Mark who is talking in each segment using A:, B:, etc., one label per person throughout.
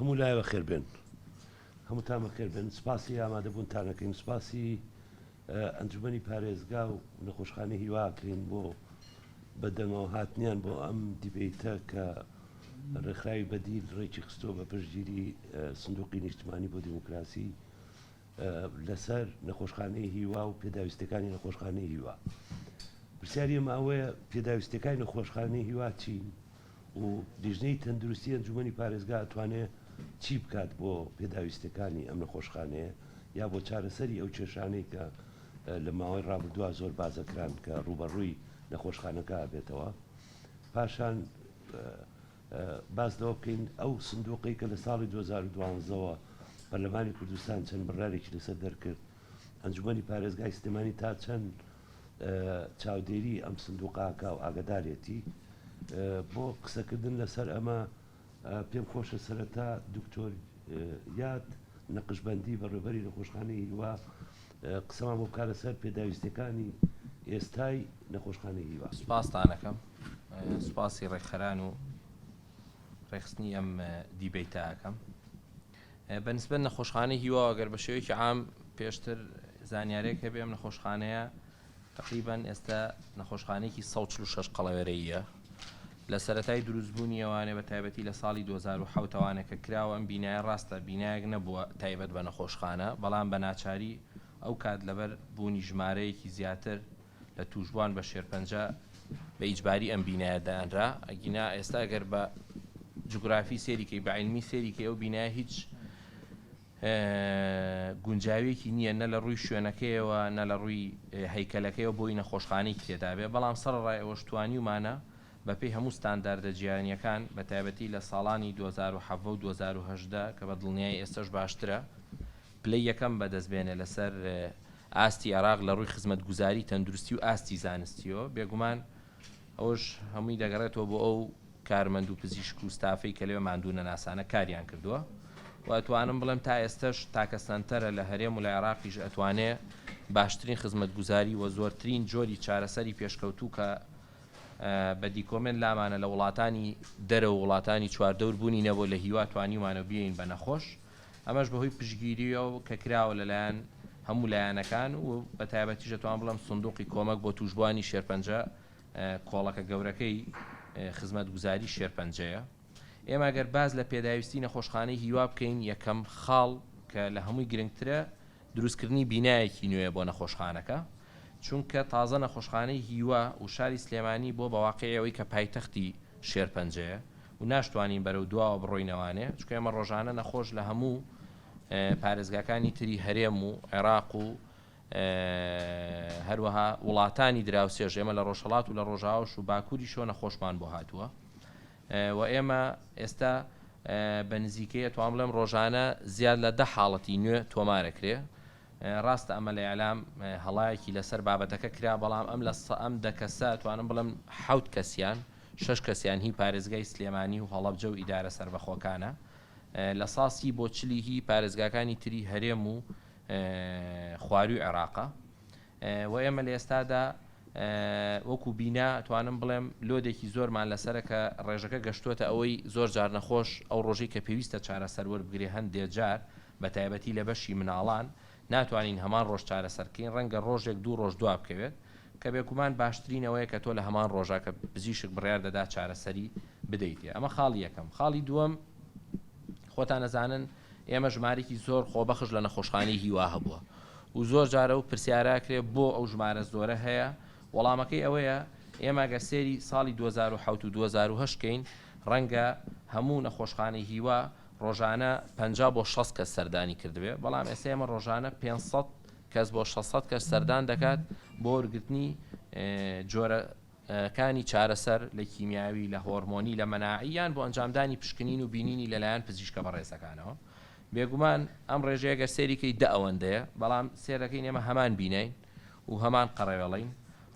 A: هەموو لایە بەخێر بێن. هەمووتان بەخێر بێن. سپاسی ئامادەبوونتان ئەکەین. سپاسی ئەنجومەنی پارێزگا و نەخۆشخانەی هیوا ئەکەین بۆ بە دەنگەوە هاتنیان بۆ ئەم دیبەیتە کە ڕێکخراوی بەدیل ڕێکی خستووە بە پشتگیری سندوقی نیشتمانی بۆ دیموکراسی لەسەر نەخۆشخانەی هیوا و پێداویستەکانی نەخۆشخانەی هیوا. پرسیاری ئێمە ئەوەیە پێداویستەکانی نەخۆشخانەی هیوا چین و لیژنەی تەندروستی ئەنجومەنی پارێزگا ئەتوانێ چی بکات بۆ پێداویستەکانی ئەم نەخۆشخانەیە یا بۆ چارەسەری ئەو کێشانەی کە لە ماوەی ڕابردووە زۆر بازەکران کە ڕووبەڕووی نەخۆشخانەکە بێتەوە. پاشان باس لەوە بکەین ئەو سندوقەی کە لە ساڵی 2012 ەوە پەرلەمانی کوردستان چەند بڕیارێکی لەسەر دەرکرد، ئەنجومەنی پارێزگای سلێمانی تا چەند چاودێری ئەم سندوقە ئەکا و ئاگادارێتی. بۆ قسەکردن لەسەر ئەمە پێم خۆشە سەرەتا دکتۆر یاد نەقشبەندی بەڕێوەبەری نەخۆشخانەی هیوا قسەمان بۆ بکا لەسەر پێداویستیەکانی ئێستای نەخۆشخانەی هیوا.
B: سوپاستان ئەکەم. سوپاسی ڕێکخەران و ڕێکخستنی ئەم دیبەیتە ئەکەم. بە نسبەت نەخۆشخانەی هیواوە گەر بە شێوەیەکی عام پێشتر زانیارێک هەبێ ئەم نەخۆشخانەیە تقریبا ئێستا نەخۆشخانەیەکی 146 قەڵەوێرەیە لە سەرەتای دروستبوونی ئەوانێ بە تایبەتی لە ساڵی 2007 ئەوانە کە کراوە ئەم بینایە ڕاستە بینایەک نەبووە تایبەت بە نەخۆشخانە بەڵام بە ناچاری ئەو کات لەبەر بوونی ژمارەیەکی زیاتر لە تووشبووان بە شێرپەنجە بە ئیجباری ئەم بینایە دانرا، ئەگینا ئێستا گەر بە جوگرافی سێری کەی بە عیلمی سێری کەی ئەو بینایە هیچ گونجاوێکی نییە نە لە ڕووی شوێنەکەیەوە نە لە ڕووی هەیکەلەکەیەوە بۆی نەخۆشخانەی تێدابێ بەڵام سەرەڕای ئەوەش توانیومانە بەپێی هەموو ستانداردە جیهانییەکان بە تایبەتی لە ساڵانی 2017 و 2018 کە بە دڵنیایی ئێستەش باشترە پلەی یەکەم بەدەست بێنێ لەسەر ئاستی عێراق لە ڕووی خزمەتگوزاری تەندروستی و ئاستی زانستیەوە، بێگومان ئەوەش هەمووی دەگەڕێتەوە بۆ ئەو کارمەند و پزیشک و ستافەی کە لەوێ ماندوونەناسانە کاریان کردووە و ئەتوانم بڵێم تا ئێستەش تاکە سەنتەرە لە هەرێم و لە عێراقیش ئەتوانێ باشترین خزمەتگوزاری و زۆرترین جۆری چارەسەری پێشکەوتوو کە بە دیکۆمێنت لامانە لە وڵاتانی دەرەوە وڵاتانی چواردەور بوونی نەبوو لە هیوا توانیومانە بیەین بە نەخۆش ئەمەش بەهۆی پشتگیرییەوە کە کراوە لەلایەن هەموو لایەنەکان و بە تایبەتیش دەتوانم بڵێم سندوقی کۆمەک بۆ تووشبووانی شێرپەنجە کۆڵەکە گەورەکەی خزمەتگوزاری شێرپەنجەیە. ئێمە گەر باس لە پێداویستی نەخۆشخانەی هیوا بکەین یەکەم خاڵ کە لە هەمووی گرنگترە دروستکردنی بینایەکی نوێیە بۆ نەخۆشخانەکە چونکە تازە نەخۆشخانەی هیوا و شاری سلێمانی بۆ بە واقیعی ئەوەی کە پایتەختی شێرپەنجەیە و ناشتوانین بەرەو دواوە بڕۆینەوانێ چونکە ئێمە ڕۆژانە نەخۆش لە هەموو پارێزگاکانی تری هەرێم و عێراق و هەروەها وڵاتانی دراوسێش ئێمە لە ڕۆژهەڵات و لە ڕۆژاوش و باکووریشەوە نەخۆشمان بۆ هاتووە و ئێمە ئێستا بە نزیکەی ئەتوانم بڵێم ڕۆژانە زیاد لە دە حاڵەتی نوێ تۆمارەکرێ ڕاستە ئەمە لە ئیعلام هەڵایەکی لەسەر بابەتەکە کرا بەڵام ئەم لە ئەم دە کەسە ئەتوانم بڵێم حەوت کەسیان شەش کەسیان هی پارێزگای سلێمانی و هەڵەبجە و ئیدارە سەربەخۆکانە لە ساسی بۆ چلی هی پارێزگاکانی تری هەرێم و خواروی عێراقە و ئێمە لە ئێستادا وەکو بینا توانم بڵێم لۆدێکی زۆرمان لەسەرە کە ڕێژەکە گەشتووەتە ئەوەی زۆر جار نەخۆش ئەو ڕۆژەی کە پێویستە چارەسەر وەربگرێ هەندێ جار بە تایبەتی لە بەشی مناڵان ناتوانین هەمان ڕۆژ چارەسەر بکەین ڕەنگە ڕۆژێک دوو ڕۆژ دوا بکەوێت کە بێگومان باشترین ئەوەیە کە تۆ لە هەمان ڕۆژا کە پزیشک بڕیار دەدا چارەسەری بدەیتێ ئەمە خاڵی یەکەم خاڵی دووەم خۆتان ئەزانن ئێمە ژمارێکی زۆر خۆبەخش لە نەخۆشخانەی هیوا هەبووە و زۆر جارە و پرسیارە کرێ بۆ ئەو ژمارە زۆرە هەیە وەڵامەکەی ئەوەیە ئێمە گەر سێری ساڵی 2007 و 2008 کەین ڕەنگە هەموو نەخۆشخانەی هیوا ڕۆژانە 50 بۆ 60 کەس سەردانی کردبێ بەڵام ئێستا ئێمە ڕۆژانە 500 کەس بۆ 600 کەس سەردان دەکات بۆ وەرگرتنی جۆرە کانی چارەسەر لە کیمیاوی، لە هۆرمۆنی، لە مەناعی یان بۆ ئەنجامدانی پشکنین و بینینی لەلایەن پزیشکە بەڕێزەکانەوە. بێگومان ئەم ڕێژەیە گەر سەیری کەی دە ئەوەندەیە، بەڵام سێرەکەین ئێمە هەمان بیناین و هەمان قەڕەوێڵەین.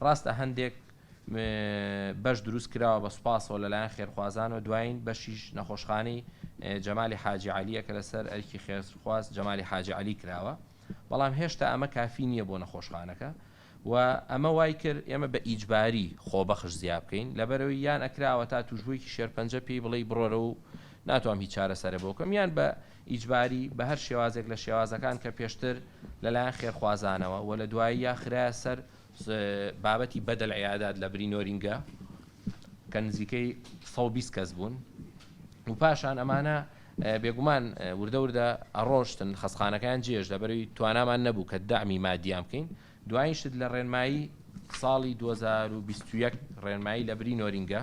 B: ڕاستە هەندێک بەش دروست کراوە بە سوپاسەوە لەلایەن خێرخوازانەوە، دوایین بەشیش نەخۆشخانەی جەمالی حاجی عەلییە کە لەسەر ئەرکی خێرخواز جەمالی حاجی عەلی کراوە، بەڵام هێشتا ئەمە کافی نییە بۆ نەخۆشخانەکە. و ئەمە وای کرد ئێمە بە ئیجباری خۆبەخش زیا بکەین، لەبەرئەوەی یان ئەکرا ئەوەتا توشبوویەکی شێرپەنجە پێی بڵێی بڕۆرە و ناتوانم هیچ چارەسەرێ بۆ بکەم یان بە ئیجباری بە هەر شێوازێک لە شێوازەکان کە پێشتر لەلایەن خێرخوازانەوە و لە دواییا خرایە سەر بابەتی بەدەل عیادات لە بری نۆرینگە کە نزیکەی 120 کەس بوون و پاشان ئەمانە بێگومان وردە وردە ئەڕۆشتن خەستخانەکەیان جێش لەبەروی توانامان نەبوو کە دەعمی مادیان بکەین دوایین شت لە ڕێنمایی ساڵی 2021 ڕێنمایی لە بری نۆرینگە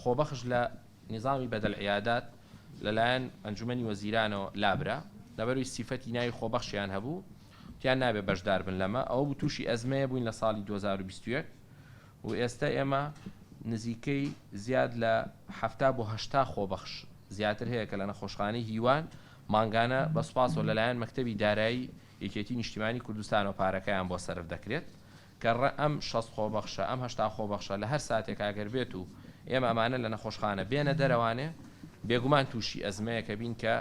B: خۆبەخش لە نیزامی بەدەل عیادات لەلایەن ئەنجومەنی وەزیرانەوە لابرا، لەبەروی سیفەتی ناوی خۆبەخشیان هەبوو، وتیان نابێ بەشدار بن لەمە، ئەوە بوو تووشی ئەزمەیە بووین لە ساڵی 2021 و ئێستە ئێمە نزیکەی زیاد لە 70 بۆ 80 خۆبەخش زیاتر هەیە کە لە نەخۆشخانەی هیوان مانگانە بە سوپاسەوە لەلایەن مەکتەبی دارایی یەکێتی نیشتیمانی کوردستانەوە پارەکەیان بۆ سەرف دەکرێت. کە ڕە ئەم 60 خۆبەخشە، ئەم 80 خۆبەخشە لە هەر ساتێکا گەر بێت و ئێمە ئەمانە لە نەخۆشخانە بێنە دەرەوانێ، بێگومان تووشی ئەزمەیەکە بین کە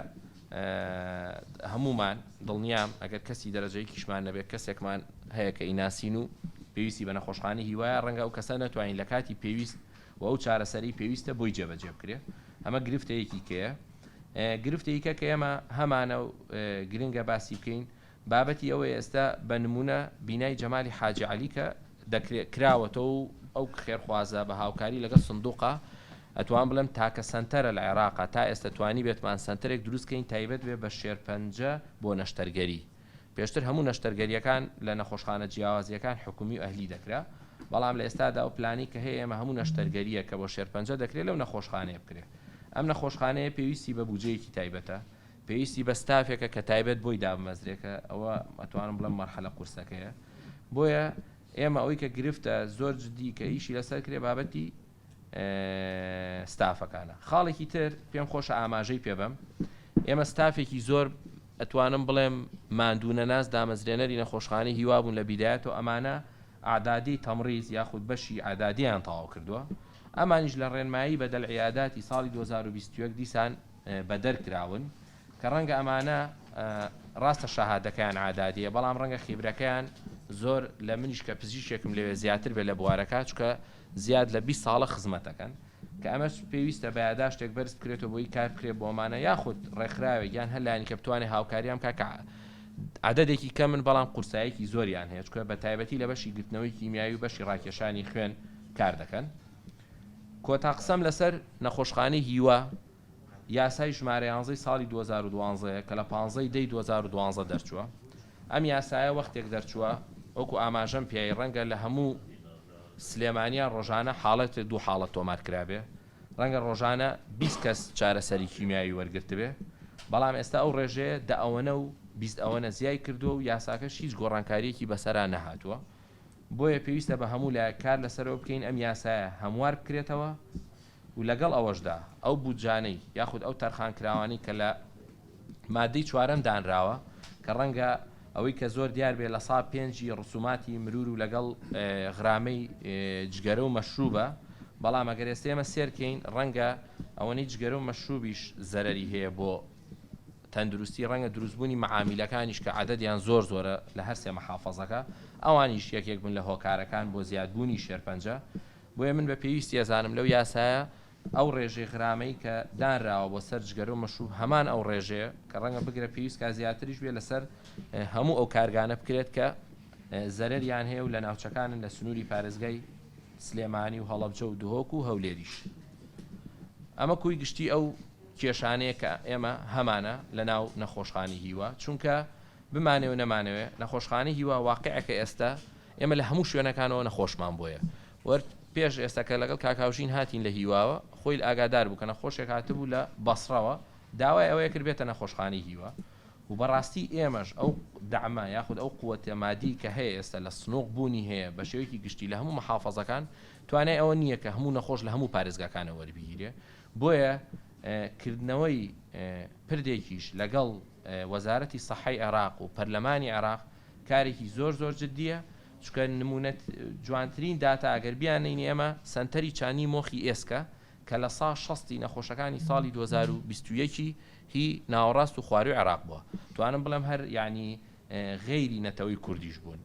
B: هەموومان دڵنیام ئەگەر کەسی دەرەجەیەکیشمان نەبێت کەسێکمان هەیە کە ئیناسین و پێویستی بە نەخۆشخانەی هیوایە، ڕەنگە ئەو کەسە نەتوانین لە کاتی پێویست و ئەو چارەسەری پێویستە بۆی جێبەجێ بکرێ. ئەمە گرفتەیەکی کەیە. گرفتێکە کە ئێمە هەمانە و گرنگە باسی بکەین بابەتی ئەوەیە ئێستا بە نموونە بینای جەمالی حاجی عەلی کە دەکرێ کراوەتەوە و ئەو خێرخوازە بە هاوکاری لەگەڵ سندوقە ئەتوان بڵێم تاکە سەنتەرە لە عێراقا تا ئێستا توانیبێتمان سەنتەرێک دروست کەین تایبەت بێ بە شێرپەنجە بۆ نەشتەرگەری پێشتر هەموو نەشتەرگەریەکان لە نەخۆشخانە جیاوازیەکان حکومی و ئەهلی دەکرا بەڵام لە ئێستادا ئەو پلانی کە هەیە ئێمە هەموو نەشتەرگەریە کە بۆ شێرپەنجە دەکرێت لەو نەخۆشخانەیە بکرێت ئەم نەخۆشخانەیە پێویستی بە بودجەیەکی تایبەتە پێویستی بە ستافێکە کە تایبەت بۆی دابمەزرێ کە ئەوە ئەتوانم بڵێم مەرحەلە قورسەکەیە بۆیە ئێمە ئەوەی کە گرفتە زۆر جدی کە ئیشی لەسەر کرێ بابەتی ستافەکانە خاڵێکی تر پێم خۆشە ئاماژەی پێ بەم ئێمە ستافێکی زۆر ئەتوانم بڵێم ماندوو نەناس دامەزرێنەری نەخۆشخانەی هیوا بوون لە بیدایەتەوە ئەمانە ئەعدادی تەمریز یاخود بەشی ئەعدادیان تەواو کردووە ئەمانیش لە ڕێنمایی بەدەل عیاداتی ساڵی 2021 دیسان بەدەر کراون کە ڕەنگە ئەمانە ڕاستە شەهادەکەیان عادادیە بەڵام ڕەنگە خیبرەکەیان زۆر لە منیش کە پزیشکێکم لەوێ زیاتر بێ لە بوارەکە چکە زیاد لە 20 ساڵە خزمەتەکەن کە ئەمەش پێویستە بە یاداشتێک بەرز بکرێتەوە بۆی کار بکرێت بۆمانە یاخود ڕێکخراوێک یان هەر لایەنی کە بتوانێت هاوکاریان بکات کە عەدەدێکی کەمن بەڵام قورسایەکی زۆریان هەیە چکە بە تایبەتی لە بەشی گرتنەوەی کیمیاوی و بەشی ڕاکێشانی خوێن کار دەکەن. کۆتا قسەم لەسەر نەخۆشخانەی هیوا، یاسای ژمارە یانزەی ساڵی 2012 یە کە لە پانزەی دەی 2012 دەرچووە. ئەم یاسایە وەختێک دەرچووە وەکو ئاماژەم پێی ڕەنگە لە هەموو سلێمانیا ڕۆژانە حاڵەتێک دوو حاڵەت تۆمار کرابێ، ڕەنگە ڕۆژانە 20 کەس چارەسەری کیمیاوی وەرگرتبێ، بەڵام ئێستا ئەو ڕێژەیە دە ئەوەنە و 20 ئەوەنە زیای کردووە و یاساکەش هیچ گۆڕانکارییەکی بەسەرا نەهاتووە. بۆیە پێویستە بە هەموو لایەک کار لەسەرەوە بکەین ئەم یاسایە هەموار بکرێتەوە و لەگەڵ ئەوەشدا ئەو بودجانەی یاخود ئەو تەرخانکراوانەی کە لە مادەی چوارەم دانراوە کە ڕەنگە ئەوەی کە زۆر دیار بێ لە سا پێنجی ڕسوماتی مرور و لەگەڵ غرامەی جگەرە و مەشروبە بەڵام ئەگەر ئێستا ئێمە سێرکەین ڕەنگە ئەوەنەی جگەرە و مەشروبیش زەرەری هەیە بۆ تەندروستی ڕەنگە دروستبوونی مەعامیلەکانیش کە عەدەدیان زۆر زۆرە لە هەرسێ مەحافەزەکە ئەوانیش یەکێک بن لە هۆکارەکان بۆ زیادبوونی شێرپەنجە بۆیە من بە پێویستی ئەزانم لەو یاسایە ئەو ڕێژەی غرامەی کە دانراوە بۆ سەر جگەرە و مەشروب هەمان ئەو ڕێژەیە کە ڕەنگە بگرە پێویست کا زیاتریش بێ لەسەر هەموو ئەو کارگانە بکرێت کە زەرەریان هەیە و لە ناوچەکانن لە سنووری پارێزگای سلێمانی و هەڵەبجە و دهۆک و هەولێریش ئەمە کوی گشتی ئەو کێشانەیە کە ئێمە هەمانە لە ناو نەخۆشخانەی هیوا، چونکە بمانەوێ و نەمانەوێ نەخۆشخانەی هیوا واقیعێکە ئێستا ئێمە لە هەموو شوێنەکانەوە نەخۆشمان بۆیە وەر پێش ئێستا کە لەگەڵ کاک هاوژین هاتین لە هیواوە خۆی ئاگادار بوو کە نەخۆشێک هاتبوو لە بەسڕەوە داوای ئەوەیە کرد بێتە نەخۆشخانەی هیوا و بەڕاستی ئێمەش ئەو دەعمە یاخود ئەو قوتە مادی کە هەیە ئێستا لە سنوق بوونی هەیە بە شێوەیەکی گشتی لە هەموو محافەزەکان توانای ئەوە نییە کە هەموو نەخۆش لە هەموو پارێزگاکانەوە وەربگیرێ بۆیە کردنەوەی پردێکیش لەگەڵ وەزارەتی سەحەی عێراق و پەرلەمانی عێراق کارێکی زۆر زۆر جدییە، چونکە نموونە جوانترین داتا ئەگەر بیاننێین ئێمە سەنتەری چاندنی مۆخی ئێسکە کە لە سا شەستی نەخۆشەکانی ساڵی 2021 ی هی ناوەڕاست و خوارووی عێراق بووە توانم بڵێم هەر یانی غەیری نەتەوەی کوردیش بوون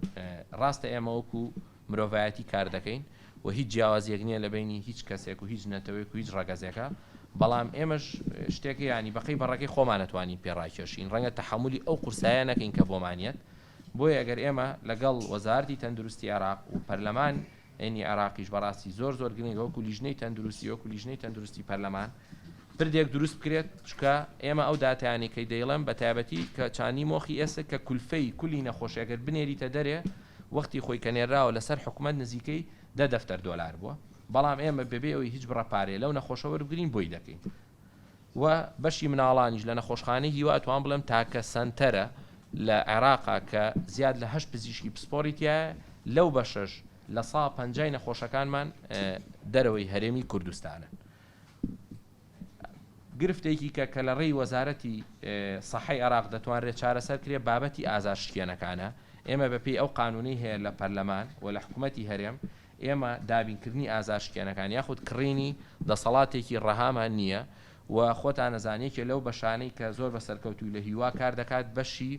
B: ڕاستە ئێمە وەکو مرۆڤایەتی کار دەکەین و هیچ جیاوازیەک نیە لە بەینی هیچ کەسێک و هیچ نەتەوەیەک و هیچ ڕەگەزێکا. بەڵام ئێمەش شتێک یانی بەقەی بەڕەکەی خۆمان ئەتوانین پێ ڕاکێشین ڕەنگە تەحەمولی ئەو قورسایە نەکەین کە بۆمان یەت بۆیە ئەگەر ئێمە لەگەڵ وەزارەتی تەندروستی عێراق و پەرلەمان انی عێراقیش بەڕاستی زۆر زۆر گرنگە وەکو لیژنەی تەندروستی وەکو لیژنەی تەندروستی پەرلەمان پردێک دروست بکرێت چکە ئێمە ئەو داتایانەی کەی دەیڵێم بە تایبەتی کە چاندنی مۆخی ئێسک کە کولفەی کولی نەخۆشی ئەگەر بنێریتە دەرێ وەختی خۆی کە نێراوە لەسەر حکومەت نزیکەی دە دەفتەر دۆلار بووە بەڵام ئێمە بەبێ ئەوەی هیچ بڕە پارەیە لەو نەخۆشە وەربگرین بۆی دەکەین و بەشی مناڵانیش لە نەخۆشخانەی هیوا ئەتوان بڵێم تاکە سەنتەرە لە عێراقا کە زیاد لە هەشت پزیشکی پسپۆری تایە لەو بەشەش لە سا پەنجای نەخۆشەکانمان دەرەوەی هەرێمی کوردستانن. گرفتێکی کە کە لە ڕێی وەزارەتی سەحەی عێراق دەتوانرێت چارەسەر کرێ بابەتی ئازار شکێنەکانە، ئێمە بە پێی ئەو قانونەی هەیە لە پەرلەمان و لە حکومەتی هەرێم ئێمە دابینکردنی ئازار شکێنەکان یاخود کڕینی دەسەڵاتێکی ڕەهامان نییە و خۆتان ئەزان یەکێ لەو بەشانەی کە زۆر بە سەرکەوتووی لە هیوا کار دەکات بەشی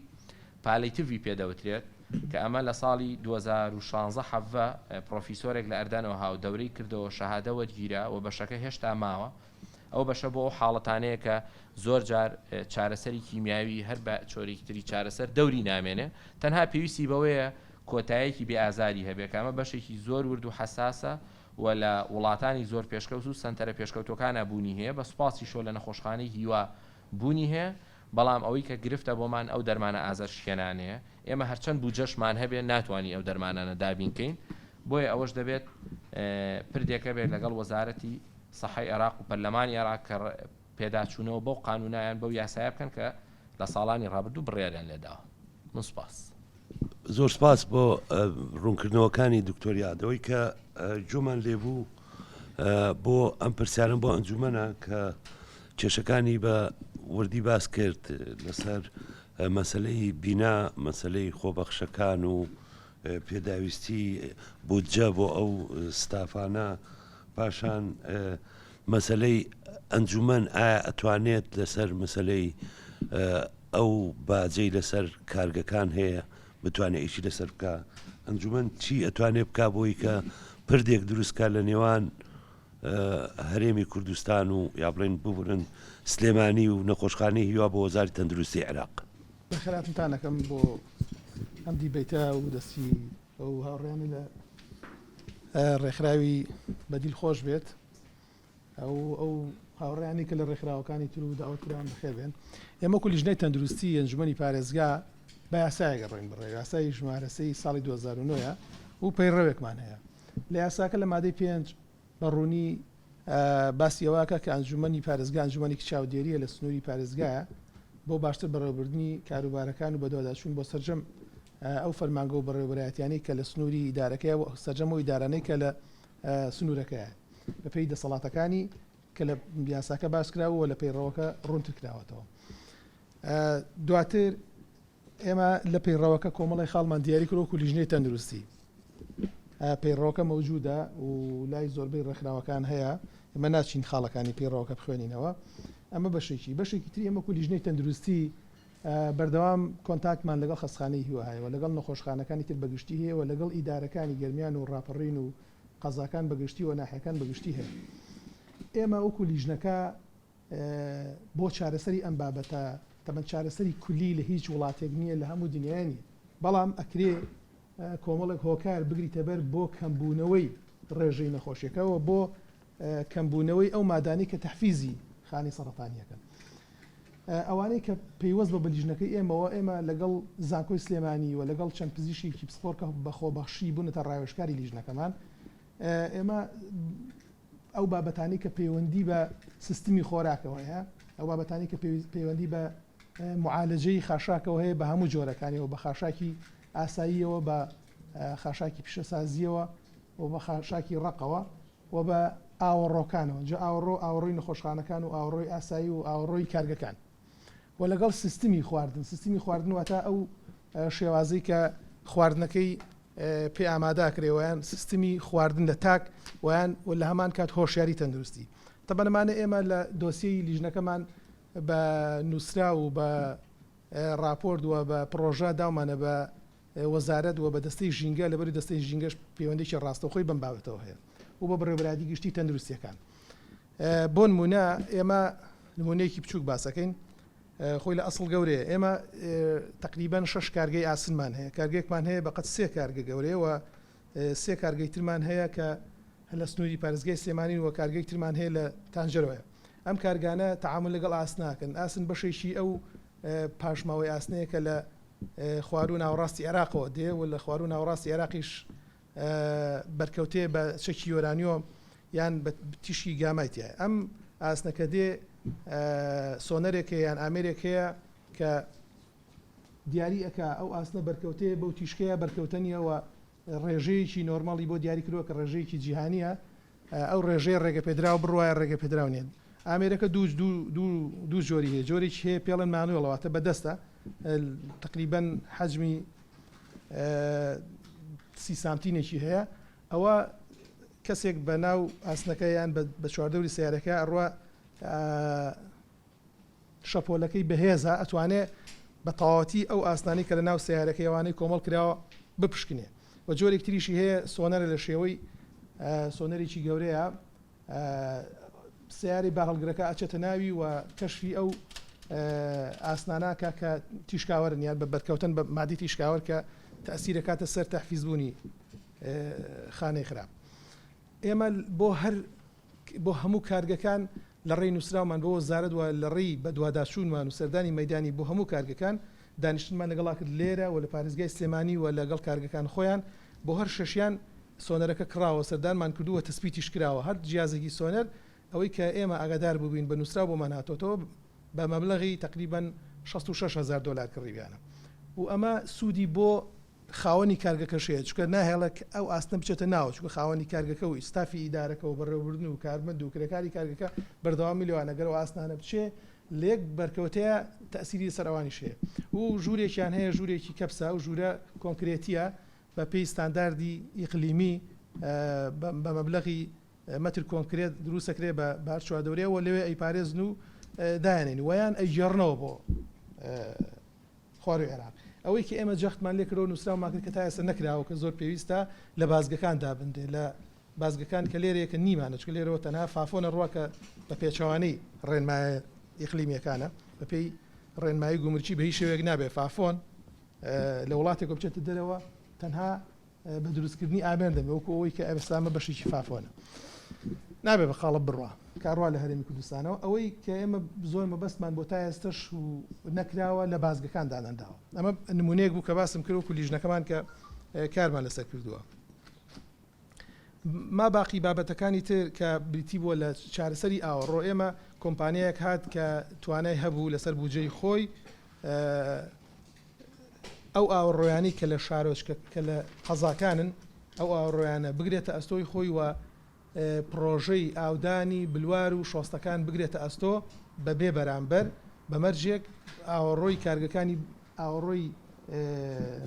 B: palliative ی پێ دەوترێت کە ئەمە لە ساڵی 2016 حەڤە پڕۆفیسۆرێک لە ئەردەنەوە هاو دەورەی کردەوە شەهادە وەرگیرا و بەشەکە هێشتا ماوە ئەو بەشە بۆ ئەو حاڵەتانەیە کە زۆر جار چارەسەری کیمیاوی هەر بە چۆرێکی تری چارەسەر دەوری نامێنێ تەنها پێویستی بەوەیە کۆتایەکی بێ ئازاری هەبێ کە ئەمە بەشێکی زۆر ورد و حەساسە و لە وڵاتانی زۆر پێشکەوت و سەنتەرە پێشکەوتوەکانا بوونی هەیە بە سوپاسیشەوە لە نەخۆشخانەی هیوا بوونی هەیە بەڵام ئەوەی کە گرفتە بۆمان ئەو دەرمانە ئازار شکێنانەیە ئێمە هەرچەند بودجەشمان هەبێ ناتوانین ئەو دەرمانانە دابین کەین بۆیە ئەوەش دەبێت پردێکە بێت لەگەڵ وەزارەتی سەحەی عێراق و پەرلەمانی عێراق کە پێداچوونەوە بەو قانونە یان بەو یاسایە بکەن کە لە ساڵانی ڕابردوو بڕیاریان لێداوە. من سوپاس.
A: زۆر سپاس بۆ ڕوونکردنەوەکانی دکتۆر یاد. ئەوەی کە گوێمان لێبوو بۆ ئەم پرسیارم بۆ ئەنجومەنە کە کێشەکانی بە وردی باس کرد لەسەر مەسلەی بینا، مەسلەی خۆبەخشەکان و پێداویستی بودجە بۆ ئەو ستافانە، پاشان مەسەلەی ئەنجومەن ئایا ئەتوانێت لەسەر مەسەلەی ئەو باجەی لەسەر کارگەکان هەیە بتوانێت ئیشی لەسەر بکە ئەنجومەن چی ئەتوانێت بک بۆی کە پردێک دروستکە لە نێوان هەرێمی کوردستان و یا بڵێن ببورن سلێمانی و نەخۆشخانەی هیوا بۆ وەزاری تەندروستی عێراق.
C: بەخێرهاتنتان ئەکەم بۆ ئەم دیبەیتە و دەستی ئەو هاوڕێیانەی لە ڕێکخراوی بەدیل خۆش بێت ئەو ئەو هاوڕێیانی کە لە ڕێکخراوەکانی تر و داوەت کراون بەخێر بێن. ئێمە وەکو لیژنەی تەندروستی ئەنجومەنی پارێزگا بە یاسایەک ئەڕۆین بڕێ یاسای ژمارە سێی ساڵی 2009 ە و پەیڕەوێکمان هەیە لە یاساکە لە مادەی پێنج بە ڕوونی باسی ئەوە ئەکا کە ئەنجومەنی پارێزگا ئەنجومەنێکی چاودێرییە لە سنووری پارێزگایە بۆ باشتر بەڕێوەبردنی کاروبارەکان و بەدواداچوون بۆ سەرجەم ئەو فەرمانگە و بەڕێوەبەرایەتیانەی کە لە سنووری ئیدارەکەیە و سەرجەم ئەو ئیدارانەی کە لە سنوورەکەیە بەپێی دەسەڵاتەکانی کە لە یاساکە باس کراوە و لە پەیڕەوەکە ڕوونتر کراوەتەوە. دواتر ئێمە لە پەیڕەوەکە کۆمەڵی خاڵمان دیاری کرد وەکو لیژنەی تەندروستی پەیڕەوەکە مەوجودە و لای زۆربەی ڕێکخراوەکان هەیە ئێمە ناچین خاڵەکانی پەیڕەوەکە بخوێنینەوە ئەمە بەشێکی بەشێکی تری ئێمە وەکو لیژنەی تەندروستی بەردەوام کۆنتاکتمان لەگەڵ خەستخانەی هیوا هەیە و لەگەڵ نەخۆشخانەکانی تر بەگشتی هەیە و لەگەڵ ئیدارەکانی گەرمیان و ڕاپەڕین و قەزاکان بەگشتی و ناحیەکان بەگشتی هەیە ئێمە وەکو لیژنەکە بۆ چارەسەری ئەم بابەتە، تەبەن چارەسەری کولی لە هیچ وڵاتێک نییە لە هەموو دنیایا نییە، بەڵام ئەکرێ کۆمەڵێک هۆکار بگریتە بەر بۆ کەمبوونەوەی ڕێژەی نەخۆشیەکە و بۆ کەمبوونەوەی ئەو مادانەی کە تەحفیزی خانەی سەڕەتانیەکەن. ئەوانەی کە پەیوەست بە بە لیژنەکەی ئێمەوە، ئێمە لەگەڵ زانکۆی سلێمانی و لەگەڵ چەند پزیشکێکی پسپۆڕ کە بە خۆبەخشی بوونەتە ڕاوێژکاری لیژنەکەمان، ئێمە ئەو بابەتانەی کە پەیوەندی بە سیستمی خۆراکەوە هەیە، ئەو بابەتانەی کە پەیوەندی بە معالەجەی خاشاکەوە هەیە بە هەموو جۆرەکانیەوە، بە خاشاکی ئاساییەوە، بە خاشاکی پیشەسازییەوە و بە خاشاکی ڕەقەوە و بە ئاوەڕۆکانەوە، جا ئاوەڕۆ ئاوەڕۆی نەخۆشخانەکان و ئاوەڕۆی ئاسایی و ئاوەڕۆی کارگەکان و لەگەڵ سیستمی خواردن، سیستمی خواردن واتە ئەو شێوازەی کە خواردنەکەی پێ ئامادە ئەکرێ ویان سیستمی خواردن لە تاک ویان و لە هەمان کات هۆشیاری تەندروستی تەبەن ئەمانە ئێمە لە دۆسیەی لیژنەکەمان بە نووسراو و بە ڕاپۆرت و بە پڕۆژە داومانە بە وەزارەت و بە دەستەی ژینگە لەبەری دەستەی ژینگەش پەیوەندێکی ڕاستەوخۆی بەم بابەتەوە هەیە و بە بەڕێوەبەرایەتی گشتی تەندروستیەکان. بۆ نمونە ئێمە نمونەیەکی بچووک باسەکەین خۆی لە ئەسڵ گەورەیە ئێمە تقریبان شەش کارگەی ئاسنمان هەیە کارگەیەکمان هەیە بەقەت سێ کارگە گەورەیە و سێ کارگەی ترمان هەیە کە لە سنووری پارێزگای سلێمانین و کارگەی ترمان هەیە لە تانجەرۆیە ئەم کارگانە تەعامول لەگەڵ ئاسن ناکەن ئاسن بەشێکی ئەو پاشماوەی ئاسنەیە کە لە خواروو ناوەڕاستی عێراقەوە دێ و لە خواروو ناوەڕاستی عێراقیش بەرکەوتەیە بە چەکی یۆرانیۆم یان بە تیشکی گامای تیایە. ئەم ئاسنە کە دێ سۆنەرێک هەیە یان ئامێرێک هەیە کە دیاری ئەکا ئەو ئاسنە بەرکەوتەیە بەو تیشکەیە بەرکەوتە نییە و ڕێژەیەکی نۆرماڵی بۆ دیاری کردووە کە ڕێژەیەکی جیهانییە ئەو ڕێژەیە ڕێگەپێدراو بڕوایە ڕێگەپێدراو نییە. ئامێرەکە دوو دوو دوو دوو جۆری هەیە جۆرێکی هەیە پێڵێن manual ە واتە بەدەستە تقریبەن حەجمی سی سانتینێکی هەیە ئەوە کەسێک بە ناو ئاسنەکە یان بە چواردەوری سیارەکە ئەڕوا شەپۆلەکەی بەهێزە ئەتوانێ بە تەواوەتی ئەو ئاسنانەی کە لە ناو سەیارەکەی ئەوانەی کۆمەڵ کراوە بپشکنێ و جۆرێک تریشی هەیە سۆنەرە لە شێوەی سۆنەرێکی گەورەیە سیارەی بارهەڵگرەکە ئەچێتە ناوی و کەشفی ئەو ئاسناناکە کە تیشکاوەرن یان بە بەرکەوتن بە مادی تیشکاوەر کە تەسیرەکاتە سەر تەحفیزبوونی خانەی خراپ ئێمە بۆ هەر بۆ هەموو کارگەکان لە ڕێی نووسراومان بۆ وەزارەت و لە ڕێی بەدواداچوونمان و سەردانی مەیدانی بۆ هەموو کارگەکان دانیشتنمان لەگەڵا کرد لێرە و لە پارێزگای سلێمانی و لەگەڵ کارگەکان خۆیان بۆ هەر شەشیان سۆنەرەکە کڕاوە سەردانمان کردووە تەسبیتیش کراوە هەر جیازێکی سۆنەر ئەوەی کە ئێمە ئاگادار بووبین بە نووسراو بۆمان هاتۆتەوە بە مەبلەغی تەقریبەن 66000 دۆلار کڕیویانە و ئەمە سوودی بۆ خاوەنی کارگەکەش هەیە چونکە ناهێڵێ ئەو ئاستە بچێتە ناوە چونکە خاوەنی کارگەکە و ستافی ئیدارەکە و بەڕێوەبردن و کارمەند و کرێکاری کارگەکە بەردەوامی لەوانە گەر ئەو ئاستانە بچێ لە یەک بەرکەوتەیە تەئسیری لەسەر ئەوانیش هەیە و ژوورێکیان هەیە ژوورێکی کەپسە ئەو ژوورە کۆنکرێتیە بە پێی ستانداردی ئیقلیمی بە مەبلەغی مەتر کۆنکرێت دروستەکرێ بە بار چواردەورەیەوە لەوێ ئەیپارێزن و دایانێن ویان ئەیگێڕنەوە بۆ خوارووی عێراق. ئەوەی کە ئێمە جەختمان لێ کردەوە نووسراومان کرد کە تا ئێستا نەکراوە کە زۆر پێویستە لە بازگەکان دابنرێ لە بازگەکان کە لێرەیە کە نیمانە چونکە لێرەوە تەنها فافۆن ئەڕوا کە بە پێچەوانەی ڕێنمایە ئیقلیمیەکانە بە پێی ڕێنمایی گومرکی بە هیچ شێوەیەک نابێ فافۆن لە وڵاتێکەوە بچێتە دەرەوە تەنها بە دروستکردنی ئامێر دەبێ وەکو ئەوەی کە ئێستا بەشێکی فافۆنە نابێ بە قاڵب بڕوا کاڕوا لە هەرێمی کوردستانەوە ئەوەی کە ئێمە زۆر مەبەستمان بۆ تا ئێستش و نەکراوە لە بازگەکان دانەنداوە ئەمە نمونەیەک بوو کە باسم کرد وەکو لیژنەکەمان کە کارمان لەسەر کردووە ما باقی بابەتەکانی تر کە بریتی بووە لە چارەسەری ئاوەڕۆ ئێمە کۆمپانیایەک هات کە توانای هەبوو لەسەر بودجەی خۆی ئەو ئاوەڕۆیانەی کە لە شارۆچکە کە لە قەزاکانن ئەو ئاوەڕۆیانە بگرێتە ئەستۆی خۆی و پڕۆژەی ئاودانی بلوار و شۆستەکان بگرێتە ئەستۆ بە بێ بەرامبەر بە مەرجێک ئاوەڕۆی کارگەکانی ئاوەڕۆی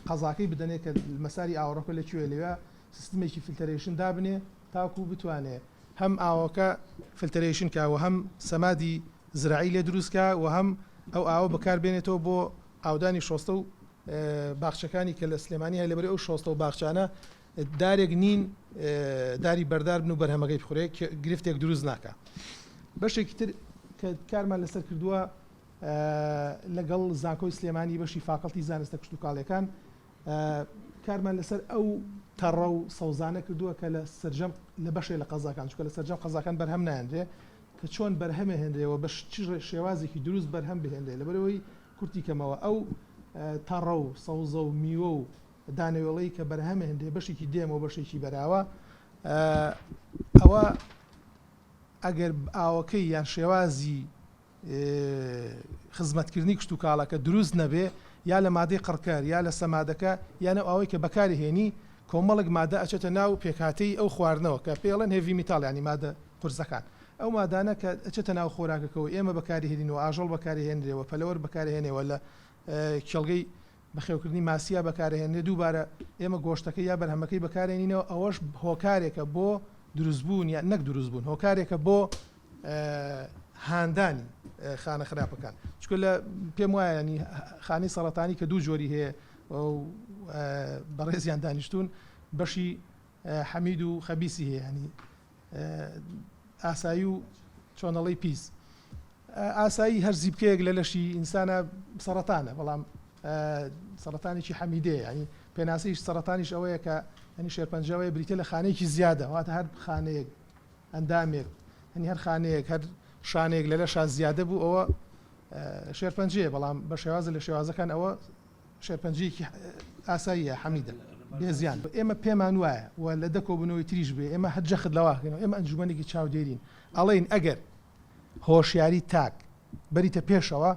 C: قەزاکەی بدەنێ کە مەساری ئاوەڕۆکە لە کوێ لەوێ سیستمێکی filtration دابنێ تاکو بتوانێ هەم ئاوەکە filtration کا و هەم سەمادی زراعی لێ دروست کا و هەم ئەو ئاوە بەکار بێنێتەوە بۆ ئاودانی شۆستە و باخچەکانی کە لە سلێمانی هەیە لەبەر ئەو شۆستە و باخچانە دارێک نین داری بەردار بن و بەرهەمەکەی بخورێ گرفتێک دروست ناکا بەشێکی تر کە کارمان لەسەر کردووە لەگەڵ زانکۆی سلێمانی بەشی فاکەڵتی زانستە کشتوکاڵیەکان کارمان لەسەر ئەو تەڕە و سەوزانە کردووە کە لە سەرجەم لە بەشێ لە قەزاکان چونکە لە سەرجەم قەزاکان بەرهەم نایەنرێ کە چۆن بەرهەمێنرێ و بە چ شێوازێکی دروست بەرهەم بهێنرێ لەبەرئەوەی کورتی کەمەوە ئەو تەڕە و سەوزە و میوە و دانەوێڵەی کە بەرهەمێنرێ بەشێکی دێمە و بەشێکی بەراوە ئەوە ئەگەر ئاوەکەی یان شێوازی خزمەتکردنی کشتوکاڵەکە دروست نەبێ یا لە مادەی قڕکەر یا لە سەمادەکە یان ئەو ئاوەی کە بەکاری هێنی کۆمەڵێک مادە ئەچێتە ناو پێکهاتەی ئەو خواردنەوە کە پێی ئەڵێن heavy metal یانی مادە قورسەکان ئەو مادانە کە ئەچێتە ناو خۆراکەکەوە ئێمە بەکاری هێنین و ئاژەڵ بەکاری هێنرێ و پەلەوەر بەکاری هێنێ و لە کێڵگەی بەخێوکردنی ماسییا بەکارەهێنرێ دووبارە ئێمە گۆشتەکەی یا بەرهەمەکەی بەکارێنینەوە ئەوەش هۆکارێکە بۆ دروستبوون یان نەک دروستبوون هۆکارێکە بۆ هاندانی خانە خراپەکان چونکە لە پێم وایە ینی خانەی سەرەتانی کە دوو جۆری هەیە و بەڕێزیان دانیشتون بەشی حەمید و خەبیسی هەیە ینی ئاسایی و. چۆنەڵی پیس ئاسایی هەر زیپکەیەک لە لەشی ئینسانە سەڕەتانە بەڵام سەڕەتانێکی حەمیدەیە ینی پێناسەی سەڕەتانیش ئەوەیە کە ینی شێرپەنجەوەیە بریتە لە خانەیەکی زیادە واتە هەر خانەیەک ئەندامێک هەنی هەر خانەیەک هەر شانەیەک لە لەشا زیادە بوو ئەوە شێرپەنجەیە بەڵام بە شێوازە لە شێوازەکان ئەوە شێرپەنجەیەکی ئاساییە حەمیدە بێ زیان. ئێمە پێمان وایە و لە دە کۆبوونەوەی تریش بێ ئێمە هەر جەخت لەوە ئەکەینەوە ئێمە ئەنجومەنێکی چاودێرین ئەڵێین ئەگەر هۆشیاری تاک بەریتە پێشەوە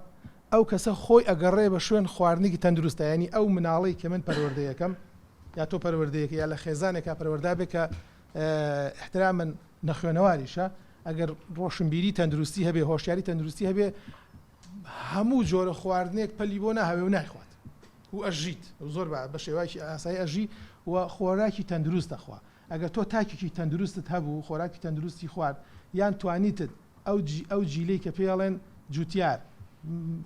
C: ئەو کەسە خۆی ئەگەڕێ بە شوێن خواردنێکی تەندروستا یانی ئەو مناڵەی کە من پەروەردەیەکەم یا تۆ پەروەردەیەکە یا لە خێزانێکا پەروەردە بێ کە ئیحترامەن نەخوێنەواریشە ئەگەر ڕۆشنبیری تەندروستی هەبێ هۆشیاری تەندروستی هەبێ هەموو جۆرە خواردنێک پەلی بۆ ناهاوێ و نایخوات و ئەژیت زۆر بە شێوایکی ئاسایی ئەژی و خۆراکی تەندروست دەخوا ئەگەر تۆ تاکێکی تەندروستت هەبوو خۆراکی تەندروستی خوارد یان توانیتت ئەو ئەو جیلەی کە پێی ئەڵێن جوتیار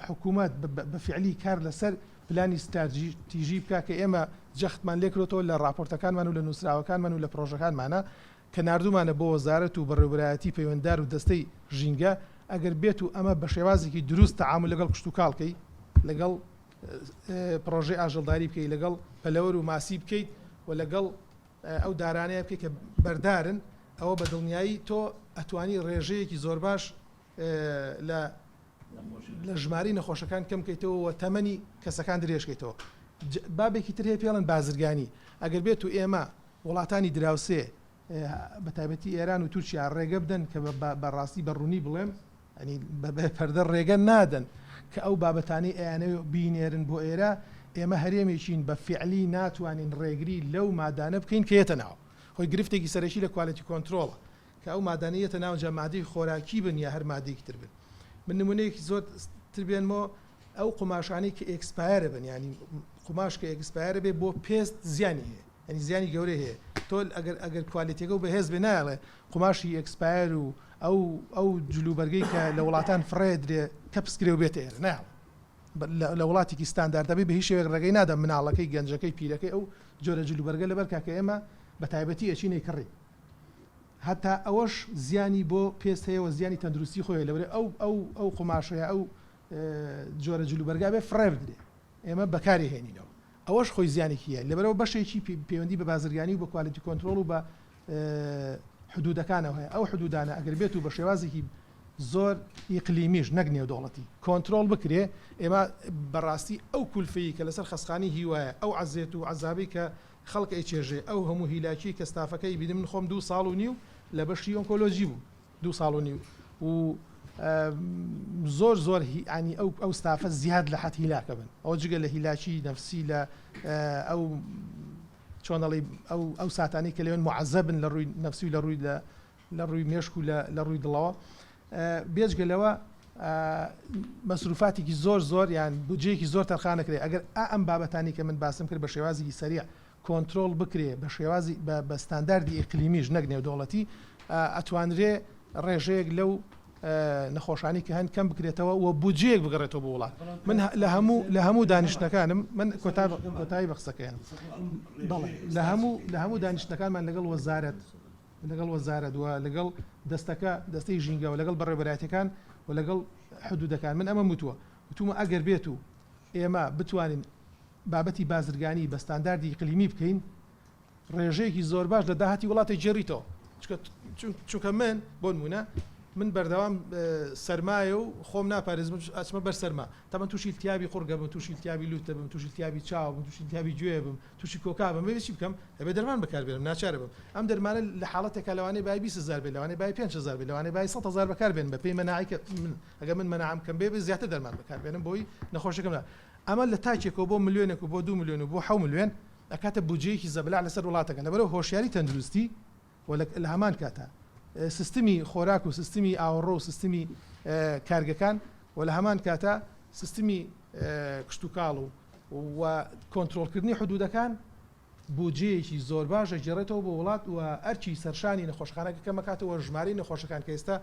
C: حکوومەت بە فعلی کار لەسەر پلانی ستراتیژی بکا کە ئێمە جەختمان لێکرۆتەوە لە ڕاپۆرتەکانمان و لە نووسراوەکانمان و لە پرۆژەکانمانە کە ناردوومانە بۆ وەزارەت و بەڕێوبەرایەتی پەیوەنددار و دەستەی ژینگە، ئەگەر بێت و ئەمە بە شێوازێکی دروست تەعامول لەگەڵ کشتوکاڵ کەی، لەگەڵ پڕۆژەی ئاژەڵداری بکەی، لەگەڵ پەلەوەر و ماسی بکەیت و لەگەڵ ئەو دارانەیە بکەیت کە بەردارن، ئەوە بە دڵنیایی تۆ ئەتوانی ڕێژەیەکی زۆرباش لە لە ژمارەی نەخۆشەکان کەم کەیتەوە و تەمەنی کەسەکان درێژ کەیتەوە. بابێکی تر هەیە پێڵێن بازرگانی، ئەگەر بێت و ئێمە وڵاتانی دراوسێ بە تایبەتی ئێران و تورکیا ڕێگە بدەن کە بە ڕاستی بە ڕوونی بڵێم ینی بە پەردە ڕێگە نادەن کە ئەو بابەتانەی ئەیانەوێ بینێرن بۆ ئێرە ئێمە هەرێمێکین بە فعلی ناتوانین ڕێگری لەو مادانە بکەین کە یەتە ناو خۆی گرفتێکی سەرەکی لە quality control ە کە ئەو مادانە یەتە ناو جا مادەی خۆراکی بن یا هەر مادەیەکی تر بن من نمونەیەکی زۆر تر بێنمەوە ئەو قوماشانەی کە expire بن ینی قوماش کە expire بێ بۆ پێست زیانی هەیە یانی زیانی گەورەی هەیە تۆ ئەگەر ئەگەر quality ەکە و بەهێز بێ نایەڵێ قوماشی expire و ئەو ئەو جلوبەرگەی کە لە وڵاتان فڕێ درێ کەپس کرێ و بێتە ئێرە نایەڵێ لە وڵاتێکی ستاندارد دەبێ بە هیچ شێوەیەک ڕێگەی نادا مناڵەکەی گەنجەکەی پیرەکەی ئەو جۆرە جلوبەرگە لەبەر کا کە ئێمە بە تایبەتی ئەچینەی کڕی هەتا ئەوەش زیانی بۆ پێست هەیە و زیانی تەندروستی خۆی لەبەر ئەو ئەو ئەو قوماشەیە ئەو جۆرە جلوبەرگا بێ فڕێ بدرێ ئێمە بەکاری هێنینەوە ئەوەش خۆی زیانێکی هەیە لەبەرئەوە بەشێکی پەیوەندی بە بازرگانی و بە quality control و بە حدودەکانەوە هەیە ئەو حدودانە ئەگەر بێت و بە شێوازێکی زۆر ئیقلیمیش نەک نێودەوڵەتی کۆنترۆڵ بکرێ ئێمە بەڕاستی ئەو کولفەی کە لەسەر خەسخانی هیوایە ئەو عەزێت و عەزابەی کە خەڵک ئەیچێژێ ئەو هەموو هیلاکی کە ستافەکەی بینم من خۆم دوو ساڵ و نیو لە بەشی ئۆنکۆلۆجی بووم دوو ساڵ و نیو و زۆر زۆر ینی ئەو ئەو ستافە زیاد لە حەد هیلاکە بن ئەوە جگە لە هیلاکی نەفسی لە ئەو چۆنەڵی ئەو ئەو ساتانی کە لەوێن معەزەبن لە ڕووی نەفسی و لە ڕووی لە لە ڕووی مێشک و لە ڕووی دڵەوە بێجگە لەوە مەسروفاتێکی زۆر زۆر یان بودجەیەکی زۆر تەرخانەکرێ ئەگەر ئا ئەم بابەتانی کە من باسم کرد بە شێوازێکی سەریع کۆنترۆڵ بکرێ بە شێوازی بە ستانداردی ئیقلیمیش نەک نێودەوڵەتی ئەتوانرێ ڕێژەیەک لەو نەخۆشانی کە هەن کەم بکرێتەوە و بودجەیەک بگەڕێتەوە بۆ وڵات من لە هەموو لە هەموو دانیشتنەکانم من کۆتا کۆتایی بە قسەکەیان بەڵێ لە هەموو لە هەموو دانیشتنەکانمان لەگەڵ وەزارەت لەگەڵ وەزارەت و لەگەڵ دەستەکە دەستەی ژینگە و لەگەڵ بەڕێوەبەرایەتیەکان و لەگەڵ حدودەکان من ئەمەم وتووە وتومە ئەگەر بێت و ئێمە بتوانین بابەتی بازرگانی بە ستانداردی ئیقلیمی بکەین، ڕێژەیەکی زۆر باش لە داهاتی وڵات ئەگێڕیتەوە. چونکە من بۆ نموونە من بەردەوام سەرمایە و خۆم ناپارێزم ئەچمە بەر سەرما تەمەن تووشی التیابی قوڕگە بم تووشی التیابی لوتە بم تووشی التیابی چاو بم تووشی التیابی گوێ بم تووشی کۆکا بم بێ چی بکەم ئەبێ دەرمان بەکاربێنم ناچارە بم ئەم دەرمانە لە حاڵەتێکا لەوانەیە بای 20 هزار بێ لەوانەیە بای 5 هزار بێ لەوانەیە بای 100 هزار بەکاربێنم بە پێی مەناعی کە من ئەگەر من مەناعەم کەم بێ زیاتر دەرمان بەکاربێنم بۆی نەخۆشەکەم ئەمە لە تاکێکەوە بۆ ملیۆنێک و بۆ دوو ملیۆن و بۆ حەو ملیۆن ئەکاتە بودجەیەکی زەبەلاح لەسەر وڵاتەکە لەبەرئەوە هۆشیاری تەندروستی و لە هەمان کاتا سیستمی خۆراک و سیستمی ئاوەڕۆ و سیستمی کارگەکان و لە هەمان کاتا سیستمی کشتوکاڵ و و کۆنترۆڵکردنی حدودەکان بودجەیەکی زۆر باش ئەگێڕێتەوە بۆ وڵات و ئەرکی سەرشانی نەخۆشخانەکە کەمەکاتەوە ژمارەی نەخۆشەکان کە ئێستا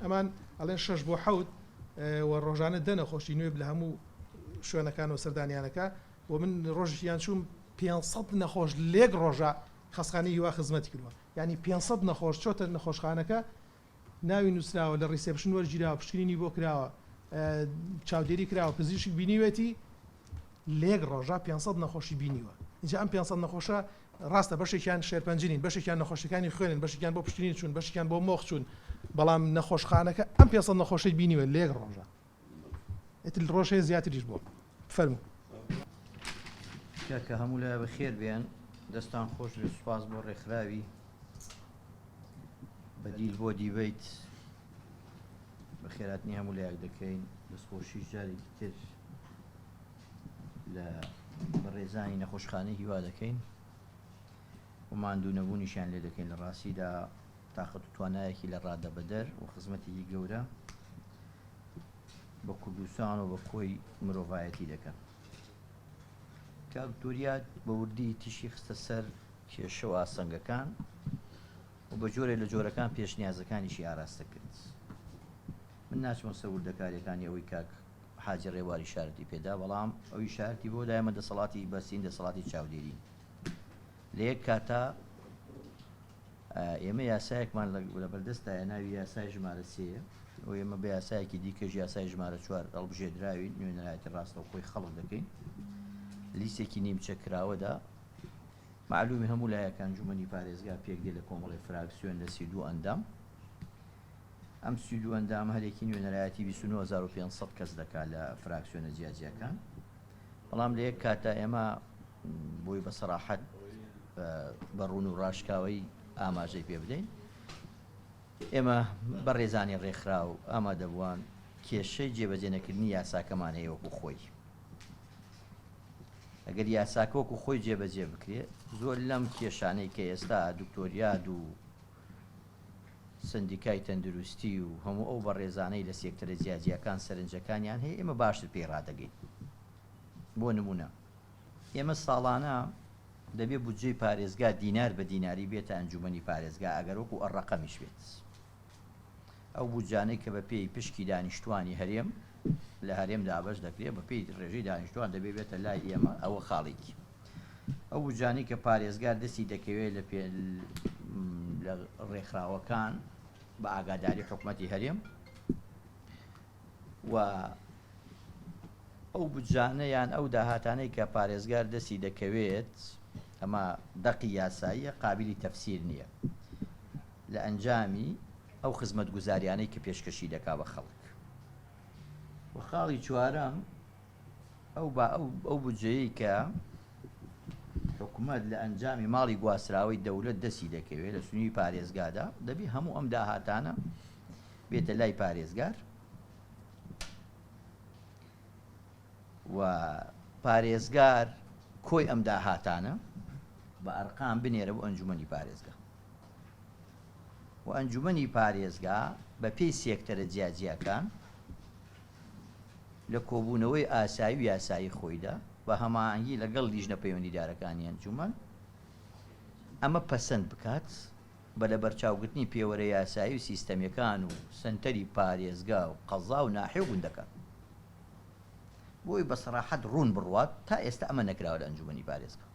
C: ئەمان ئەڵێن شەش بۆ حەوت و ڕۆژانە دە نەخۆشی نوێ لە هەموو شوێنەکان و سەردانیانەکە و من ڕۆژێکیان چووم 500 نەخۆش لێک ڕۆژە خەسخانەی هیوا خزمەتی کردووە یعنی 500 نەخۆش چۆتە نەخۆشخانەکە. ناوی نووسراوە، لە reception وەرگیراوە، پشکنینی بۆ کراوە، چاودێری کراوە، پزیشک بینیوێتی، لە یەک ڕۆژا 500 نەخۆشی بینیوە. ئینجا ئەم 500 نەخۆشە ڕاستە بەشێکیان شێرپەنجە نین، بەشێکیان نەخۆشیەکانی خوێنن، بەشێکیان بۆ پشکنین چوون، بەشێکیان بۆ مۆخ چوون، بەڵام نەخۆشخانەکە ئەم 500 نەخۆشەی بینیوە لە یەک ڕۆژا. ئیتر ڕۆژ هەیە زیاتریش بووە. فەرموو.
D: کاکە هەموو لایە بەخێر بێن دەستان خۆش بێت سوپاس بۆ ڕێکخراوی بەدیل بۆ دیبەیت بەخێراتنی هەموو لایەک دەکەین دەستخۆشی جارێکی تر لە بەڕێزانی نەخۆشخانەی هیوا دەکەین و ماندوو نەبوونیشیان لێ دەکەین لە ڕاستیدا تاقەت و توانایەکی لە ڕادەبەدەر و خزمەتێکی گەورە بە کوردستان و بە کۆی مرۆڤایەتی دەکەن. کاک دوریات بە وردی تیشکی خستە سەر کێشە و ئاستەنگەکان و بە جۆرێ لە جۆرەکان پێشنیازەکانیشی ئاراستە کرد. من ناچمە سەر وردەکاریەکانی ئەوەی کاک حاجی ڕێبوار ئیشارەتی پێدا، بەڵام ئەو ئیشارەتی بۆ دا ئێمە دەسەڵاتی بەسین، دەسەڵاتی چاودێرین. لە یەک کاتا ئێمە یاسایەکمان لەبەردەستایە ناوی یاسای ژمارە سێیە و ئێمە بە یاسایەکی دیکەش یاسای ژمارە چوار هەڵبژێردراوین نوێنەرایەتی ڕاستەوخۆی خەڵک دەکەین لیستێکی نیمچە کراوەدا معلومی هەموو لایەک ئەنجومەنی پارێزگا پێک دێ لە کۆمەڵی فراکسیۆن لە 32 ئەندام ئەم 32 ئەندام هەرێکی نوێنەرایەتی 29500 کەس دەکات لە فراکسیۆنە جیاجیاکان بەڵام لە یەک کاتا ئێمە بۆی بە سەراحەت بە ڕوون و ڕاشکاوەی ئاماژەی پێ بدەین ئێمە بە ڕێزانی ڕێکخرا و ئامادەبووان کێشەی جێبەجێ نەکردنی یاساکەمان هەیە وەکو خۆی ئەگەر یاساکە وەکو خۆی جێبەجێ بکرێت زۆر لەم کێشانەی کە ئێستا دکتۆریاد و سندیکای تەندروستی و هەموو ئەو بەڕێزانەی لە سێکتەرە جیاجیاکان سەرنجەکانیان هەیە ئێمە باشتر پێی ڕادەگەین بۆ نمونە ئێمە ساڵانە دەبێ بودجەی پارێزگا دینار بە دیناری بێتە ئەنجومەنی پارێزگا ئەگەر وەکو ئەڕەقەمیش بێت ئەو بودجانەی کە بە پێی پشکی دانیشتوانی هەرێم لە هەرێم دابەش دەکرێت بە پێی ڕێژەی دانیشتوان دەبێ بێتە لای ئێمە ئەوە خاڵێکی ئەو بودجانەی کە پارێزگار دەستی دەکەوێت لە پێ لە ڕێکخراوەکان بە ئاگاداری حکومەتی هەرێم و ئەو بودجانە یان ئەو داهاتانەی کە پارێزگار دەستی دەکەوێت ئەمە دەقی یاساییە قابلی تەفسیر نییە لە ئەنجامی ئەو خزمەتگوزاریانەی کە پێشکەشی دەکا بە خەڵک و خاڵی چوارەم ئەو با ئەو ئەو بودجەیەی کە حکومەت لە ئەنجامی ماڵی گواستراوەی دەولەت دەستی دەکەوێت لە سنووری پارێزگادا دەبی هەموو ئەم داهاتانە بێتە لای پارێزگار و پارێزگار کۆی ئەم داهاتانە بە ئەرقام بنێرە بۆ ئەنجومەنی پارێزگا و ئەنجومەنی پارێزگا بە پێی سێکتەرە جیاجیاکان لە کۆبوونەوەی ئاسایی و یاسایی خۆیدا بە هەماهەنگی لەگەڵ لیژنە پەیوەندیدارەکانی ئەنجومەن ئەمە پەسەند بکات بە لەبەرچاوگرتنی پێوەرە یاسایی و سیستەمیەکان و سەنتەری پارێزگا و قەزا و ناحیە و گوندەکان. بۆی بە سەراحەت ڕوون بڕوات تا ئێستا ئەمە نەکراوە لە ئەنجومەنی پارێزگا.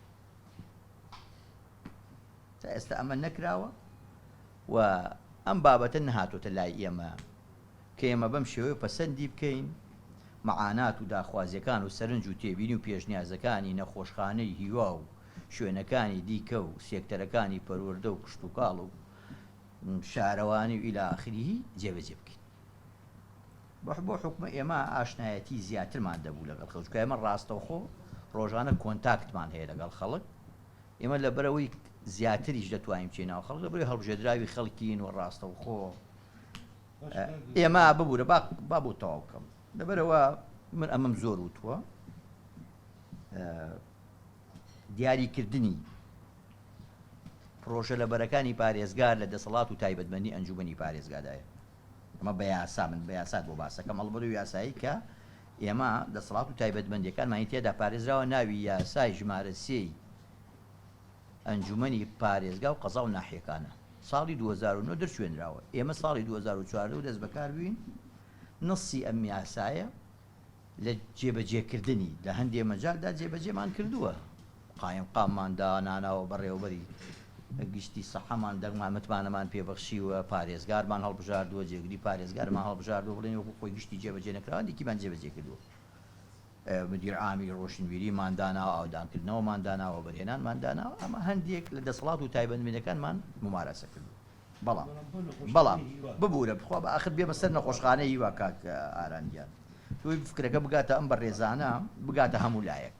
D: تا ئێستا ئەمە نەکراوە و ئەم بابەتە نەهاتۆتە لای ئێمە کە ئێمە بەم شێوەیە پەسەندی بکەین مەعانات و داخوازیەکان و سەرنج و تێبینی و پێشنیازەکانی نەخۆشخانەی هیوا و شوێنەکانی دیکە و سێکتەرەکانی پەروەردە و کشتوکاڵ و شارەوانی و الی آخره جێبەجێ بکەین. بۆ حوکمە ئێمە ئاشنایەتی زیاترمان دەبوو لەگەڵ خەڵک، چونکە ئێمە ڕاستەوخۆ ڕۆژانە contact مان هەیە لەگەڵ خەڵک، ئێمە لەبەرئەوەی زیاتریش دەتوانین بچینە ناو خەڵک، لەبەرئەوەی هەڵبژێردراوی خەڵکین و ڕاستەوخۆ ئێمە ببورە با با بۆ تەواو بکەم لەبەرئەوە من ئەمەم زۆر وتووە دیاریکردنی پرۆژە لەبەرەکانی پارێزگار لە دەسەڵات و تایبەتمەندی ئەنجومەنی پارێزگادایە. ئەمە بە یاسا، من بە یاسات بۆ باسەکەم، هەڵبەت و یاسایی کە ئێمە دەسەڵات و تایبەتمەندیەکانمانی تێدا پارێزراوە ناوی یاسای ژمارە سێی ئەنجومەنی پارێزگا و قەزا و ناحیەکانە ساڵی 2009 دەرچوێنراوە ئێمە ساڵی 2014 و دەست بەکار بووین نصی ئەم یاسایە لە جێبەجێکردنی لە هەندێ مەجالدا جێبەجێمان کردووە، قایمقاممان داناناوە بەڕێوەبەری. گشتی سەحەمان دەنگمان متمانەمان پێ بەخشیوە، پارێزگارمان هەڵبژاردووە، جێگری پارێزگارمان هەڵبژاردووە، بڵێین وەکو خۆی گشتی جێبەجێ نەکراوە، هەندێکیمان جێبەجێ کردووە. مدیر عامی ڕۆشنبیریمان داناوە، ئاوەدانکردنەوەمان داناوە، وەبەرهێنانمان داناوە، ئەمە هەندێک لە دەسەڵات و تایبەتمەندیەکانمان مومارەسە کردووە. بەڵام بەڵام ببورە بخوا بە ئاخر بێمە سەر نەخۆشخانەی هیوا کاک ئارام گیان تۆی فکرەکە بگاتە ئەم بەڕێزانە بگاتە هەموو لایەک.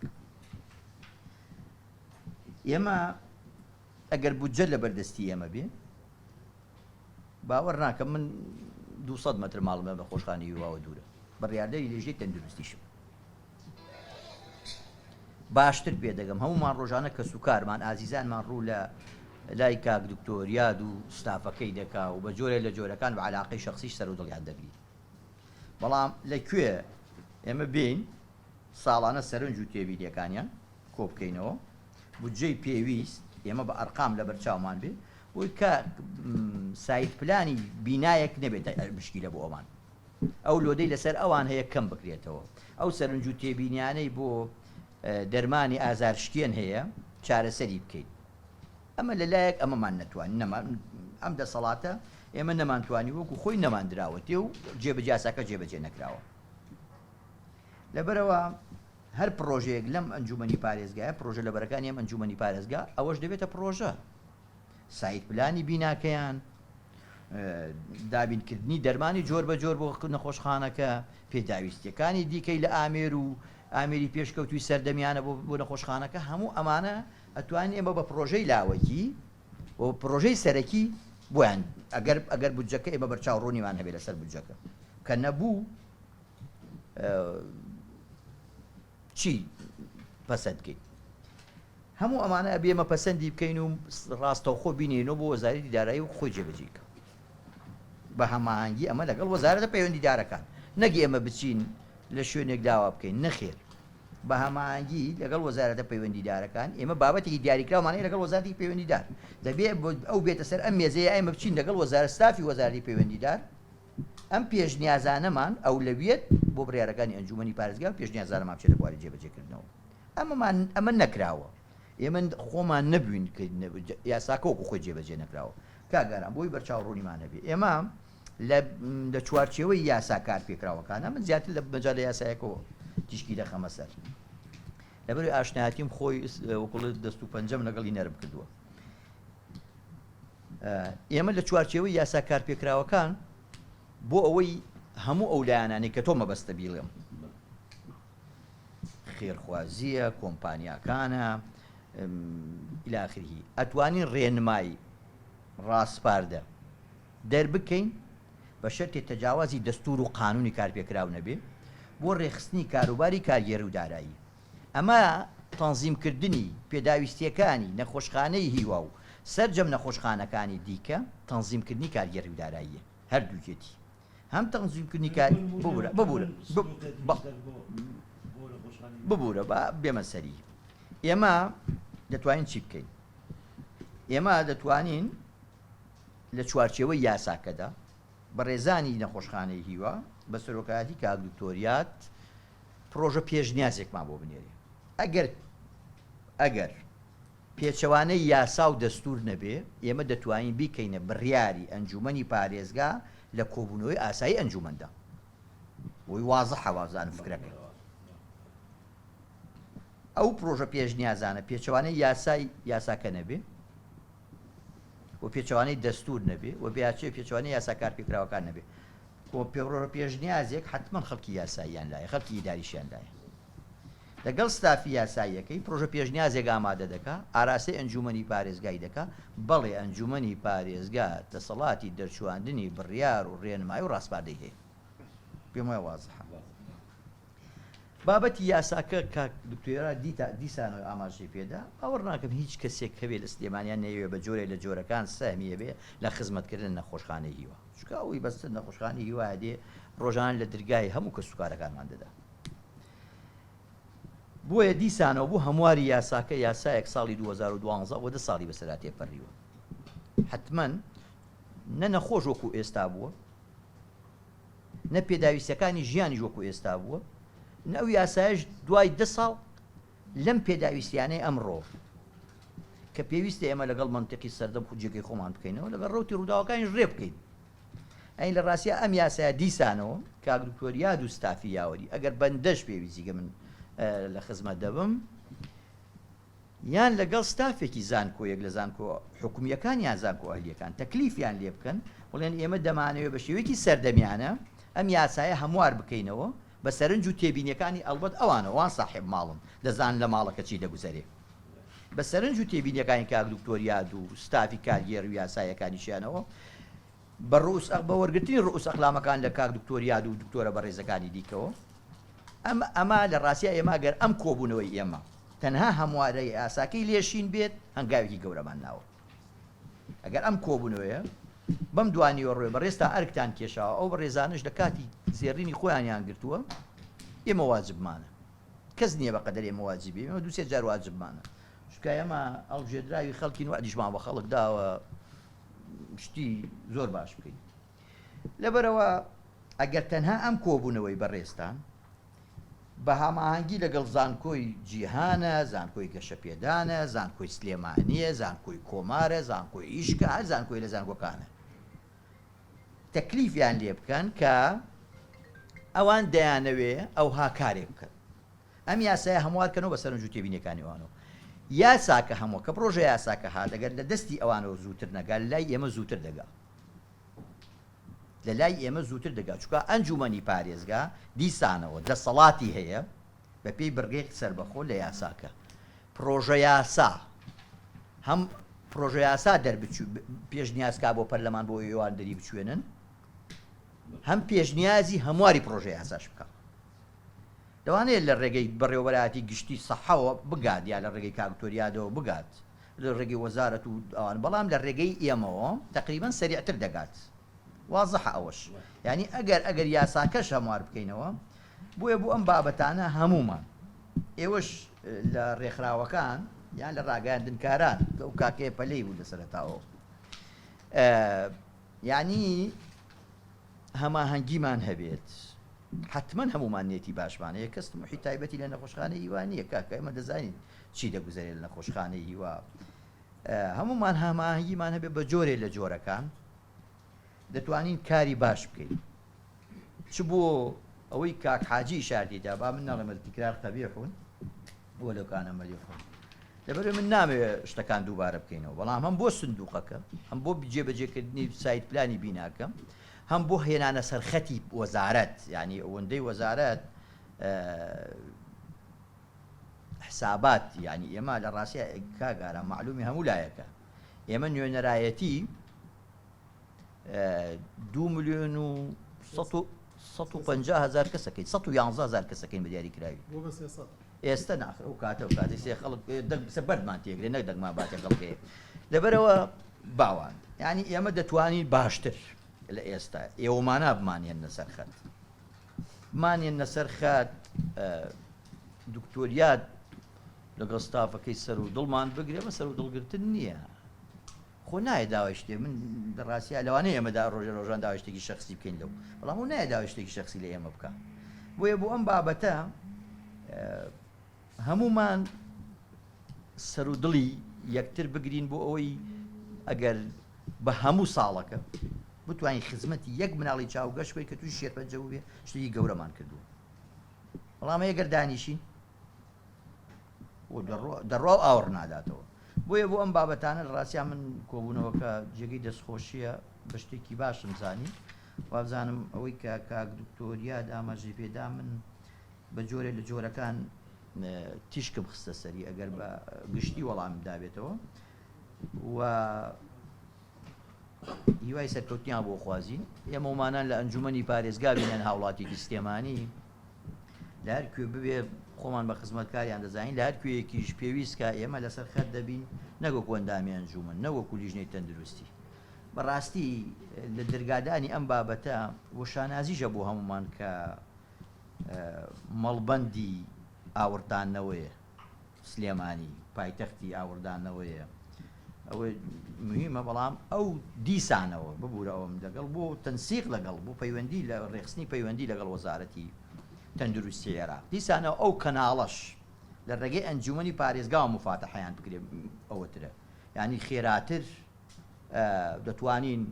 D: ئێمە ئەگەر بودجە لە بەردەستی ئێمە بێ باوەڕ ناکەم من 200 مەتر ماڵم لە نەخۆشخانەی هیواوە دوورە بڕیاردەری لێژەی تەندروستیشم باشتر پێدەگەم هەمومان ڕۆژانە کە سوکارمان ئازیزانمان ڕوو لە لای کاک دکتۆر یاد و ستافەکەی دەکا و بە جۆرێ لە جۆرەکان بە علاقەی شخصیش سەر و دڵیان دەگری بەڵام لە کوێ ئێمە بین ساڵانە سەرنج و تێبینیەکانیان کۆبکەینەوە، بودجەی پێویست ئێمە بە ئەرقام لەبەرچاومان بێ بۆی کە site plan ی بینایەک نەبێتە مشکیلە بۆ ئەوان ئەو load ەی لەسەر ئەوان هەیە کەم بکرێتەوە ئەو سەرنج و تێبینیانەی بۆ دەرمانی ئازارشکێن هەیە چارەسەری بکەین ئەمە لەلایەک ئەمەمان نەتوانی نەما ئەم دەسەڵاتە ئێمە نەمانتوانی وەکو خۆی نەماندراوەتێ و جێبەجێ یاساکە جێبەجێ نەکراوە لەبەرئەوە هەر پڕۆژەیەک لەم ئەنجومەنی پارێزگایە، پڕۆژە لەبەرەکانی ئەم ئەنجومەنی پارێزگا، ئەوەش دەبێتە پڕۆژە. site plan ی بیناکەیان، دابینکردنی دەرمانی جۆر بە جۆر بۆ نەخۆشخانەکە، پێداویستیەکانی دیکەی لە ئامێر و ئامێری پێشکەوتوی سەردەمیانە بۆ نەخۆشخانەکە، هەموو ئەمانە ئەتوانین ئێمە بە پڕۆژەی لاوەکی و پڕۆژەی سەرەکی بۆیان ئەگەر ئەگەر بودجەکە ئێمە بەرچاو ڕوونیمان هەبێت لەسەر بودجەکە کە نەبوو چی پەسەند بکەین هەموو ئەمانە ئەبێ ئێمە پەسەندی بکەین و ڕاستەوخۆ بینێنەوە بۆ وەزارەتی دارایی و خۆی جێبەجێی کە بە هەماهەنگی ئەمە لەگەڵ وەزارەتە پەیوەندیدارەکان نەک ئێمە بچین لە شوێنێک داوا بکەین نەخێر بە هەماهەنگی لەگەڵ وەزارەتە پەیوەندیدارەکان ئێمە بابەتێکی دیاریکراومان هەیە لەگەڵ وەزارەتی پەیوەندیدار دەبێ ئەو بێتە سەر ئەم مێزەیە ئێمە بچین لەگەڵ وەزارەت ستافی وەزارەتی پەیوەندیدار ئەم پێشنیازانەمان ئەولەویەت بۆ بڕیارەکانی ئەنجومەنی پارێزگا و پێشنیازانەمان بچێتە بواری جێبەجێکردنەوە. ئەمەمان ئەمە نەکراوە. ئێمە خۆمان نەبووین کە یاساکە وەکو خۆی جێبەجێ نەکراوە. کاک ئارام بۆی بەرچاو ڕوونیمان هەبێ ئێمە لە لە چوارچێوەی یاسا کارپێکراوەکانە من زیاتر لە مەجالە یاسایەکەوە تیشکی دەخەمە سەر. لەبەرئەوەی ئاشنایەتیم خۆی وەکوڵ دەست و پەنجەم لەگەڵی نەرم کردووە. ئێمە لە چوارچێوەی یاسا کارپێکراوەکان بۆ ئەوەی هەموو ئەو لایەنانەی کە تۆ مەبەستە بیڵێم خێرخوازییە کۆمپانیاکانە إلى آخره ئەتوانین ڕێنمایی ڕاسپاردە دەربکەین بە شەرتێ تەجاوازی دەستور و قانونی کارپێکراو نەبێ بۆ ڕێکخستنی کاروباری کارگێڕی و دارایی ئەمە تەنزیمکردنی پێداویستییەکانی نەخۆشخانەی هیوا و سەرجەم نەخۆشخانەکانی دیکە تەنزیمکردنی کارگێڕی و داراییە هەردووکێتی هەم تەنزیمکردنی کار ببورە ببورە ببورە با بێمە سەری ئێمە دەتوانین چی بکەین ئێمە دەتوانین لە چوارچێوەی یاساکەدا بەڕێزانی نەخۆشخانەی هیوا بە سەرۆکایەتی کاک دکتۆر یاد پڕۆژە پێشنیازێکمان بۆ بنێرێ ئەگەر ئەگەر پێچەوانەی یاسا و دەستور نەبێ ئێمە دەتوانین بیکەینە بڕیاری ئەنجومەنی پارێزگا لە کۆبوونەوەی ئاسایی ئەنجومەندا بۆی وازحە وازانم فکرەکە ئەو پرۆژە پێشنیازانە پێچەوانەی یاسای یاساکە نەبێ و پێچەوانەی دەستور نەبێ و بێچێ پێچەوانەی یاسا کارپێکراوەکان نەبێ بۆ پێڕۆ پێشنیازێک حەتمەن خەڵکی یاساییان لایە، خەڵکی ئیداریشیان لایە. لەگەڵ ستافی یاساییەکەی پرۆژە پێشنیازێک ئامادە دەکا، ئاراستەی ئەنجوومەنی پارێزگای دەکا، بەڵێ ئەنجوومەنی پارێزگا دەسەڵاتی دەرچوواندنی بڕیار و ڕێنمایی و ڕاسپاردەی هەیە. پێم وایە وازحە. بابەتی یاساکە کاک دکتۆرا دیتا دیسانەوە ئاماژەی پێدا، باوەڕ ناکەم هیچ کەسێک هەبێ لە سلێمانیان نەیەوێ بە جۆرێک لە جۆرەکان سەهمی هەبێ لە خزمەتکردن نەخۆشخانەی هیوا. چونکە ئەوەی بەستر نەخۆشخانەی هیوایە دێ ڕۆژانە لە درگای هەموو کەسوکارەکانمان دەدا. بۆیە دیسانەوە بۆ هەمواری یاساکە یاسایەک ساڵی 2012 وە دە ساڵی بەسەرا تێپەڕیوە حتمما نە نەخۆش وەکو ئێستا بووە نە پێداویستەکانی ژیانیش وەکو ئێستا بووە نە ئەو یاسایش دوای دە ساڵ لەم پێداویستیانەی ئەمڕۆ. کە پێویستە ئێمە لەگەڵ مەنتیقی سەردەم خو جێگەی خۆمان بکەینەوە لەگەڵ ڕەوتی ڕووداوەکانیش ڕێ بکەین. ئەی لە ڕاستیا ئەم یاسایە دیسانەوە کاک دکتۆر یاد و ستافی یاوەری ئەگەر بەندەش پێویستی کە من لە خزمەت دەبم یان لەگەڵ ستافێکی زانکۆیەک لە زانکۆ حکومییەکان یان زانکۆ ئەهلییەکان تەکلیفیان لێ بکەن بڵێن ئێمە دەمانەوێت بە شێوەیەکی سەردەمیانە ئەم یاسایە هەموار بکەینەوە بە سەرنج و تێبینیەکانی ئەڵبەت ئەوانەوە ئەوان ساحێب ماڵن دەزانن لە ماڵەکە چی دەگوزەرێ بە سەرنج و تێبینیەکانی کاک دکتۆر یاد و ستافی کارگێڕی و یاساییەکانیشیانەوە بە ڕووس بە وەرگرتنی ڕووس ئەقلامەکان لە کاک دکتۆر یاد و دکتۆرە بەڕێزەکانی دیکەوە ئەم ئەمە لە ڕاستیا ئێمە گەر ئەم کۆبوونەوەی ئێمە تەنها هەموارەی یاساکەی لێشین بێت هەنگاوێکی گەورەمان ناوە. ئەگەر ئەم کۆبوونەوەیە بەم دوانیوەڕۆیە بەڕێزتان ئەرکتان کێشاوە، ئەو بەڕێزانەش لە کاتی زێڕینی خۆیانیان گرتووە، ئێمە واجبمانە. کەس نییە بەقەدەر ئێمە واجبی، ئێمە دوو سێ جار واجبمانە. چونکە ئێمە هەڵبژێردراوی خەڵکین، وەعدیشمان بە خەڵک داوە شتی زۆر باش بکەین. لەبەرئەوە ئەگەر تەنها ئەم کۆبوونەوەی بەڕێزتان بە هەماهەنگی لەگەڵ زانکۆی جیهانە، زانکۆی گەشەپێدانە، زانکۆی سلێمانییە، زانکۆی کۆمارە، زانکۆی ئیشکە، هەر زانکۆی لە زانکۆکانە تەکلیفیان لێ بکەن کە ئەوان دەیانەوێ ئەوها کارێک بکەن. ئەم یاسایە هەموار کەنەوە بە سەرنج و تێبینیەکانی ئەوانەوە. یاساکە هەموو کە پڕۆژە یاساکە هات ئەگەر لە دەستی ئەوانەوە زووتر نەگا لە لای ئێمە زووتر دەگا. لە لای ئێمە زووتر دەگات، چونکە ئەنجوومەنی پارێزگا دیسانەوە دەسەڵاتی هەیە بەپێی بڕگەی سەربەخۆ لە یاساکە پڕۆژەیاسا هەم پڕۆژەیاسا دەربچوو پێشنیازکا بۆ پەرلەمان بۆ ئەوان دەری بچوێنن هەم پێشنیازی هەمواری پڕۆژەیاساش بکە لەوانەیە لە ڕێگەی بەڕێوەبەرایەتی گشتی سەحەوە بگات یا لە ڕێگەی کاک تۆریادەوە بگات لە ڕێگەی وەزارەت و ئەوان بەڵام لە ڕێگەی ئێمەوە تەقریبەن سەریعتر دەگات وازحە ئەوەش یانی ئەگەر ئەگەر یاساکەش هەموار بکەینەوە بۆیە بۆ ئەم بابەتانە هەموومان ئێوەش لە ڕێکخراوەکان یان لە ڕاگەیاندنکاران ئەو کاکەیە پەلەی بوو لە سەرەتاوە یعنی هەماهەنگیمان هەبێت حەتمەن هەموومان نیەتی باشمان هەیە کەس تموحی تایبەتی لە نەخۆشخانەی هیوا نییە کاکە ئێمە دەزانین چی دەگوزەرێت لە نەخۆشخانەی هیوا هەموومان هەماهەنگیمان هەبێت بە جۆرێ لە جۆرەکان دەتوانین کاری باش بکەین چ بۆ ئەوەی کاک حاجی ئیشارەتی دا با من نەڵێم التکرار قبیح ولو كان مديح لەبەرئەوەی من نامەوێت شتەکان دووبارە بکەینەوە بەڵام هەم بۆ سندوقەکە هەم بۆ جێبەجێکردنی site plan ی بیناکە هەم بۆ هێنانە سەرخەتی وەزارەت یعنی ئەوەندەی وەزارەت حسابات یعنی ئێمە لە ڕاستیا کاک ئارام مەعلومی هەموو لایەکە ئێمە نوێنەرایەتی دوو ملیۆن و 150 هزار کەسەکەین 111 هزار کەسەکەین بە دیاری کراوی ئێستە ناخر ئەو کاتە و کاتی سێ خەڵک دەنگ بسە بەردمان تێگرێ نەک دەنگمان باتێ خەڵکێ لەبەرەوە باوان یعنی ئێمە دەتوانین باشتر لە ئێستا ئێوەمانە بمانێنە سەر خەت بمانێنە سەر خەت دکتۆریات لەگەڵ ستافەکەی سەر و دڵمان بگرێ بە سەر و دڵگرتن نییە خۆ نایە داوای شتێ من لە ڕاستیا لەوانەیە ئێمە دا ڕۆژێ ڕۆژان داوای شتێکی شەخسی بکەین لەو بەڵام ئەو نایە داوای شتێکی شەخسی لە ئێمە بکا بۆیە بۆ ئەم بابەتە هەمومان سەر و دڵی یەکتر بگرین بۆ ئەوەی ئەگەر بە هەموو ساڵەکە بتوانین خزمەتی یەک مناڵی چاوگەش بکەین کە تووشی شێرپەنجە بووبێ شتێکی گەورەمان کردووە بەڵام ئەگەر دانیشین و دەڕوا و ئاوڕ ناداتەوە. بۆیە بۆ ئەم بابەتانە لە ڕاستیا من کۆبوونەوەکە جێگەی دەستخۆشییە بە شتێکی باشم زانی. وابزانم ئەوەی کە کاک دکتۆر یاد ئاماژەی پێدا من بە جۆرێ لە جۆرەکان تیشکم خستە سەری ئەگەر بە گشتی وەڵامم دابێتەوە و هیوای سەرکەوتنیان بۆ خوازین. ئێمەومانان لە ئەنجومەنی پارێزگا بین یان هاوڵاتیەکی سلێمانی لە هەر کوێ ببێ خۆمان بە خزمەتکاریان دەزانین لە هەر کوێیەکیش پێویست کا ئێمە لەسەر خەت دەبین نەک وەکو ئەندامی ئەنجومەن نەک وەکو لیژنەی تەندروستی بەڕاستی لە دەرگادانی ئەم بابەتە و شانازیشە بۆ هەمومان کە مەڵبەندی ئاوڕدانەوەیە سلێمانی پایتەختی ئاوڕدانەوەیە ئەوە مهمە بەڵام ئەو دیسانەوە ببورە ئەوم لەگەڵ بۆ تەنسیق لەگەڵ بۆ پەیوەندی لە ڕێخستنی پەیوەندی لەگەڵ وەزارەتی تەندروستی عێراق دیسانەوە ئەو کەناڵەش لە ڕێگەی ئەنجومەنی پارێزگاوە مفاتەحەیان بکرێ ئەوەترە. یانی خێراتر دەتوانین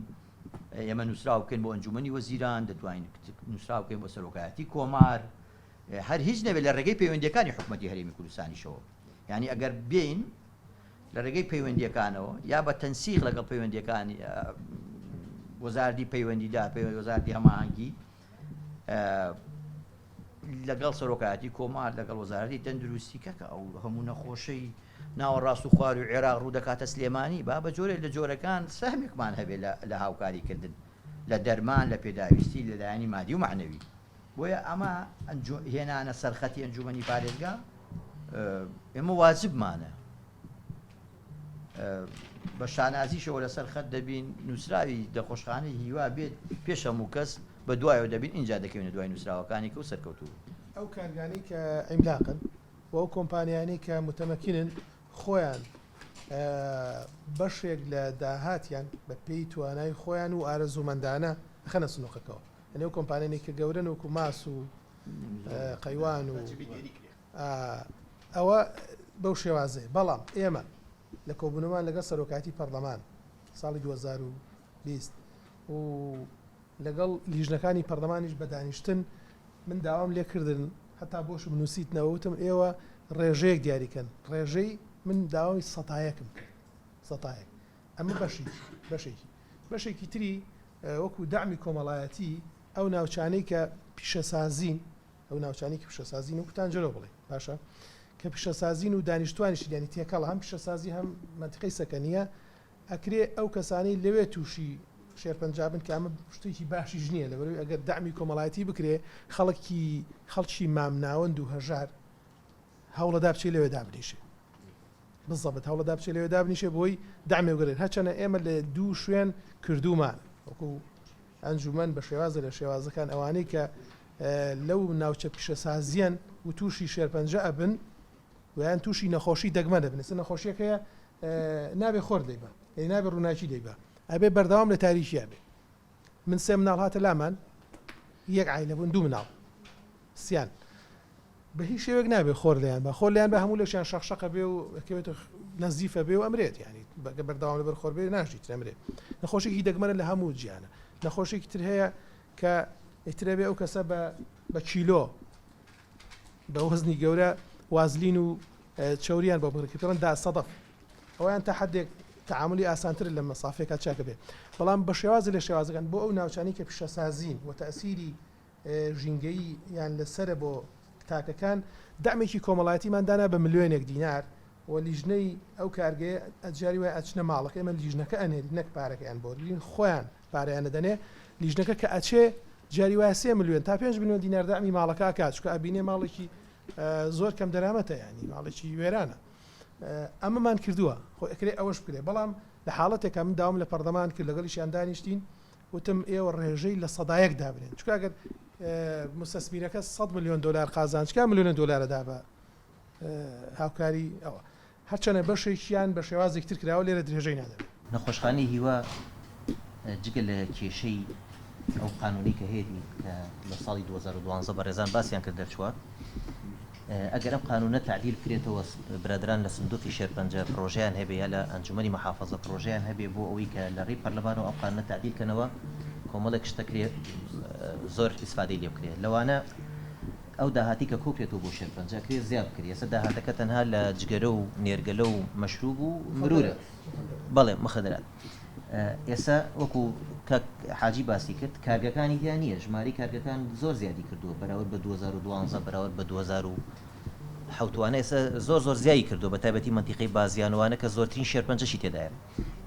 D: ئێمە نووسراو بکەین بۆ ئەنجومەنی وەزیران، دەتوانین نووسراو بکەین بۆ سەرۆکایەتی کۆمار، هەر هیچ نەبێت لە ڕێگەی پەیوەندیەکانی حکومەتی هەرێمی کوردستانیشەوە یانی ئەگەر بێین لە ڕێگەی پەیوەندیەکانەوە یا بە تەنسیق لەگەڵ پەیوەندیەکانی وەزارەتی پەیوەندیدا پەیوەندی وەزارەتی هەماهەنگی لەگەڵ سەرۆکایەتی کۆمار لەگەڵ وەزارەتی تەندروستی کەکە ئەو هەموو نەخۆشەی ناوەڕاست و خوار و عێراق ڕوو دەکاتە سلێمانی با بە جۆرێک لە جۆرەکان سەهمێکمان هەبێت لە هاوکاریکردن لە دەرمان لە پێداویستی لە لایەنی مادی و مەعنەوی بۆیە ئەمە هێنانە سەرخەتی ئەنجومەنی پارێزگا ئێمە واجبمانە بە شانازیشەوە لەسەر خەت دەبین نووسراوی دەخۆشخانەی هیوا بێت پێش هەموو کەس بە دوایەوە دەبین ئینجا دەکەوینە دوای نووسراوەکانی کە و سەرکەوتوو
C: ئەو کارگانەی کە عیملاقن و ئەو کۆمپانیانەی کە متەمەکینن خۆیان بەشێک لە داهاتیان بە پێی توانای خۆیان و ئارەزوومەندانە ئەخەنە سندوقەکەوە. یانی ئەو کۆمپانیانەی کە گەورەن وەکو ماس و قەیوان و ئەوە بەو شێوازەیە. بەڵام ئێمە لە کۆبوونەوەمان لەگەڵ سەرۆکایەتی پەرلەمان ساڵی 2020 و لەگەڵ لیژنەکانی پەرلەمانیش بە دانیشتن من داوام لێکردن هەتا بۆشم نووسیتنەوە وتم ئێوە ڕێژەیەک دیاریکەن ڕێژەی من داوای سەتایەکم کرد سەتایەک ئەمە بەشێکی بەشێکی بەشێکی تری وەکو دەعمی کۆمەڵایەتی ئەو ناوچانەی کە پیشەسازین ئەو ناوچانەی کە پیشەسازین وەکو تانجەرۆ بڵێ باشە کە پیشەسازین و دانیشتوانیشی یانی تێکەڵ هەم پیشەسازی هەم مەنتیقەی سەکەنیە ئەکرێ ئەو کەسانەی لەوێ تووشی شێرپەنجا بن کە ئەمە شتێکی باشیش نییە لەبەرئەوەی ئەگەر دەعمی کۆمەڵایەتی بکرێ خەڵکی خەڵکی مامناوەند و هەژار هەوڵەدا بچێ لەوێ دابنیشێ بزەبت هەوڵەدا بچێ لەوێ دابنیشێ بۆی دەعمێ بگرێت هەرچەنە ئێمە لە دوو شوێن کردومان وەکو ئەنجومەن بە شێوازە لە شێوازەکان ئەوانەی کە لەو ناوچە پیشەسازیەن و تووشی شێرپەنجە ئەبن ویان تووشی نەخۆشی دەگمەن دەبن ئێستا نەخۆشیەک هەیە نابێ خۆر لێی بە یعنی نابێ ڕووناکی لێی بە ئەبێ بەردەوام لە تاریکیا بێ من سێ مناڵ هاتە لامان یەک عیلە بوون دوو مناڵ سیان بە هیچ شێوەیەک نابێ خۆر لێیان بە خۆر لێیان بە هەموو لەشیان شەقشەقە بێ و ئەکەوێتە نەزیفە بێ و ئەمرێت یعنی بەگە بەردەوام لەبەر خۆر بێ ناژیت ئەمرێت نەخۆشێکی دەگمەنە لە هەموو جیانە نەخۆشێکی تر هەیە کە ئیترە بێ ئەو کەسە بە بە کیلۆ بە وەزنی گەورە وازلین و چەوریان بۆ بکڕێت کە پێڵێن دا سەدەف ئەویان تا حدێک تعاملی ئاسانتر لە مەسافێکا چاکە بێ بەڵام بە شێوازی لە شێوازەکان بۆ ئەو ناوچانی کە پیشەسازین و تەسیری ژینگەیی یان لەسەرە بۆ تاکەکان، دەعمێکی کۆمەڵایەتیمان دانا بە ملیۆنێک دینار و لیژنەی ئەو کارگەیە جاری وایە ئەچنە ماڵەکە ئێمە لیژنەکە ئەنێرین نەک پارەکەیان بۆ وەرگرین خۆیان پارەیان ئەدەنێ لیژنەکە کە ئەچێ جاری وایە سێ ملیۆن تا پێنج ملیۆن دینار دەعمی ماڵەکە ئەکات چونکە ئەبینێ ماڵێکی زۆر کەم دەرامەتە یانی ماڵێکی وێرانە ئەمەمان کردووە خۆ ئەکرێ ئەوەش بکرێ بەڵام لە حاڵەتێکا من داوام لە پەرلەمان کرد لەگەڵیشیان دانیشتین وتم ئێوە ڕێژەی 1% دابنێن چونکە ئەگەر موستەسمیرەکە 100 ملیۆن دۆلار قازانج کا ملیۆنە دۆلارە دا بە هاوکاری ئەوە هەرچەنە بەشێکیان بە شێوازێک تر کراوە لێرە درێژەی نادەم.
E: نەخۆشخانەی هیوا جگە لە کێشەی ئەو قانونەی کە هەیەتی کە لە ساڵی 2012 بەڕێزان باسیان کرد دەرچووە ئەگەر ئەم قانونە تەعدیل بکرێتەوە برادەران لە سندوقی شێرپەنجە پرۆژەیان هەبێ یا لە ئەنجومەنی محافەزە پرۆژەیان هەبێ بۆ ئەوەی کە لە ڕێی پەرلەمانەوە ئەم قانونە تەعدیل کەنەوە کۆمەڵێک شت دەکرێ زۆر ئیسفادەی لێ بکرێ لەوانە ئەو داهاتی کە کۆکرێتەوە بۆ شێرپەنجە ئەکرێ زیاد بکرێ ئێستا داهاتەکە تەنها لە جگەرە و نێرگەلە و مەشروب و مرورە بەڵێ مخدرات ئێستا وەکو کاک حاجی باسی کرد کارگەکانی تیا نییە ژمارەی کارگەکان زۆر زیادی کردووە بەراورد بە 2012 بەراورد بە 2007 وانە ئێستا زۆر زۆر زیادی کردووە بە تایبەتی مەنتیقەی بازیان وانە کە زۆرترین شێرپەنجەشی تێدایە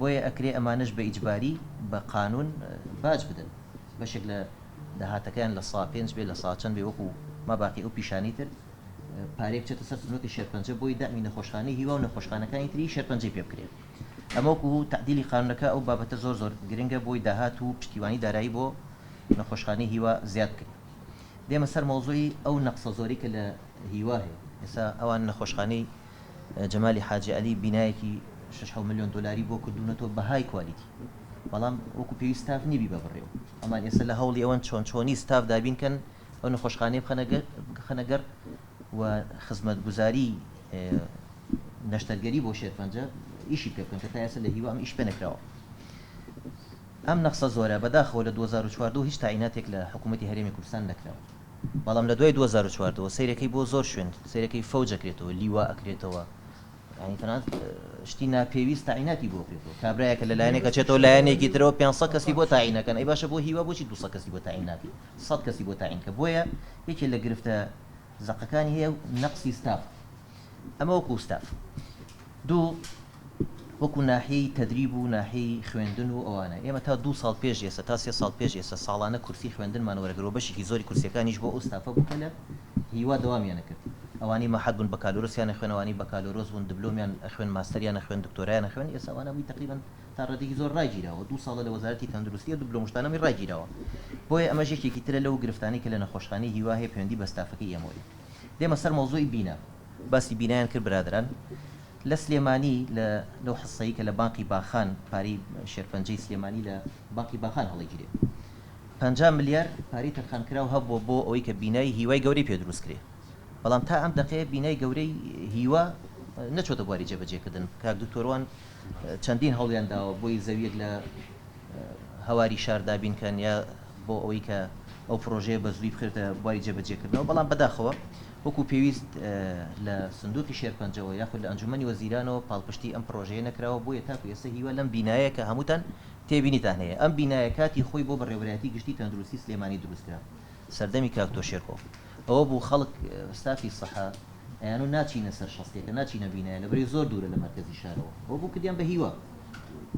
E: بۆیە ئەکرێ ئەمانەش بە ئیجباری بە قانون باج بدەن بەشێک لە داهاتەکەیان لە سا پێنج بێ لە سا چەند بێ وەکو ما باقی ئەو پیشانەی تر پارەی بچێتە سەر سنوقی شێرپەنجە بۆی دەعمی نەخۆشخانەی هیوا و نەخۆشخانەکانی تری شێرپەنجەی پێ بکرێ ئەمە وەکو تەعدیلی قانونەکە ئەو بابەتە زۆر زۆر گرنگە بۆی داهات و پشتیوانی دارایی بۆ نەخۆشخانەی هیوا زیاد بکرێ دێمە سەر مەوزوعی ئەو نەقسە زۆرەی کە لە هیوا هەیە ئێستا ئەوان نەخۆشخانەی جەمالی حاجی عەلی بینایەکی شەش حەوت ملیۆن دۆلاری بۆ کردوونەتەوە بە high quality بەڵام وەکو پێویست ستاف نیە بیبە بڕێوە ئەمان ئێستا لە هەوڵی ئەوەن چۆن چۆنی ستاف دابین کەن ئەو نەخۆشخانەیە بخەنە گەڕ و خزمەتگوزاری نەشتەرگەری بۆ شێرپەنجە ئیشی پێ بکەن کە تا ئێستا لە هیوا ئەم ئیش پێ نەکراوە. ئەم نەقسە زۆرە، بەداخەوە لە 2014 هیچ تەعیناتێک لە حکوومەتی هەرێمی کوردستان نەکراوە. بەڵام لە دوای 2014 وە سەیرەکەی بۆ زۆر شوێن سەیرەکەی فەوج ئەکرێتەوە، لیوا ئەکرێتەوە، یانی تەنانەت شتی ناپێویست تەعیناتی بۆ ئەکرێتەوە. کابرایەکە لە لایەنێک ئەچێتەوە لایەنێکی ترەوە 500 کەسی بۆ تەعین ئەکەن، ئەی باشە بۆ هیوا بۆچی 200 کەسی بۆ تەعین ناکەی؟ 100 کەسی بۆ تەعین کە. بۆیە یەکێ لە گرفتە زەقەکانی هەیە نەقسی ستاف. ئەمە وەکو ستاف. دوو، وەکو ناحیەی تەدریب و ناحیەی خوێندن و ئەوانە، ئێمە تا دوو ساڵ پێش ئێستا، تا سێ ساڵ پێش ئێستا ساڵانە کورسی خوێندنمان وەرەگرت و بەشێکی زۆری کورسیەکانیش بۆ ئەو ستافە بوو کە لە هیوا دەوامیان ئەکرد. ئەوانەی مەحەد بوون بەکالۆرۆسیان ئەخوێند، ئەوانەی بەکالۆرۆس بوون دبلۆمیان ئەخوێند، ماستەریان ئەخوێند، دکتۆرایان ئەخوێند، ئێستا ئەوانە هەمووی تەقریبەن تا ڕادەیەکی زۆر ڕاگیراوە، دوو ساڵە لە وەزارەتی تەندروستی ئەو دبلۆم و شتانە هەمووی ڕاگیراوە. بۆیە ئەمەش یەکێکی ترە لەو گرفتانەی کە لە نەخۆشخانەی هیوا هەیە پەیوەندی بە ستافەکەی ئێمەوە هەیە. دێمە سەر مەوزوعی بینا. باسی بینایان کرد برادەران لە سلێمانی لە لەو حسەی کە لە بانقی باخان پارەی شێرپەنجەی سلێمانی لە بانقی باخان هەڵەگیرێ 50 ملیار پارەی تەرخانکراو هەبووە بۆ ئەوەی کە بینای هیوای گەورەی پێ دروست کرێ بەڵام تا ئەم دەقەیە بینای گەورەی هیوا نەچۆتە بواری جێبەجێکردن کاک دکتۆروان چەندین هەوڵیان داوە بۆی زەویەک لە هەواری شار دابین کەن یا بۆ ئەوەی کە ئەو پرۆژەیە بە زووی بخرێتە بواری جێبەجێکردنەوە بەڵام بەداخەوە وەکو پێویست لە سندوقی شێرپەنجەوە یاخود لە ئەنجومەنی وەزیرانەوە پاڵپشتی ئەم پرۆژەیە نەکراوە بۆیە تاکو ئێستا هیوا لەم بینایە کە هەمووتان تێبینیتان هەیە ئەم بینایە کاتی خۆی بۆ بەڕێوەبەرایەتی گشتی تەندروستی سلێمانی دروستکرا سەردەمی کاک تۆشێرکۆ ئەوە بوو خەڵک ستافی سەحە ئەیانو ناچینە سەر شەستێکە ناچینە بینایە لەبەرەی زۆر دوورە لە مەرکەزی شارەوە ئەوە بوو کردیان بە هیوا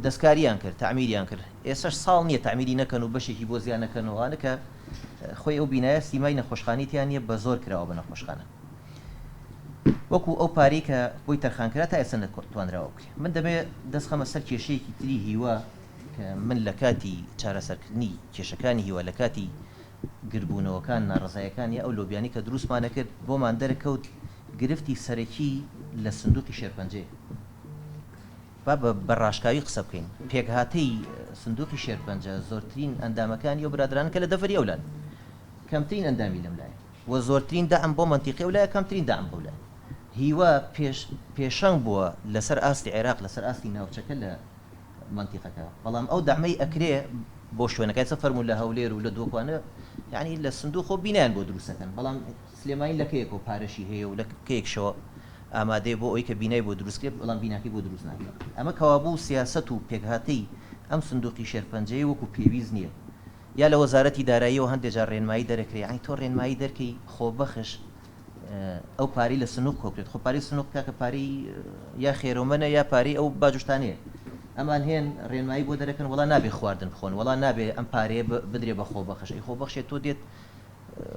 E: دەستکاریان کرد تەعمیریان کرد ئێسەش ساڵ نیە تەعمیری نەکەن و بەشێکی بۆ زیا نەکەن و ئەوانە کە خۆی ئەو بینایە سیمای نەخۆشخانەی تیا نیە بە زۆر کراوە بە نەخۆشخانە وەکو ئەو پارەی کە بۆی تەرخان کرا تا ئێستا نەتوانراوە بکرێ من دەمێ دەست خەمە سەر کێشەیەکی تری هیوا کە من لە کاتی چارەسەرکردنی کێشەکانی هیوا لە کاتی گردبوونەوەکان، ناڕەزایەکان یا ئەو لۆبیانەی کە دروستمان ئەکرد، بۆمان دەرکەوت گرفتی سەرەکی لە سندوقی شێرپەنجەیە. با بە ڕاشکاوی قسە بکەین، پێکهاتەی سندوقی شێرپەنجە زۆرترین ئەندامەکانی ئەو برادەرانەن کە لە دەڤەری ئەولان، کەمترین ئەندامی لەم لایە و زۆرترین دەعم بۆ مەنتیقی ئەولایە، کەمترین دەعم بەو لایە. هیوا پێش پێشەنگ بووە لەسەر ئاستی عێراق، لەسەر ئاستی ناوچەکە لە مەنتیقەکە بەڵام ئەو دەعمەی ئەکرێ بۆ شوێنەکە ئێستا فەرموو لە هەولێر و لە دۆکوانە یعنی لە سندوقەوە بینایان بۆ دروست ئەکەن بەڵام سلێمانی لە کەیەکەوە پارەشی هەیە و لە کەیەکشەوە ئامادەیە بۆ ئەوەی کە بینای بۆ دروست کرێت بەڵام بیناکەی بۆ دروست ناکرێت ئەمە کەوابوو سیاسەت و پێکهاتەی ئەم سندوقی شێرپەنجەیە وەکو پێویست نییە یا لە وەزارەتی داراییەوە هەندێ جار ڕێنمایی دەرەکرێ یانی تۆ ڕێنمایی دەرکەی خۆبەخش ئەو پارەی لە سنوق کۆکرێت خۆ پارەی سنوق کاکە پارەی یا خێرۆمەنە یا پارەی ئەو باجوشتانەیە ئەمان هێن ڕێنمایی بۆ دەرەکەن وڵا نابێ خواردن بخۆن وڵا نابێ ئەم پارەیە بدرێ بە خۆبەخش ئەی خۆبەخشێ تۆ دێت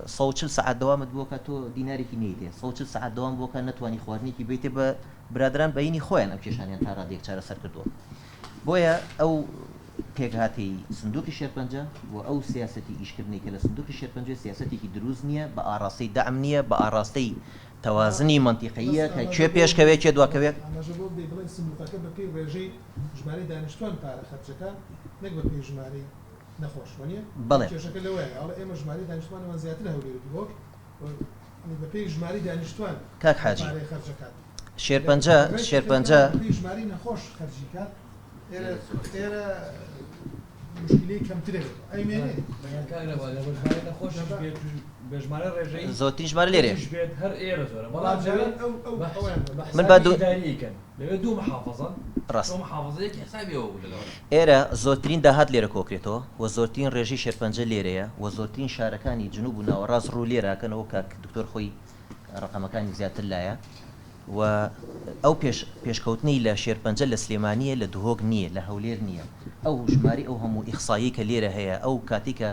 E: 140 سەعات دەوامت بۆکە تۆ دینارێکی نیتێ 140 سەعات دەوام بۆکە نەتوانی خواردنێکی بیتێ بە برادران بەینی خۆیان ئەم کێشانیان تا ڕادەیەک چارەسەر کردووە بۆیە ئەو پێکهاتەی سندوقی شێرپەنجە و ئەو سیاسەتی ئیشکردنەی کە لە سندوقی شێرپەنجەیە سیاسەتێکی دروست نییە، بە ئاڕاستەی دەعم نییە، بە ئاڕاستەی تەوازنی مەنتیقەییە کە کێ پێش کەوێ کێ دوا کەوێ.
C: ئاماژە بەوە بدەی بڵێن سندوقەکە بە پێی ڕێژەی ژمارەی دانیشتوان پارە خەرجەکا نەک بە پێی ژمارەی نەخۆش وەنیە؟
E: بەڵێ.
C: کێشەکە لەوەیە ئەڵێ ئێمە ژمارەی دانیشتوانمان زیاترە هەولێر و دهۆک و یانی بە پێی ژمارەی دانیشتوان
E: کاک حاجی
C: پارەی خەرجەکات.
E: شێرپەنجە شێرپەنجە.
C: بە پێی ژمارەی نەخۆش خەرجی کات. ئێرە ئێرە مشکلەی کەمترە بێت ئەیمێنێ.
E: زۆرترین ژمارە لێرەیە.
C: بەڵام جاران ئەو ئەو ئەویان
E: من با دوو ڕاست ئێرە زۆرترین داهات لێرە کۆکرێتەوە و زۆرترین ڕێژەی شێرپەنجە لێرەیە و زۆرترین شارەکانی جنوب و ناوەڕاست ڕوو لێرە ئەکەنەوە کاک دکتۆر خۆی ڕەقەمەکانی زیاتر لایە و ئەو پێش پێشکەوتنەی لە شێرپەنجە لە سلێمانییە لە دهۆک نییە لە هەولێر نییە ئەو ژمارەی ئەو هەموو ئیخسایەی کە لێرە هەیە ئەو کاتەی کە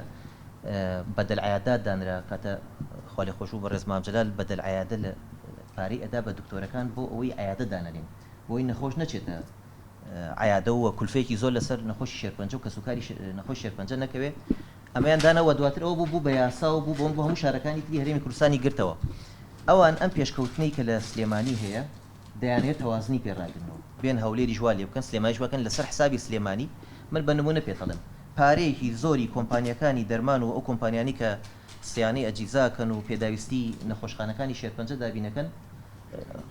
E: بەدەل عیادات دانرا کاتە خوالێخۆشبوو بەڕێز مام جەلال بەدەل عیادە لە پارەی ئەدا بە دکتۆرەکان بۆ ئەوەی عیادە دانەنێن بۆی نەخۆش نەچێتە عیادە و کولفەیەکی زۆر لەسەر نەخۆشی شێرپەنجە و کەسوکاری نەخۆش شێرپەنجە نەکەوێ ئەمەیان دانا و دواتر ئەوە بوو بوو بە یاسا و بوو بۆم بۆ هەموو شارەکانی تری هەرێمی کوردستانی گرتەوە. ئەوان ئەم پێشکەوتنەی کە لە سلێمانی هەیە دەیانەوێت تەوازنی پێ ڕاگرنەوە. بێن هەولێریش وا لێ بکەن، سلێمانیش وا بکەن لەسەر حسابی سلێمانی. من بە نموونە پێت ئەڵێم پارەیەکی زۆری کۆمپانیاکانی دەرمان و ئەو کۆمپانیانەی کە سیانەی ئەجیزا ئەکەن و پێداویستی نەخۆشخانەکانی شێرپەنجە دابین ئەکەن.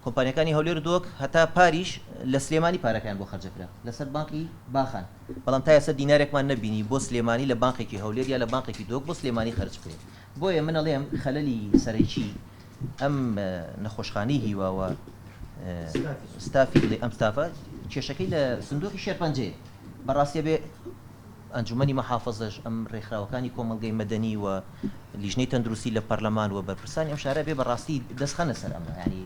E: کۆمپانیاکانی هەولێر و دهۆک هەتا پاریش لە سلێمانی پارەکەیان بۆ خەرجەکرا لەسەر بانقی باخان بەڵام تا ئێستا دینارێکمان نەبینی بۆ سلێمانی لە بانقێکی هەولێر یا لە بانقێکی دهۆک بۆ سلێمانی خەرج بکرێت بۆیە من ئەڵێم خەلەلی سەرەکی ئەم نەخۆشخانەی هیوا و ستافی ئەم ستافە کێشەکەی لە سندوقی شێرپەنجەیە بەڕاستی ئەبێ ئەنجومەنی مەحافەزەش ئەم ڕێکخراوەکانی کۆمەڵگەی مەدەنی و لیژنەی تەندروستی لە پەرلەمان و بەرپرسانی ئەم شارە بێ بەڕاستی دەست خەنە سەر ئەمە یانی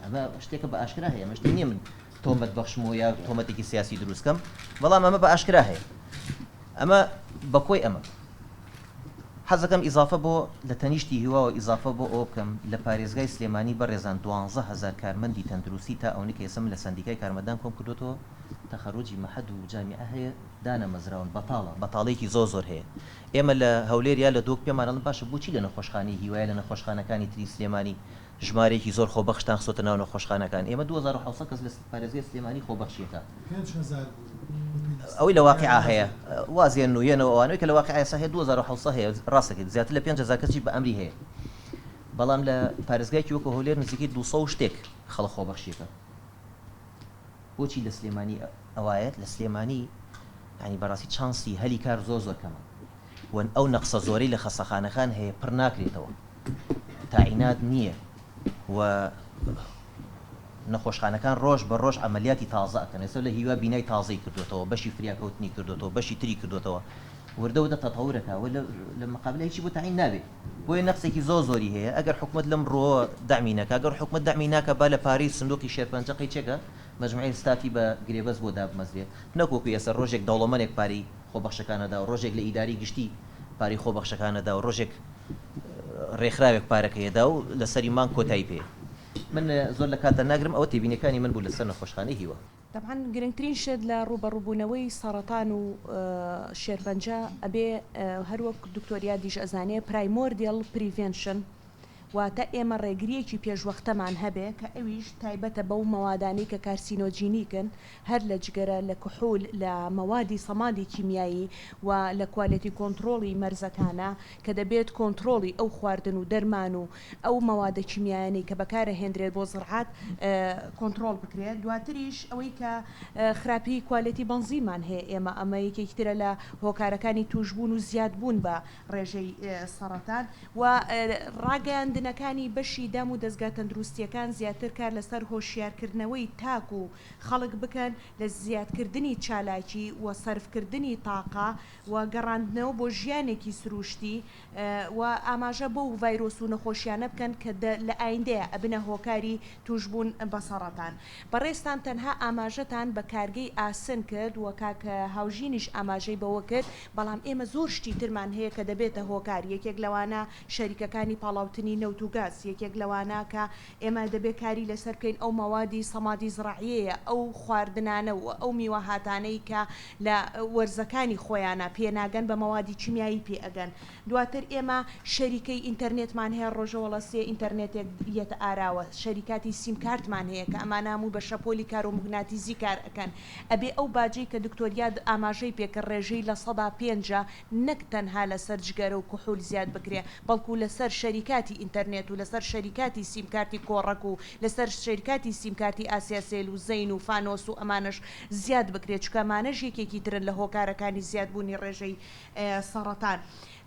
E: ئەمە شتێکە بە ئاشکرا هەیە ئەمە شتێک نییە من تۆمەت بەخشم و یا تۆمەتێکی سیاسی دروست کەم بەڵام ئەمە بە ئاشکرا هەیە ئەمە بە کۆی ئەمە حەزەکەم ئیزافە بۆ لە تەنیشتی هیواوە ئیزافە بۆ ئەوە بکەم لە پارێزگای سلێمانی بەڕێزان 12 هەزار کارمەندی تەندروستی تا ئەونی کە ئێستا من لە سەندیکای کارمەندان کۆم کردوەتەوە تەخەروجی مەحەد و جامیعە هەیە دانەمەزراون بەتاڵە بەتاڵیەکی زۆر زۆر هەیە ئێمە لە هەولێر یا لە دهۆک پێمان ئەڵێن باشە بۆچی لە نەخۆشخانەی هیوا یا لە نەخۆشخانەکانی تری سلێمانی ژمارەیەکی زۆر خۆبەخشتان خستۆتە ناو نەخۆشخانەکان ئێمە 2700 کەس لە پارێزگای سلێمانی خۆبەخشیەکە
C: 5000 بوو بەپێی
E: ئەوەی لە واقیعا هەیە وازیان و یەنەوە ئەوانەی کە لە واقیعا ئێستا هەیە 2700 هەیە ڕاست دەکەیت زیاتر لە 5000 کەسیش بە ئەمری هەیە بەڵام لە پارێزگایەکی وەکو هەولێر نزیکەی 200 و شتێک خەڵک خۆبەخشیەکە. بۆچی لە سلێمانی ئەوایەت؟ لە سلێمانی یانی بەڕاستی چانسی هەلی کار زۆر زۆر کەمە و ئەو نەقسە زۆرەی لە خەسەخانەکان هەیە پڕ ناکرێتەوە تاعینات نییە و نەخۆشخانەکان ڕۆژ بە ڕۆژ عەمەلیاتی تازە ئەکەن ئێستا لە هیوا بینای تازەی کردوێتەوە بەشی فریاکەوتنی کردوێتەوە بەشی تری کردوێتەوە وردە وردە تەتەورەکە و لە مقابلە هیچی بۆ تەعین نابێ بۆیە نەقسێکی زۆر زۆری هەیە ئەگەر حکومەت لەم ڕووەوە دەعمی نەکا گەر حکومەت دەعمی ناکا با لە پارەی سندوقی شێرپەنجە قەیچێکە مەجموعەی ستافی بە گرێبەست بۆ دابمەزرێ نەک وەکو ئێستا ڕۆژێک دەوڵەمەنێک پارەی خۆبەخشەکان ئەدا و ڕۆژێک لە ئیدارەی گشتی پارەی خۆبەخشەکان ئەدا و ڕۆژێک ڕێکخراوێک پارەکەی ئەدا و لەسەری مانگ کۆتایی پێ من زۆر لە کاتتان ناگرم ئەوە تێبینیەکانی من بوو لەسەر نەخۆشخانەی هیوا.
F: تەبعەن گرنگترین شت لە ڕووبەڕووبوونەوەی سەڕەتان و شێرپەنجە ئەبێ هەروەک دکتۆر یادیش ئەزانێ primordial prevention واتە ئێمە ڕێگریەکی پێشوەختەمان هەبێ کە ئەویش تایبەتە بەو مەوادانەی کە carcinogenic ن هەر لە جگەرە لە کحول لە مەوادی سەمادی کیمیایی و لە quality control ی مەرزەکانە کە دەبێت کۆنتڕۆڵی ئەو خواردن و دەرمان و ئەو مەوادە کیمیایانەی کە بەکارەهێندرێت بۆ زڕعات کۆنتڕۆڵ بکرێت دواتریش ئەوەی کە خراپی quality بەنزینمان هەیە ئێمە ئەمە یەکێکی ترە لە هۆکارەکانی توشبوون و زیادبوون بە ڕێژەی سەڕەتان و ڕاگەیاندنەکانی بەشی دام و دەزگا تەندروستیەکان زیاتر کار لەسەر هۆشیارکردنەوەی تاک و خەڵک بکەن لە زیادکردنی چالاکی و سەرفکردنی تاقە و گەڕاندنەوە بۆ ژیانێکی سروشتی و ئاماژە بەو ڤایرۆس و نەخۆشیانە بکەن کە لە ئایندەیا ئەبنە هۆکاری توشبوون بە سەڕەتان. بەڕێزتان تەنها ئاماژەتان بە کارگەی ئاسن کرد و کاک هاوژینیش ئاماژەی بەوە کرد، بەڵام ئێمە زۆر شتی ترمان هەیە کە دەبێتە هۆکار، یەکێک لەوانە شەریکەکانی پاڵاوتنی نەوت و گاز، یەکێک لەوانە کە ئێمە دەبێ کاری لەسەر بکەین ئەو مەوادی سەمادی زڕاعیەیە، ئەو خواردنانە و ئەو میوەهاتانەی کە لە وەرزەکانی خۆیانا پێ ناگەن بە مەوادی کیمیایی پێ ئەگەن. دواتر ئێمە شەریکەی ئینتەرنێتمان هەیە ڕۆژەوەڵە سێ ئینتەرنێتێک یەتە ئاراوە، شەریکاتی سیم کارتمان هەیە کە ئەمانە هەمووی بە شەپۆلی کارۆموگناتیزی کار ئەکەن. ئەبێ ئەو باجەی کە دکتۆر یاد ئاماژەی پێ کرد ڕێژەی 5% نەک تەنها لەسەر جگەرە و کحول زیاد بکرێ بەڵکو لەسەر شەریکاتی ئینتەرنێت و لەسەر شەریکاتی سیمکارتی کۆڕەک و لەسەر شەریکاتی سیمکارتی ئاسیاسێل و زەین و فانۆس و ئەمانەش زیاد بکرێت چونکە ئەمانەش یەکێکی ترن لە هۆکارەکانی زیادبوونی ڕێژەی سەڕەتان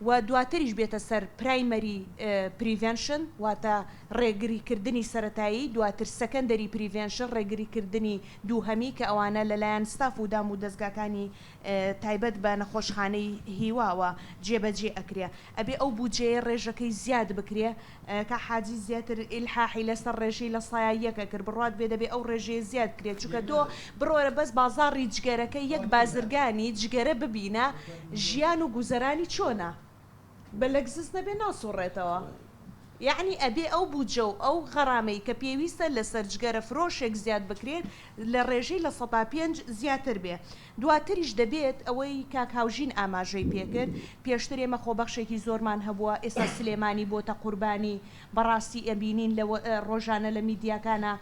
F: و دواتریش بێتە سەر primary prevention واتە ڕێگریکردنی سەرەتایی دواتر secondary prevention ڕێگریکردنی دووهەمی کە ئەوانە لەلایەن ستاف و دام و دەزگاکانی تایبەت بە نەخۆشخانەی هیواوە جێبەجێ ئەکرێ ئەبێ ئەو بودجەیە ڕێژەکەی زیاد بکرێ کا حاجی زیاتر ئیلحاحی لەسەر ڕێژەی لە سایە یەک ئەکرد بڕوات بێ دەبێ ئەو ڕێژەیە زیاد بکرێ چونکە تۆ بڕۆرە بەس بازاڕی جگەرەکە یەک بازرگانی جگەرە ببینە ژیان و گوزەرانی چۆنە بە لەگزس نەبێ ناسوڕێتەوە یەعنی ئەبێ ئەو بودجە و ئەو غەرامەی کە پێویستە لەسەر جگەرە فرۆشێک زیاد بکرێت لە ڕێژەی 5% زیاتر بێ دواتریش دەبێت ئەوەی کاک هاوژین ئاماژەی پێکرد پێشتر ئێمە خۆبەخشێکی زۆرمان هەبووە ئێستا سلێمانی بۆتە قوربانی بەڕاستی ئەبینین لە ڕۆژانە لە میدیاکانا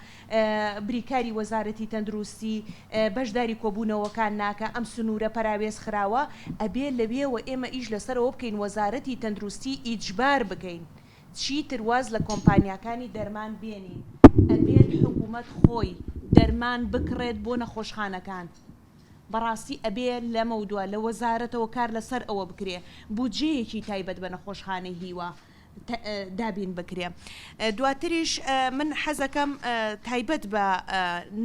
F: بریکاری وەزارەتی تەندروستی بەشداری کۆبوونەوەکان ناکا ئەم سنوورە پەراوێز خراوە ئەبێ لەوێوە ئێمە ئیش لەسەر ئەوە بکەین وەزارەتی تەندروستی ئیجبار بکەین چیتر واز لە کۆمپانیاکانی دەرمان بێنین ئەبێت. حکومەت خۆی دەرمان بکڕێت بۆ نەخۆشخانەکان. بەڕاستی ئەبێ لەمەودوا لە وەزارەتەوە کار لەسەر ئەوە بکرێ بودجەیەکی تایبەت بە نەخۆشخانەی هیوا دابین بکرێ. دواتریش من حەزەکەم تایبەت بە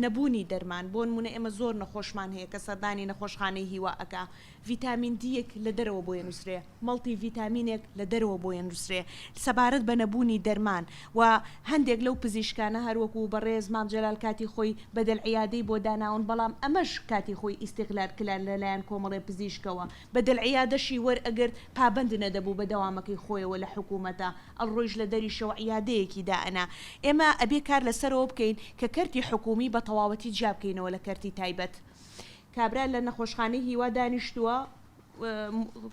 F: نەبوونی دەرمان بۆ نمونە ئێمە زۆر نەخۆشمان هەیە کە سەردانی نەخۆشخانەی هیوا ئەکا ڤیتامین دییەک لە دەرەوە بۆی ئەنووسرێ، مەڵتی ڤیتامینێک لە دەرەوە بۆی ئەنووسرێ، سەبارەت بە نەبوونی دەرمان و هەندێک لەو پزیشکانە هەر وەکوو بەڕێز مام جەلال کاتی خۆی بەدەل عیادەی بۆ داناون بەڵام ئەمەش کاتی خۆی ئیستیغلال کلا لە لایەن کۆمەڵێ پزیشکەوە بەدەل عیادەشی وەرئەگرت پابەند نەدەبوو بە دەوامەکەی خۆیەوە لە حکوومەتا ئەڵڕۆیش لە دەریشەوە عیادەیەکی دائەنا ئێمە ئەبێ کار لەسەرەوە بکەین کە کەرتی حکوومی بە تەواوەتی جیا بکەینەوە لە کەرتی تایبەت. کابرا لە نەخۆشخانەی هیوا دانیشتووە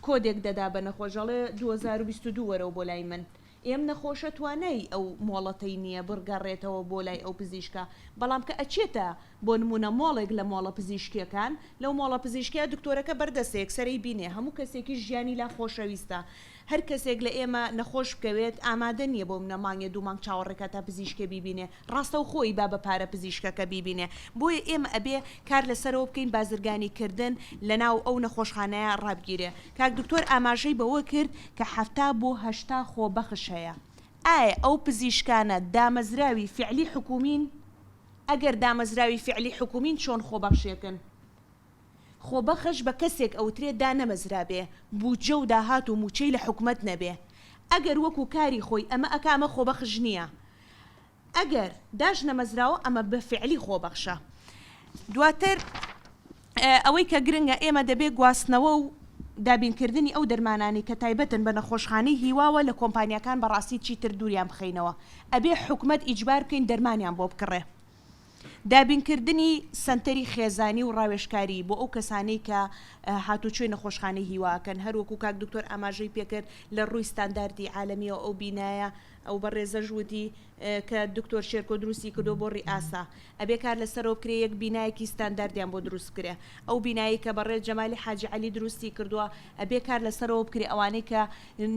F: کۆدێک دەدا بە نەخۆش ئەڵێ 2022 وەرەوە بۆ لای من ئێم نەخۆشە توانای ئەو مۆڵەتەی نییە بڕگەڕێتەوە بۆ لای ئەو پزیشکە بەڵام کە ئەچێتە بۆ نمونە مۆڵێک لە مۆڵە پزیشکیەکان لەو مۆڵە پزیشکیە دکتۆرەکە بەردەستە یەکسەرەی بینێ هەموو کەسێکیش ژیانی لا خۆشەویستە هەر کەسێک لە ئێمە نەخۆش بکەوێت ئامادە نییە بۆ منە مانگێ دوو مانگ چاوەڕێکا تا پزیشکێ بیبینێ ڕاستەوخۆ ئیبا بە پارە پزیشکەکە بیبینێ بۆیە ئێمە ئەبێ کار لەسەرەوە بکەین بازرگانی کردن لەناو ئەو نەخۆشخانەیە ڕابگیرێ کاک دکتۆر ئاماژەی بەوە کرد کە 70 بۆ 80 خۆبەخش هەیە ئایا ئەو پزیشکانە دامەزراوی فعلی حکومین ئەگەر دامەزراوی فعلی حکومین چۆن خۆبەخشێکن؟ خۆبەخش بە کەسێک ئەوترێ دانەمەزرابێ، بودجە و داهات و موچەی لە حکومەت نەبێ. ئەگەر وەکو کاری خۆی ئەمە ئەکا ئەمە خۆبەخش نییە. ئەگەر داشنەمەزراوە ئەمە بە فیعلی خۆبەخشە. دواتر ئەوەی کە گرنگە ئێمە دەبێ گواستنەوە و دابینکردنی ئەو دەرمانانەی کە تایبەتن بە نەخۆشخانەی هیواوە لە کۆمپانیاکان بەڕاستی چیتر دووریان بخەینەوە. ئەبێ حکومەت ئیجبار بکەین دەرمانیان بۆ بکڕێ. دابینکردنی سەنتەری خێزانی و ڕاوێژکاری بۆ ئەو کەسانەی کە هاتوچۆی نەخۆشخانەی هیوا ئەکەن، هەروەکو کاک دکتۆر ئاماژەی پێکرد لە ڕووی ستانداردی عالەمیەوە ئەو بینایە ئەو بەڕێزەش وتی کە دکتۆر شێرکۆ دروستی کردووە بۆ ڕیئاسە ئەبێ کار لەسەرەوە بکرێ یەک بینایەکی ستانداردیان بۆ دروست بکرێ ئەو بینایەی کە بەڕێز جەمالی حاجی عەلی دروستی کردووە ئەبێ کار لەسەرەوە بکرێ ئەوانەی کە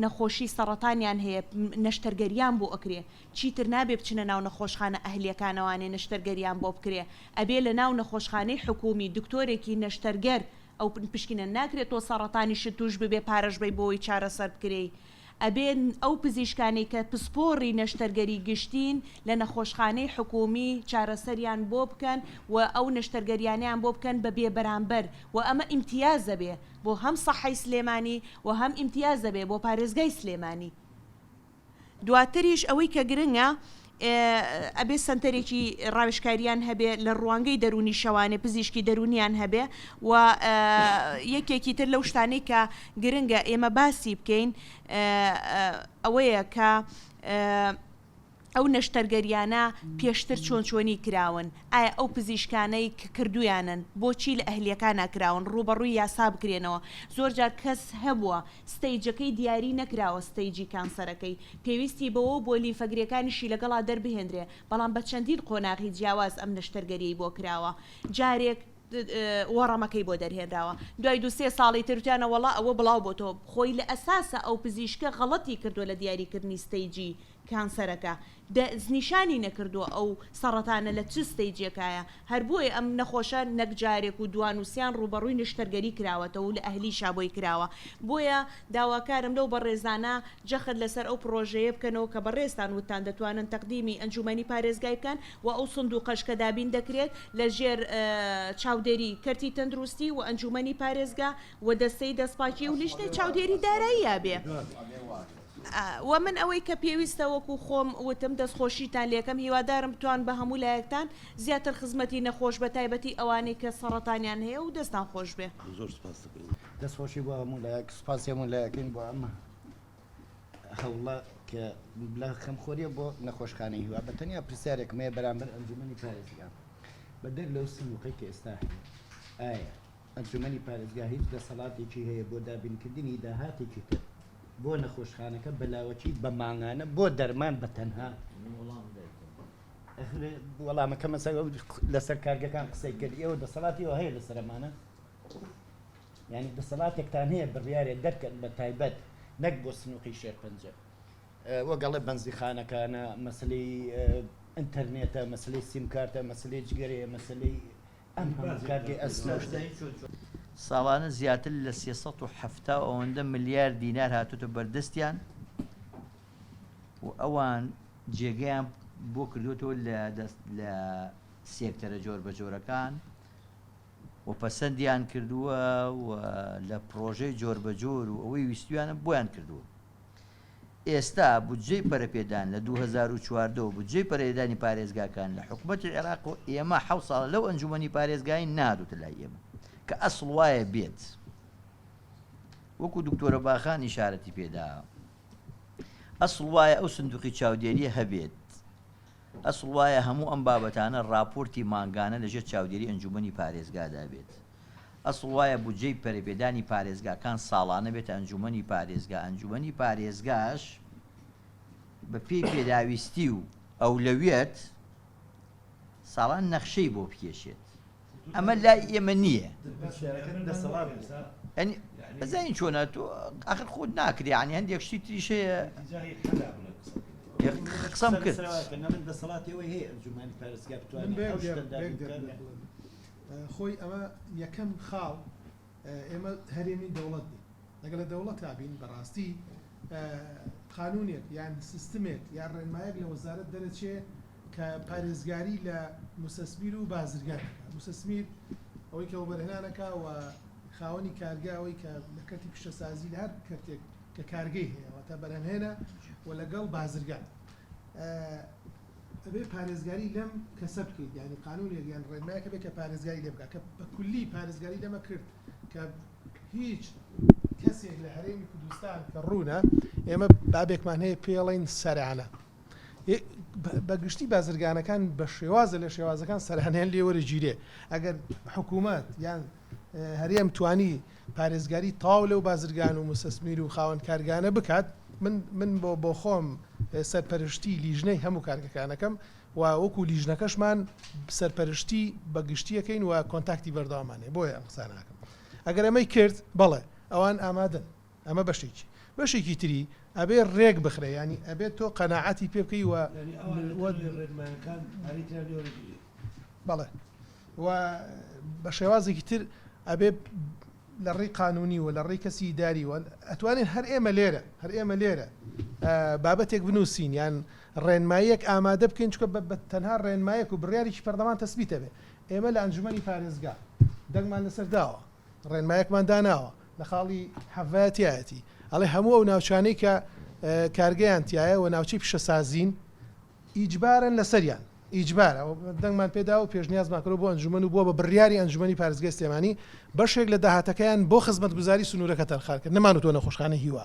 F: نەخۆشی سەڕەتانیان هەیە نەشتەرگەریان بۆ ئەکرێ چیتر نابێ بچنە ناو نەخۆشخانە ئەهلیەکانەوانێ نەشتەرگەریان بۆ بکرێ ئەبێ لە ناو نەخۆشخانەی حکومی دکتۆرێکی نەشتەرگەر ئەو پشکنە ناکرێ تۆ سەڕەتانیشت توش ببێ پارەش بەی بۆی چارەسەر بکرێی ئەبێ ئەو پزیشکانەی کە پسپۆڕی نەشتەرگەری گشتین لە نەخۆشخانەی حکومی چارەسەریان بۆ بکەن و ئەو نەشتەرگەریانەیان بۆ بکەن بە بێ بەرامبەر و ئەمە ئیمتیاز ئەبێ بۆ هەم سەحەی سلێمانی و هەم ئیمتیاز ئەبێ بۆ پارێزگای سلێمانی. دواتریش ئەوەی کە گرنگە ئەبێ سەنتەرێکی ڕاوێژکاریان هەبێ لە ڕوانگەی دەروونی شەوانێ پزیشکی دەروونیان هەبێ و یەکێکی تر لەو شتانەی کە گرنگە ئێمە باسی بکەین ئەوەیە کە ئەو نەشتەرگەریانە پێشتر چۆن چۆنی کراون ئایا ئەو پزیشکانەی کە کردویانن بۆچی لە ئەهلیەکانا کراون ڕووبەڕووی یاسا بکرێنەوە زۆر جار کەس هەبووە stage ەکەی دیاری نەکراوە stage ی کانسەرەکەی پێویستی بەوە بووە لیمفەگرێکانیشی لەگەڵا دەربهێنرێ بەڵام بە چەندین قۆناغی جیاواز ئەم نەشتەرگەریەی بۆ کراوە جارێک وەڕەمەکەی بۆ دەرهێنراوە دوای دوو سێ ساڵی تر وتیانە وەڵا ئەوە بڵاو بۆتەوە خۆی لە ئەساسا ئەو پزیشکە غەڵەتی کردووە لە دیاریکردنی stage ی کانسەرەکە دەستنیشانی نەکردووە ئەو سەڕەتانە لە چ stage ێکایە، هەر بۆیە ئەم نەخۆشە نەک جارێک و دوان و سیان ڕووبەڕووی نەشتەرگەری کراوەتەوە و لە ئەهلیشا بۆی کراوە، بۆیە داواکارم لەو بەڕێزانە جەخت لەسەر ئەو پڕۆژەیە بکەنەوە کە بەڕێزتان وتتان دەتوانن تەقدیمی ئەنجوومەنی پارێزگای بکەن و ئەو سندوقەش کە دابین دەکرێت لە ژێر چاودێری کەرتی تەندروستی و ئەنجوومەنی پارێزگا و دەستەی دەستپاکی و لیژنەی چاودێری داراییا بێ. وە من ئەوەی کە پێویستە وەکو خۆم وتم دەست خۆشیتان لێکەم هیوادارم بتوان بە هەموو لایەکتان زیاتر خزمەتی نەخۆش بە تایبەتی ئەوانەی کە سەڕەتانیان هەیە و دەستان خۆش بێ.
A: زۆر سوپاست دەکەین.
G: دەست خۆشی بۆ هەموو لایەک سوپاسی هەموو لایەکەین بۆ ئەم هەوڵە کە لە خەمخۆریە بۆ نەخۆشخانەی هیوا بە تەنیا پرسیارێکم هەیە بەرامبەر ئەنجومەنی پارێزگا بەدەر لەو سندوقەی کە ئێستا هەیە ئایا ئەنجومەنی پارێزگا هیچ دەسەڵاتێکی هەیە بۆ دابینکردنی داهاتێکی تر بۆ نەخۆشخانەکە بە لاوەکی بە مانگانە بۆ دەرمان بە تەنها؟ وەڵامەکە مەسەر لەسەر کارگەکان قسەی کرد ئێوە دەسەڵاتی ئێوە هەیە لەسەر ئەمانە یعنی دەسەڵاتێکتان هەیە بڕیارێ دەرکەن بە تایبەت نەک بۆ سنووقی شێرپەنجە وەگەڵێ بەنزیخانەکانە مەسلەی. ئینتەرنێتە، مەسەلەی سیمکارتە، مەسەلەی جگەرەیە، مەسەلەی ئەم هەموو کارگەی ئەسن و شتە.
D: ساڵانە زیاتر لە 370 و ئەوەندە ملیار دینار هاتۆتە بەردەستیان و ئەوان جێگەیان بۆ کردووەتەوە لە دەست لە سێکتەرە جۆربەجۆرەکان و پەسەندیان کردووە و لە پڕۆژەی جۆربەجۆر و ئەوەی ویستویانە بۆیان کردووە. ئێستا بودجەی پەرەپێدان لە 2014 و بودجەی پەرەێدانی پارێزگاکان لە حکومەتی عێراق و ئێمە حەوت ساڵە لەو ئەنجومەنی پارێزگاین نەهاتووتە لای ئێمە کە ئەسڵ وایە بێت وەکو دکتۆرە باخان ئیشارەتی پێدا ئەسڵ وایە ئەو سندوقی چاودێریە هەبێت ئەسڵ وایە هەموو ئەم بابەتانە ڕاپۆرتی مانگانە لەژێر چاودێری ئەنجومەنی پارێزگادا بێت. ئەسڵ وایە بودجەی پەرەپێدانی پارێزگاکان ساڵانە بێتە ئەنجومەنی پارێزگا، ئەنجومەنی پارێزگاش بە پێی پێداویستی و ئەولەویەت ساڵان نەخشەی بۆ بکێشێت. ئەمە لای ئێمە نییە. یانی ئەزانی چۆنە تۆ ئاخر خۆت ناکرێ یانی هەندێک شتی تریش هەیە قسەم کرد.
G: دەسەڵاتی ئەوەی هەیە ئەنجومەنی پارێزگا
C: من
G: بتوانێت
C: بەیەک
G: ئەو
C: دێڕ
G: شتە
C: بەیەک
G: دابین
C: دێڕ
G: بکات.
C: لێ بڵێم خۆی ئەمە یەکەم خاڵ ئێمە هەرێمی دەوڵەت نین لەگەڵ لە دەوڵەتا بین بەڕاستی قانونێک یان سیستمێک یان ڕێنمایەک لە وەزارەت دەرەچێ کە پارێزگاری لە موسەسمیر و بازرگان دەکات. موسەسمیر ئەوەی کە وەبەرهێنانەکا و خاوەنی کارگە ئەوەی کە لە کەرتی پیشەسازی لە هەر کەرتێک کە کارگەی هەیە واتە بەرهەمهێنە و لەگەڵ بازرگان ئەبێ پارێزگاری لەم کەسە بکەیت یانی قانونێک یان ڕێنمایەک هەبێت کە پارێزگاری لێ بکات کە بە کولی پارێزگاری لەمە کرد کە هیچ کەسێک لە هەرێمی کوردستان کە ڕوونە ئێمە بابێکمان هەیە پێڵین سەرانە بە گشتی بازرگانەکان بە شێوازە لە شێوازەکان سەرانیان لێ وەرەگیرێ ئەگەر حکوومەت یان هەرێم توانی پارێزگاری تەواو لەو بازرگان و موسەسمیر و خاوەن کارگانە بکات من من بۆ بۆ خۆم سەرپەرشتی لیژنەی هەموو کارگەکانەکەم و وەکو لیژنەکەشمان سەرپەرشتی بە گشتیەکەین و کۆنتاکتی بەردەوامان هەیە بۆیە ئەم قسانە ئەکەم ئەگەر ئەمەی کرد بەڵێ ئەوان ئامادەن ئەمە بەشێکی بەشێکی تری ئەبێ ڕێک بخرێ یانی ئەبێت تۆ قەناعەتی پێ بکەی و
A: یانی ئەوان لە دەرەوەی ڕێنمایەکان پارەی تریان لێ وەرەگیرێ.
C: بەڵێ و بە شێوازێکی تر ئەبێ لە ڕێی قانونی و لە ڕێی کەسی ئیداری و ئەتوانین هەر ئێمە لێرە هەر ئێمە لێرە بابەتێک بنووسین یان ڕێنماییەک ئامادە بکەین چونکە بە تەنها ڕێنمایەک و بڕیارێکی پەرلەمان تەسبیتە بێ ئێمە لە ئەنجومەنی پارێزگا دەنگمان لەسەر داوە ڕێنمایەکمان داناوە لە خاڵی حەڤە تیایەتی ئەڵێ هەموو ئەو ناوچانەی کە کارگەیان تیایە و ناوچەی پیشەسازین ئیجبارن لەسەریان ئیجبارە دەنگمان پێدا و پێشنیازمان کردووە بۆ ئەنجومەن و بووە بە بڕیاری ئەنجومەنی پارێزگای سلێمانی بەشێک لە داهاتەکەیان بۆ خزمەتگوزاری سنوورەکە تەرخان کرد نەمانوتووە نەخۆشخانەی هیوا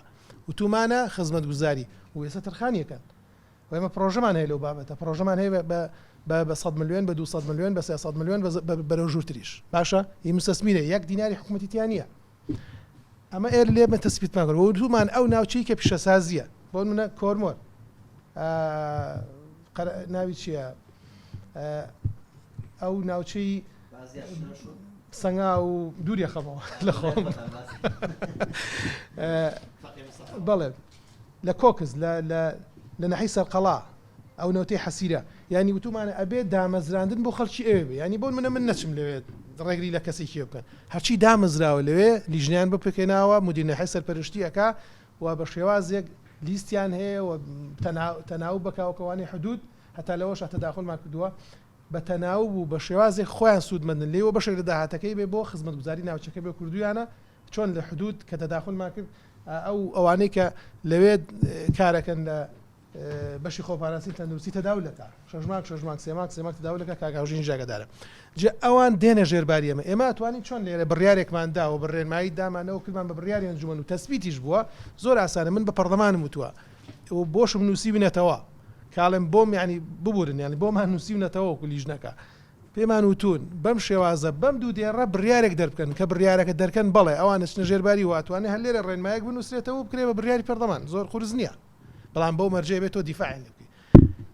C: وتومانە خزمەتگوزاری و ئێستا تەرخانی ئەکەن و ئێمە پڕۆژەمان هەیە لەو بابەتە پڕۆژەمان هەیە بە بە بە 100 ملیۆن بە 200 ملیۆن بە 300 ملیۆن بە بەرەو ژوورتریش باشە هی مستەسمیرە یەک دیناری حکوومەتی تیا نییە ئەمە ئێر لێ بە تەسبیتمان کرد وتومان ئەو ناوچەی کە پیشەسازیە بۆ منە کۆرمۆر ناوی چییە ئەو ناوچەی سەنگا و دووریە خەمەوە لە خۆم بەڵێ لە کۆکس لە لە لە ناحیەی سەرقەڵا ئەو نەوتەی حەسیرە یانی وتومانە ئەبێ دامەزراندن بۆ خەڵکی ئەوێ بێ یانی بۆ منە من نەچم لەوێ ڕێگری لە کەسێکی بکەن هەرچی دامەزراوە لەوێ لیژنیان بۆ پێکهێناوە مدیر ناحیە سەرپەرشتی ئەکا و بە شێوازێک لیستیان هەیە و تەناوب بەکاوکەوانی حدود هەتا لەوەش تەداخلمان کردووە بە تەناوب و بە شێوازێک خۆیان سوودمەندن لێی و بەشێک لە داهاتەکەی بێ بۆ خزمەتگوزاری ناوچەکە بێ کردوویانە چۆن لە حدود کە تەداخلمان کرد ئەو ئەوانەی کە لەوێ کارەکەن لە بەشی خۆپاراستنی تەندروستی تەداول دەکا شەش مانگ شەش مانگ سێ مانگ سێ مانگ تەداول دەکا کاک هاوژین ژاگەدارە جا ئەوان دێنە ژێرباری ئێمە ئێمە ئەتوانین چۆن لێرە بڕیارێکمان داوە بە ڕێنمایی دامانەوە کردمان بە بڕیاری ئەنجومەن و تەسبیتیش بووە زۆر ئاسانە من بە پەڕلەمانم وتووە و بۆشم نووسیونەتەوە کاڵێم بۆم یعنی ببورن یعنی بۆمان نووسیونەتەوە وەکو لیژنەکە پێمان وتوون بەم شێوازە بەم دوو دێڕە بڕیارێک دەربکەن کە بڕیارەکە دەرکەن بەڵێ ئەوان ئەچنە ژێرباری و ئەتوانێ هەر لێرە ڕێنمایەک بنووسرێتەوە و بکرێ بە بڕیاری پەرلەمان زۆر قورس نییە بەڵام بەو مەرجەی بێت تۆ دیفاعیان لێ بکەی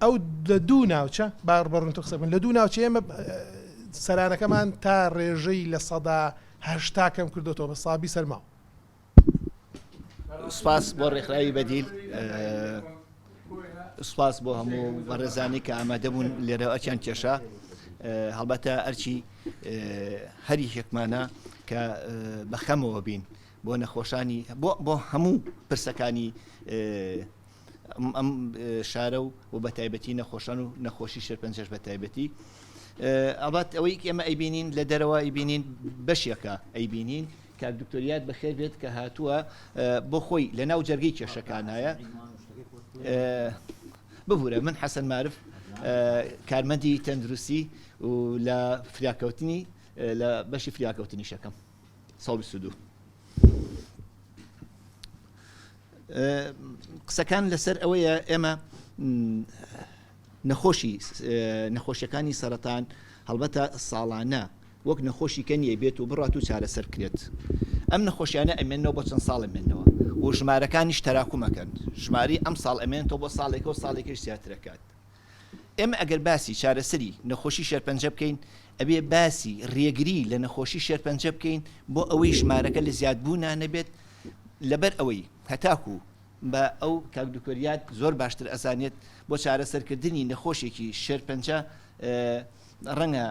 C: ئەو لە دوو ناوچە با بە ڕوونتر قسە بکەم لە دوو ناوچە ئێمە سەرانەکەمان تا ڕێژەی 80% کەم کردوتەوە بە سابی سەرماوە.
G: سپاس بۆ ڕێکخراوی بەدیل.
H: سوپاس بۆ هەموو بەڕێزانی کە ئامادە بوون لێرە ئەرکیان کێشا. هەڵبەتە ئەرکی هەر یەکێکمانە کە بە خەمەوە بین بۆ نەخۆشانی بۆ بۆ هەموو پرسەکانی ئەم شارە و و بە تایبەتی نەخۆشان و نەخۆشی شێرپەنجەش بە تایبەتی ئەڵبەت ئەوەی ئێمە ئەیبینین لە دەرەوە ئەیبینین بەشێکە ئەیبینین کاک دکتۆر یاد بەخێر بێت کە هاتووە بۆ خۆی لە ناو جەرگەی کێشەکانایە ببوورە من حەسەن مارف کارمەندی تەندروستی و لە فریاکەوتنی لە بەشی فریاکەوتنی شەکەم 122 قسەکان لەسەر ئەوەیە ئێمە نەخۆشی نەخۆشیەکانی سەرەتان هەڵبەتە ساڵانە وەک نەخۆشی کە نییە بێت و بڕات و چارەسەر بکرێت ئەم نەخۆشیانە ئەمێنەوە بۆ چەند ساڵ ئەمێنەوە و ژمارەکانیش تەراکومەکەن ژماری ئەم ساڵ ئەمێنێتەوە بۆ ساڵێکە و ساڵێکیش زیاترەکات ئێمە ئەگەر باسی چارەسەری نەخۆشی شێرپەنجە بکەین ئەبێ باسی ڕێگری لە نەخۆشی شێرپەنجە بکەین بۆ ئەوەی ژمارەکە لە زیادبوونا نەبێت لەبەر ئەوەی هەتاکو بە ئەو کاک دکتۆر یاد زۆر باشتر ئەزانێت بۆ چارەسەرکردنی نەخۆشێکی شێرپەنجە ڕەنگە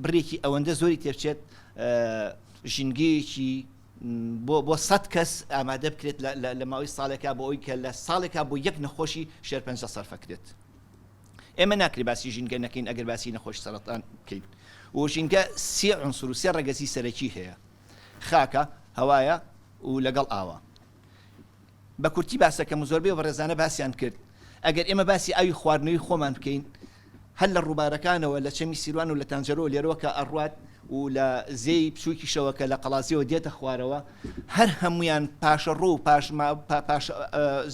H: بڕێکی ئەوەندە زۆری تێبچێت ژینگەیەکی بۆ بۆ سە کەس ئامادە بکرێت لە ماوەی ساڵێکا بۆ ئەوی کە لە ساڵێکا بۆ یەک نەخۆشی شێرپەنجە سەرفەکرێت ئێمە ناکرێ باسی ژینگە نەکەین ئەگەر باسی نەخۆش سەرەتان بکەین و ژینگە سێ عنسر و سێ ڕەگەزی سەرەکی هەیە خاکە هەوایە و لەگەڵ ئاوە بە کورتی باسەکەم و زۆربەی بەڕێزانە باسیان کرد ئەگەر ئێمە باسی ئاوی خواردنەوەی خۆمان بکەین هەر لە ڕووبارەکانەوە لە چەمی سیروان و لە تانجەرۆ لێرەوە کە ئەڕوات و لە زێی بچووکیشەوە کە لە قەڵازیەوە دێتە خوارەوە هەر هەمویان پاشەڕۆ و پاشما پاش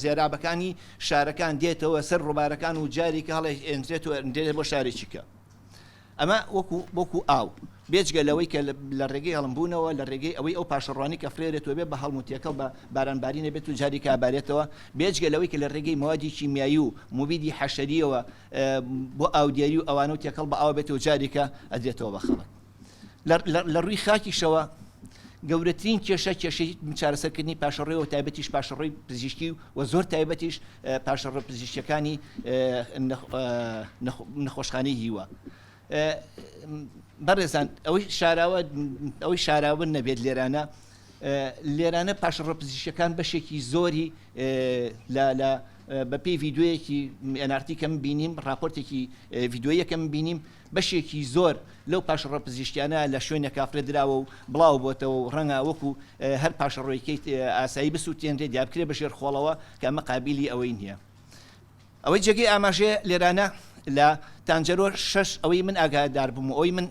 H: زێرابەکانی شارەکان دێتەوە سەر ڕووبارەکان و جارێکی هەڵێنرێت و ئەندرێت بۆ شارێکی کە. ئەمە وەکو وەکو ئاو، بێجگە لەوەی کە لە ڕێگەی هەڵمبوونەوە، لە ڕێگەی ئەوەی ئەو پاشەڕۆانەی کە فرێرێتەوە بێ بە هەڵم و تێکەڵ بە باران بارینە بێت و جارێکا بارێتەوە، بێجگە لەوەی کە لە ڕێگەی مەوادی کیمیایی و موبیدی حەشەرییەوە بۆ ئاودێری و ئەوانە و تێکەڵ بە ئاو بێتەوە جارێکا ئەدرێتەوە بە خەڵک. لە ڕووی خاکیشەوە گەورەترین کێشە کێشەی چارەسەرکردنی پاشەڕۆی و تایبەتیش پاشەڕۆی پزیشکی و زۆر تایبەتیش پاشەڕۆ پزیشکیەکانی نەخۆشخانەی هیوا. بەڕێزان ئەوەی شاراوە ئەوەی شاراوە نەبێت لێرانە لێرانە پاشەڕۆ پزیشکەکان بەشێکی زۆری لە لە بەپێی ڤیددیوەیەکی NRT کەم بینیم راپۆرتێکی ڤیددیویەکەم بینیم بەشێکی زۆر لەو پاشەڕۆ پزیشکیانە لە شوێنێکا فرێدراوە و بڵاو بۆتەوە و ڕەنگە وەکو هەر پاشەڕۆیەکەی ئاسایی بسووتێنرێت یا بکرێت بە ژێر خۆڵەوە کە ئەمە قابیلی ئەوەی نییە. ئەوەی جێگەی ئاماژەیە لێرانە لە تانجەرۆ شەش ئەوەی من ئاگادار بووم و ئەوەی من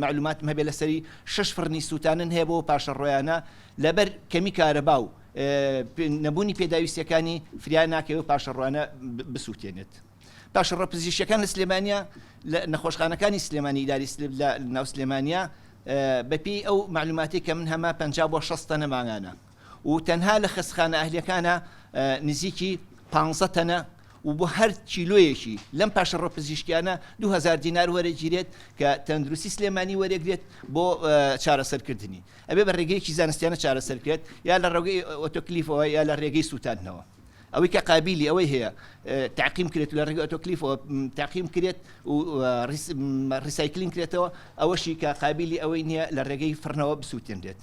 H: مەعلوماتم هەبێ لەسەری شەش فڕنی سووتانن هەیە بۆ پاشەڕۆیانە لەبەر کەمی کارەبا و نەبوونی پێداویستیەکانی فریا ناکەوێ و پاشەڕۆیانە بسووتێنێت. پاشەڕۆ پزیشکیەکان لە سلێمانیا لە نەخۆشخانەکانی سلێمانی ئیداری لە ناو سلێمانیا بەپێی ئەو مەعلوماتەی کە من هەمە 50 بۆ 60 تەنە مانگانە و تەنها لە خەستخانە ئەهلیەکانە نزیکی 15 تەنە و بۆ هەر کیلۆیەکی لەم پاشەڕۆ پزیشکیانە 2000 دینار وەرەگیرێت کە تەندروستی سلێمانی وەرەگرێت بۆ چارەسەرکردنی ئەبێ بە ڕێگەیەکی زانستیانە چارەسەر کرێت یا لە ڕێگەی ئۆتۆکلیفەوە یا لە ڕێگەی سووتاندنەوە. ئەوەی کە قابیلی ئەوەی هەیە تەعقیم کرێت و لە ڕێگەی ئۆتۆکلیفەوە تەعقیم کرێت و recycling کرێتەوە ئەوەشی کە قابیلی ئەوەی نییە لە ڕێگەی فڕنەوە بسووتێنرێت.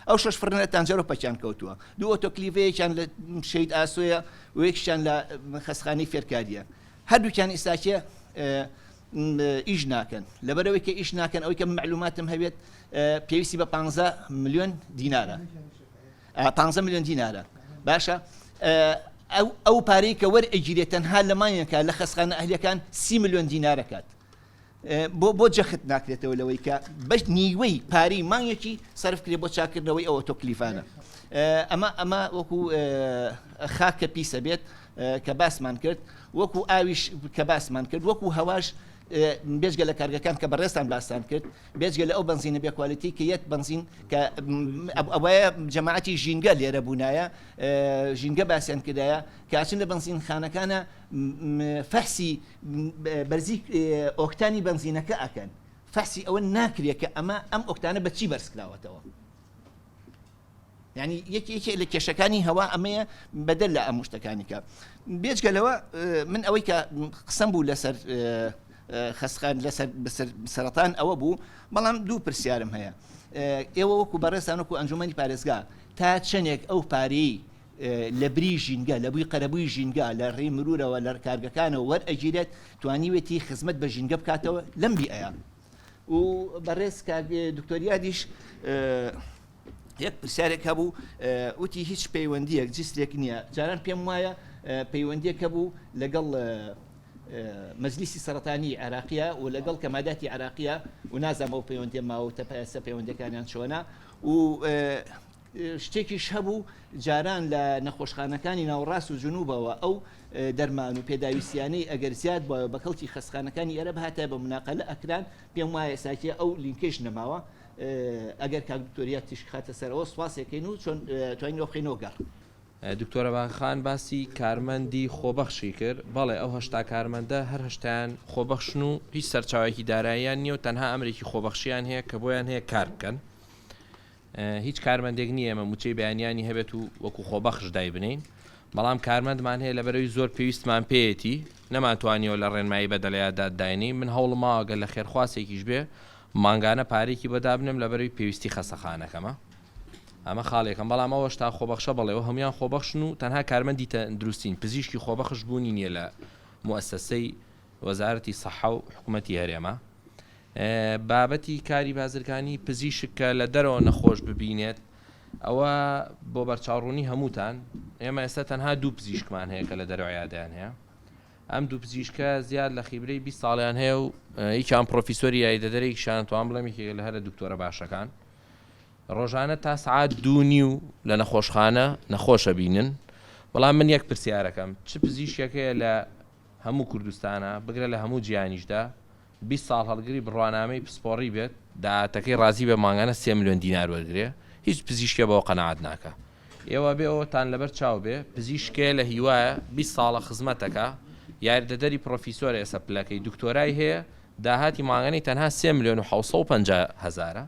H: ئەو شەش فڕنە لە تانجەرۆ پەکیان کەوتووە دوو ئۆتۆکلیڤەیەکیان لە شەهید ئاسۆیە و یەکیشیان لە خەستخانەی فێرکارییە هەردووکیان ئیستاکێ ئیش ناکەن لەبەرەوەی کە ئیش ناکەن ئەوەی کە مەعلوماتم هەبێت پێویستی بە 15 ملیۆن دینارە پانزە ملیۆن دینارە باشە ئەو ئەو پارەی کە وەرئەگیرێت تەنها لە مانگێکا لە خەستخانە ئەهلیەکان سی ملیۆن دینارەکات بۆ بۆ جەخت ناکرێتەوە لەوەی کە بەش نیوەی پارەی مانگێکی سەرف کرێ بۆ چاکردنەوەی ئەو ئۆتۆکلیفانە ئەمە ئەمە وەکو خاکە پیسە بێت کە باسمان کرد وەکو ئاویش کە باسمان کرد وەکو هەواش بێجگە لە کارگەکان کە بەڕێزتان باستان کرد بێجگە لە ئەو بەنزینە بێ quality کە یەت بەنزین کە ئەوەیە جەماعەتی ژینگە لێرە بوونایە ژینگە باسیان کردایە کە ئەچن لە بەنزینخانەکانە فەحسی بەرزی ئۆکتانی بەنزینەکە ئەکەن فەحسی ئەوە ناکرێت کە ئەمە ئەم ئۆکتانە بە چی بەرزکراوەتەوە. یعنی یەکی یەکێ لە کێشەکانی هەوا ئەمەیە بەدەر لە ئەم شتەکانی کە بێجگە لەوە من ئەوەی کە قسەم بوو لەسەر خەسخان لەسەر بەسەر سەرەتان ئەوە بوو بەڵام دوو پرسیارم هەیە ئێوە وەکو بەڕێزتان وەکو ئەنجومەنی پارێزگا تا چەندێک ئەو پارەی لە بری ژینگە لە بووی قەرەبووی ژینگە لە ڕێی مرورەوە لە کارگەکانەوە وەرئەگیرێت توانیوێتی خزمەت بە ژینگە بکاتەوە لەم بیئەیە و بەڕێز کاک دکتۆر یادیش یەک پرسیارێک هەبوو وتی هیچ پەیوەندیەک جسرێک نییە جاران پێم وایە پەیوەندیەک هەبوو لەگەڵ مەجلیسی سەرەتانی عێراقیە و لەگەڵ کەماداتی عێراقیە و نازانم ئەو پەیوەندیە ماوە تە ئێستا پەیوەندەکانیان چۆنە و شتێکیش هەبوو جاران لە نەخۆشخانەکانی ناوەڕاست و جنوبەوە ئەو دەرمان و پێداویستیانەی ئەگەر زیاد بوایە بە کەڵکی خەستخانەکانی ئێرە بهاتایە بە مناقەلە ئەکران پێم وایە ئێستاکێ ئەو لینکەیش نەماوە ئەگەر کاک دکتۆر یاد تیشک خاتە سەر ئەوە سوپاسێکەین و چۆن توانین ئەوە بخەینەوە گەڕ.
B: دکتۆرە باغخان باسی کارمەندی خۆبەخشی کرد، بەڵێ ئەو 80 کارمەندە هەر هەشتایان خۆبەخشن و هیچ سەرچاوەیەکی داراییان نییە و تەنها ئەمرێکی خۆبەخشیان هەیە کە بۆیان هەیە کار بکەن. هیچ کارمەندێک نییە ئێمە مووچەی بەیانیانی هەبێت و وەکو خۆبەخش دایبنێین، بەڵام کارمەندمان هەیە لەبەرئەوەی زۆر پێویستمان پێیەتی نەمانتوانیەوە لە ڕێنمایی بەدەلەیادا داینێین، من هەوڵم ماوە گەر لە خێرخواسێکیش بێ مانگانە پارەیەکی بۆ دابنێم لەبەرئەوەی پێویستی خەسەخانەکەمە. ئەمە خاڵی یەکەم، بەڵام ئەوەش تا خۆبەخشە بەڵێ ئەو هەموویان خۆبەخشن و تەنها کارمەندی تەندروستین، پزیشکی خۆبەخش بوونی نییە لە موئەسەسەی وەزارەتی سەحە و حکومەتی هەرێمە. بابەتی کاری بازرگانی پزیشک کە لە دەرەوە نەخۆش ببینێت ئەوە بۆ بەرچاوڕوونی هەمووتان ئێمە ئێستا تەنها دوو پزیشکمان هەیە کە لە دەرەوە یادیان هەیە ئەم دوو پزیشکە زیاد لە خیبرەی 20 ساڵیان هەیە و یەکیان پرۆفیسۆری یاریدەدەرێکیشان توان بڵێم یەکێکە لە هەرە دکتۆرە باشەکان ڕۆژانە تا سعات دوو نیو لە نەخۆشخانە نەخۆشە بینن بەڵام من یەک پرسیارەکەم چ پزیشکێک هەیە لە هەموو کوردستانە بگرە لە هەموو جیهانیشدا 20 ساڵ هەڵگری بڕوانامەی پسپۆڕی بێت داهاتەکەی ڕازی بێ مانگانە سێ ملیۆن دینار وەرگرێ هیچ پزیشکێ بەوە قەناعەت ناکا ئێوە بێ ئەوەتان لەبەر چاو بێ پزیشکێ لە هیوایە 20 ساڵە خزمەتەکا یاریدەدەری پڕۆفیسۆرە ئێستا پلەکەی دکتۆرای هەیە داهاتی مانگانەی تەنها سێ ملیۆن و 750 هەزارە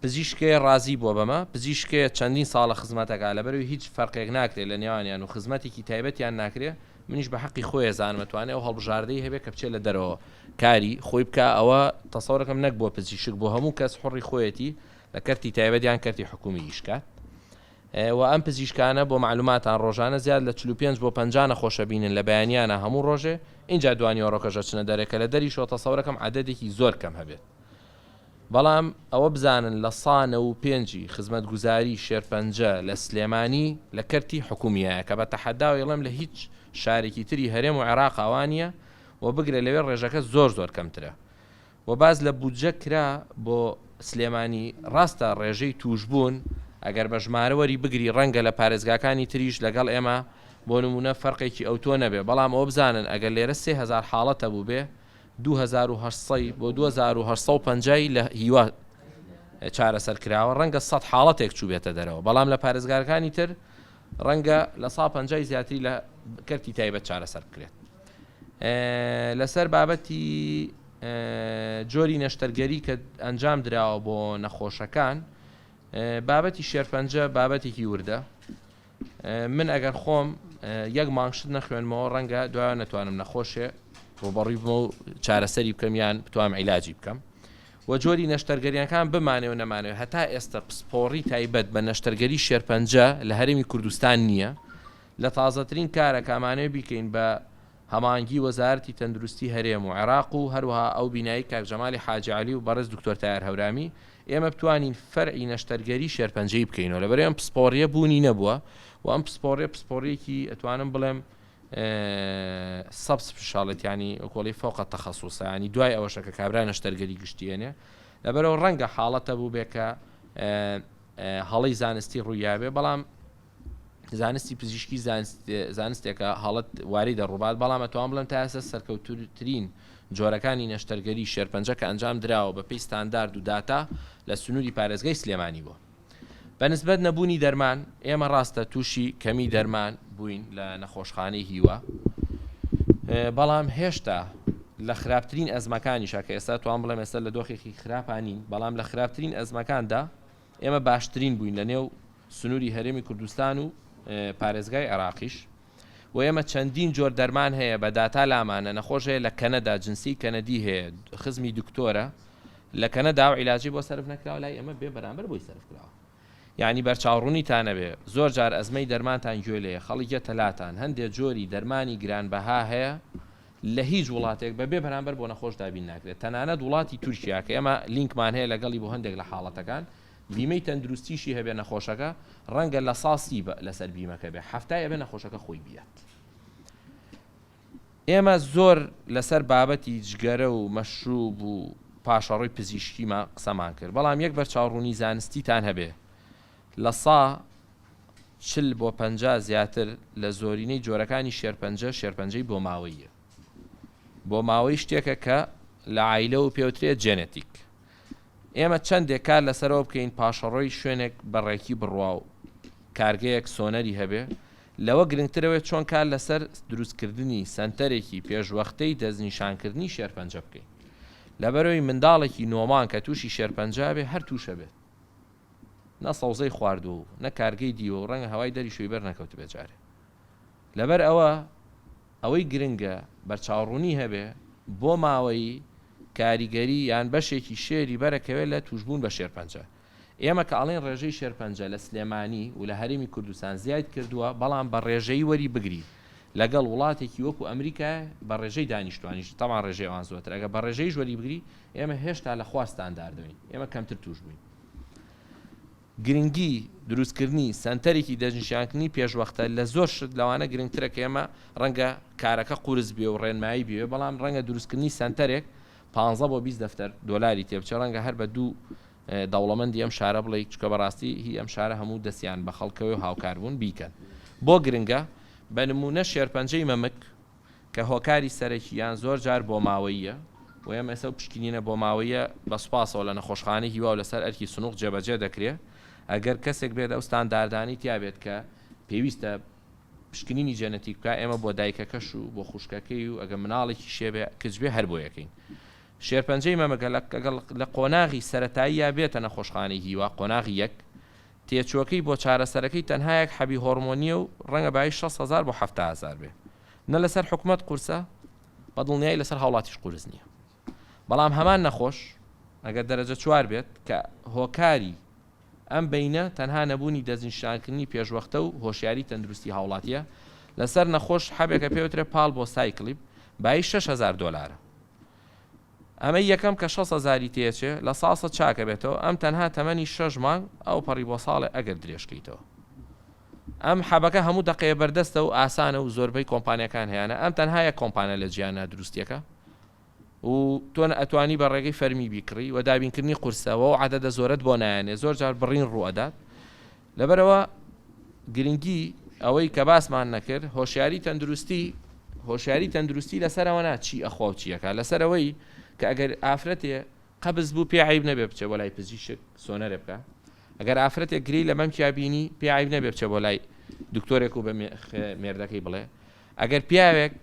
B: پزیشکێ ڕازی بووە بەمە، پزیشکێ چەندین ساڵە خزمەت ئەکا لەبەرئەوەی هیچ فەرقێک ناکرێ لە نێوانیان و خزمەتێکی تایبەتیان ناکرێ، منیش بە حەقی خۆی ئەزانم ئەتوانێ ئەو هەڵبژاردەی هەبێ کە بچێ لە دەرەوە کاری خۆی بکا ئەوە تەسەورەکەم نەک بۆ پزیشک بۆ هەموو کەس حوڕی خۆیەتی لە کەرتی تایبەت یان کەرتی حکوومی ئیش کات و ئەم پزیشکانە بۆ مەعلوماتان ڕۆژانە زیاد لە 45 بۆ 50 نەخۆش ئەبینن لە بەیانیانە هەموو ڕۆژێ ئینجا دوانیوەڕۆکەش ئەچنە دەرێ کە لە دەریشەوە تەسەورەکەم عەدەدێکی زۆر کەم هەبێت. بەڵام ئەوە بزانن لە سا 95 ی خزمەتگوزاری شێرپەنجە لە سلێمانی لە کەرتی حکومیایە کە بە تەحەداوە یڵێم لە هیچ شارێکی تری هەرێم و عێراقا وانیە و بگرە لەوێ ڕێژەکە زۆر زۆر کەمترە و باس لە بودجە کرا بۆ سلێمانی ڕاستە ڕێژەی توشبوون ئەگەر بە ژمارە وەری بگری ڕەنگە لە پارێزگاکانی تریش لەگەڵ ئێمە بۆ نمونە فەرقێکی ئەوتۆ نەبێ بەڵام ئەوە بزانن ئەگەر لێرە 3000 حاڵەت هەبووبێ 2800 بۆ 2850 ی لە هیوا چارەسەر کراوە ڕەنگە 100 حاڵەتێک چووبێتە دەرەوە بەڵام لە پارێزگارەکانی تر ڕەنگە لە سا پەنجای زیاتری لە کەرتی تایبەت چارەسەر بکرێت لەسەر بابەتی جۆری نەشتەرگەری کە ئەنجام دراوە بۆ نەخۆشەکان بابەتی شێرپەنجە بابەتێکی وردە من ئەگەر خۆم یەک مانگ شت نەخوێنمەوە ڕەنگە دوایە نەتوانم نەخۆشێ ڕوبەڕووی بمە و چارەسەری بکەم یان بتوانم عیلاجی بکەم و جۆری نەشتەرگەریەکان بمانێ و نەمانێ هەتا ئێستا پسپۆڕی تایبەت بە نەشتەرگەری شێرپەنجە لە هەرێمی کوردستان نییە لە تازەترین کارە کامانەوێ بیکەین بە هەماهەنگی وەزارەتی تەندروستی هەرێم و عێراق و هەروەها ئەو بینایی کاک جەمالی حاجی عەلی و بەڕێز دکتۆر تایەر هەورامی ئێمە بتوانین فەرعی نەشتەرگەری شێرپەنجەیی بکەینەوە لەبەرئەوەی ئەم پسپۆڕیە بوونی نەبووە و ئەم پسپۆڕیە پسپۆڕیەکی ئەتوانم بڵێم sub specialty ینی وەکۆڵی فوق تەخەسوسە ینی دوای ئەوەشە کە کابرا نەشتەرگەری گشتیێنێ لەبەرەوە ڕەنگە حاڵەتە بوو بێ کە هەڵەی زانستی ڕوویابێ بەڵام زانستی پزیشکی زانستێکە هەڵەت واری دەڕووبات، بەڵام ئەتوانم بڵێم تا ئێستا سەرکەوتووترین جۆرەکانی نەشتەرگەری شێرپەنجە کە ئەنجام دراوە بەپێی ستاندارد و داتا لە سنووری پارێزگای سلێمانی بووە. بە نسبەت نەبوونی دەرمان، ئێمە ڕاستە تووشی کەمی دەرمان بووین لە نەخۆشخانەی هیوا، بەڵام هێشتا لە خراپترین ئەزمەکانیشا کە ئێستا توان بڵێم ئێستا لە دۆخێکی خراپا نین، بەڵام لە خراپترین ئەزمەکاندا ئێمە باشترین بووین لە نێو. سنووری هەرێمی کوردستان و پارێزگای عێراقیش و ئێمە چەندین جۆر دەرمان هەیە بە داتا لامانە نەخۆش هەیە لە کەنەدا جنسی کەنەدی هەیە خزمی دکتۆرە لە کەنەدا و عیلاجی بۆ سەرف نەکراوە لای ئێمە بێ بەرامبەر بۆی سەرف کراوە یانی بەرچاوڕونیتان نەبێ زۆر جار ئەزمەی دەرمانتان گوێ لێیە خەڵک یەتە لاتان هەندێ جۆری دەرمانی گرانبەها هەیە لە هیچ وڵاتێک بە بێ بەرامبەر بۆ نەخۆش دابین ناکرێت تەنانەت وڵاتی تورکیا کە ئێمە لینکمان هەیە لەگەڵی بۆ هەندێک لە حاڵەتەکان بیمەی تەندروستیشی هەبێ نەخۆشەکە ڕەنگە لە سا سی لەسەر بیمەکە بێ حەفتای ئەبێ نەخۆشەکە خۆی بیات. ئێمە زۆر لەسەر بابەتی جگەرە و مەشروب و پاشەڕۆی پزیشکیمان قسەمان کرد، بەڵام یەک بەرچاوڕوونی زانستیتان هەبێ لە سا 40 بۆ 50 زیاتر لە زۆرینەی جۆرەکانی شێرپەنجە شێرپەنجەی بۆماوەییە. بۆماوەیی شتێکە کە لە عایلەوە پێوترێت جێنێتیک. ئێمە چەندێک کار لەسەرەوە بکەین پاشەڕۆی شوێنێک بە ڕێکی بڕوا و کارگەیەک سۆنەری هەبێ، لەوە گرنگتر ئەوەیە چۆن کار لەسەر دروستکردنی سەنتەرێکی پێشوەختەی دەستنیشانکردنی شێرپەنجە بکەین. لەبەرئەوەی منداڵێکی نۆ مانگ کە تووشی شێرپەنجە بێ هەر تووشە بێت. نە سەوزەی خواردووە و نە کارگەی دیوە و ڕەنگە هەوای دەریشەوەی بەر نەکەوتبێ جارێ. لەبەر ئەوە ئەوەی گرنگە بەرچاوڕوونی هەبێ بۆ ماوەیی کاریگەری یان بەشێکی شێری بەرەکەوێ لە تووشبوون بە شێرپەنجە. ئێمە کە ئەڵێین ڕێژەی شێرپەنجە لە سلێمانی و لە هەرێمی کوردستان زیاد کردووە بەڵام بە ڕێژەیی وەری بگری لەگەڵ وڵاتێکی وەکو ئەمریکا بە ڕێژەی دانیشتوانیش تەبعەن ڕێژەی ئەوان زۆرترە ئەگەر بە ڕێژەیش وەری بگری ئێمە هێشتا لە خوار ستانداردەوین ئێمە کەمتر تووش بووین. گرنگی دروستکردنی سەنتەرێکی دەستنیشانکردنی پێشوەختە لە زۆر شت لەوانە گرنگترە کە ئێمە ڕەنگە کارەکە قورس بێ و ڕێنمایی بوێ بەڵام ڕەنگە دروستکردنی سەنتەرێک 15 بۆ 20 دەفتەر دۆلاری تێبچێ ڕەنگە هەر بە دوو دەوڵەمەندی ئەم شارە بڵێ چکە بەڕاستی هی ئەم شارە هەموو دەستیان بە خەڵکەوەی و هاوکار بوون بیکەن بۆ گرنگە بە نمونە شێرپەنجەی مەمک کە هۆکاری سەرەکی یان زۆر جار بۆماوەییە و ئێمە ئێستا ئەو پشکنینە بۆماوەییە بە سوپاسەوە لە نەخۆشخانەی هیوا و لەسەر ئەرکی سنوق جێبەجێ دەکرێ ئەگەر کەسێک بێت ئەو ستانداردانەی تیا بێت کە پێویستە پشکنینی جێنەتیک بکا ئێمە بۆ دایکەکەش و بۆ خوشکەکەی و ئەگەر مناڵێکی شێ بێ کچ بێ هەر بۆ یەکەین شێرپەنجەی مەمەکە لە قۆناغی سەتاییە بێتە نەخۆشخانەی هیوا قۆناغی یەک تێچووەکەی بۆ چارەسەرەکەی تەنها یەک حەبی هۆرمۆنییە و ڕەنگە بایی 6 هەزار بۆ 70 هەزار بێ نە لەسەر حکومەت قورسە بە دڵنیایی لەسەر هاوڵاتیش قورس نییە بەڵام هەمان نەخۆش ئەگەر دەرەجە چوار بێت کە هۆکاری ئەم بینە تەنها نەبوونی دەستنیشانکردنی پێشوەختە و هۆشیاری تەندروستی هاوڵاتیە لەسەر نەخۆش حەبێکە پێوترێ پالبۆسایکلیب بایی 6000 دۆلارە ئەمەی یەکەم کە شەست هەزاری تێچێ لە ساسە چاکە بێتەوە ئەم تەنها تەمەنی شەش مانگ ئەو پەڕی بۆ ساڵێ ئەگەر درێژکەیتەوە ئەم حەبەکە هەموو دەقەیە بەردەستە و ئاسانە و زۆربەی کۆمپانیەکان هەیانە ئەم تەنها یەک کۆمپانیا لە جیهانا دروستیەکە و تۆ ئەتوانی بە ڕێگەی فەرمی بیکڕی و دابینکردنی قورسە و ئەو عەدەدە زۆرەت بۆ نایەنێ زۆر جار بڕین ڕوو ئەدات لەبەرئەوە گرنگی ئەوەی کە باسمان نەکرد هۆشیاری تەندروستی هۆشیاری تەندروستی لەسەرەوە نا چی ئەخوا و چیەکە لەسەرەوەی کە ئەگەر ئافرەتێ قەبز بوو پێ عیب نەبێ بچێ بۆ لای پزیشک سۆنەرێ بکە ئەگەر ئافرەتێک گرێی لە مەمکیا بینی پێ عیب نەبێ بچێ بۆ لای دکتۆرێک و بە مێردەکەی بڵێ ئەگەر پیاوێک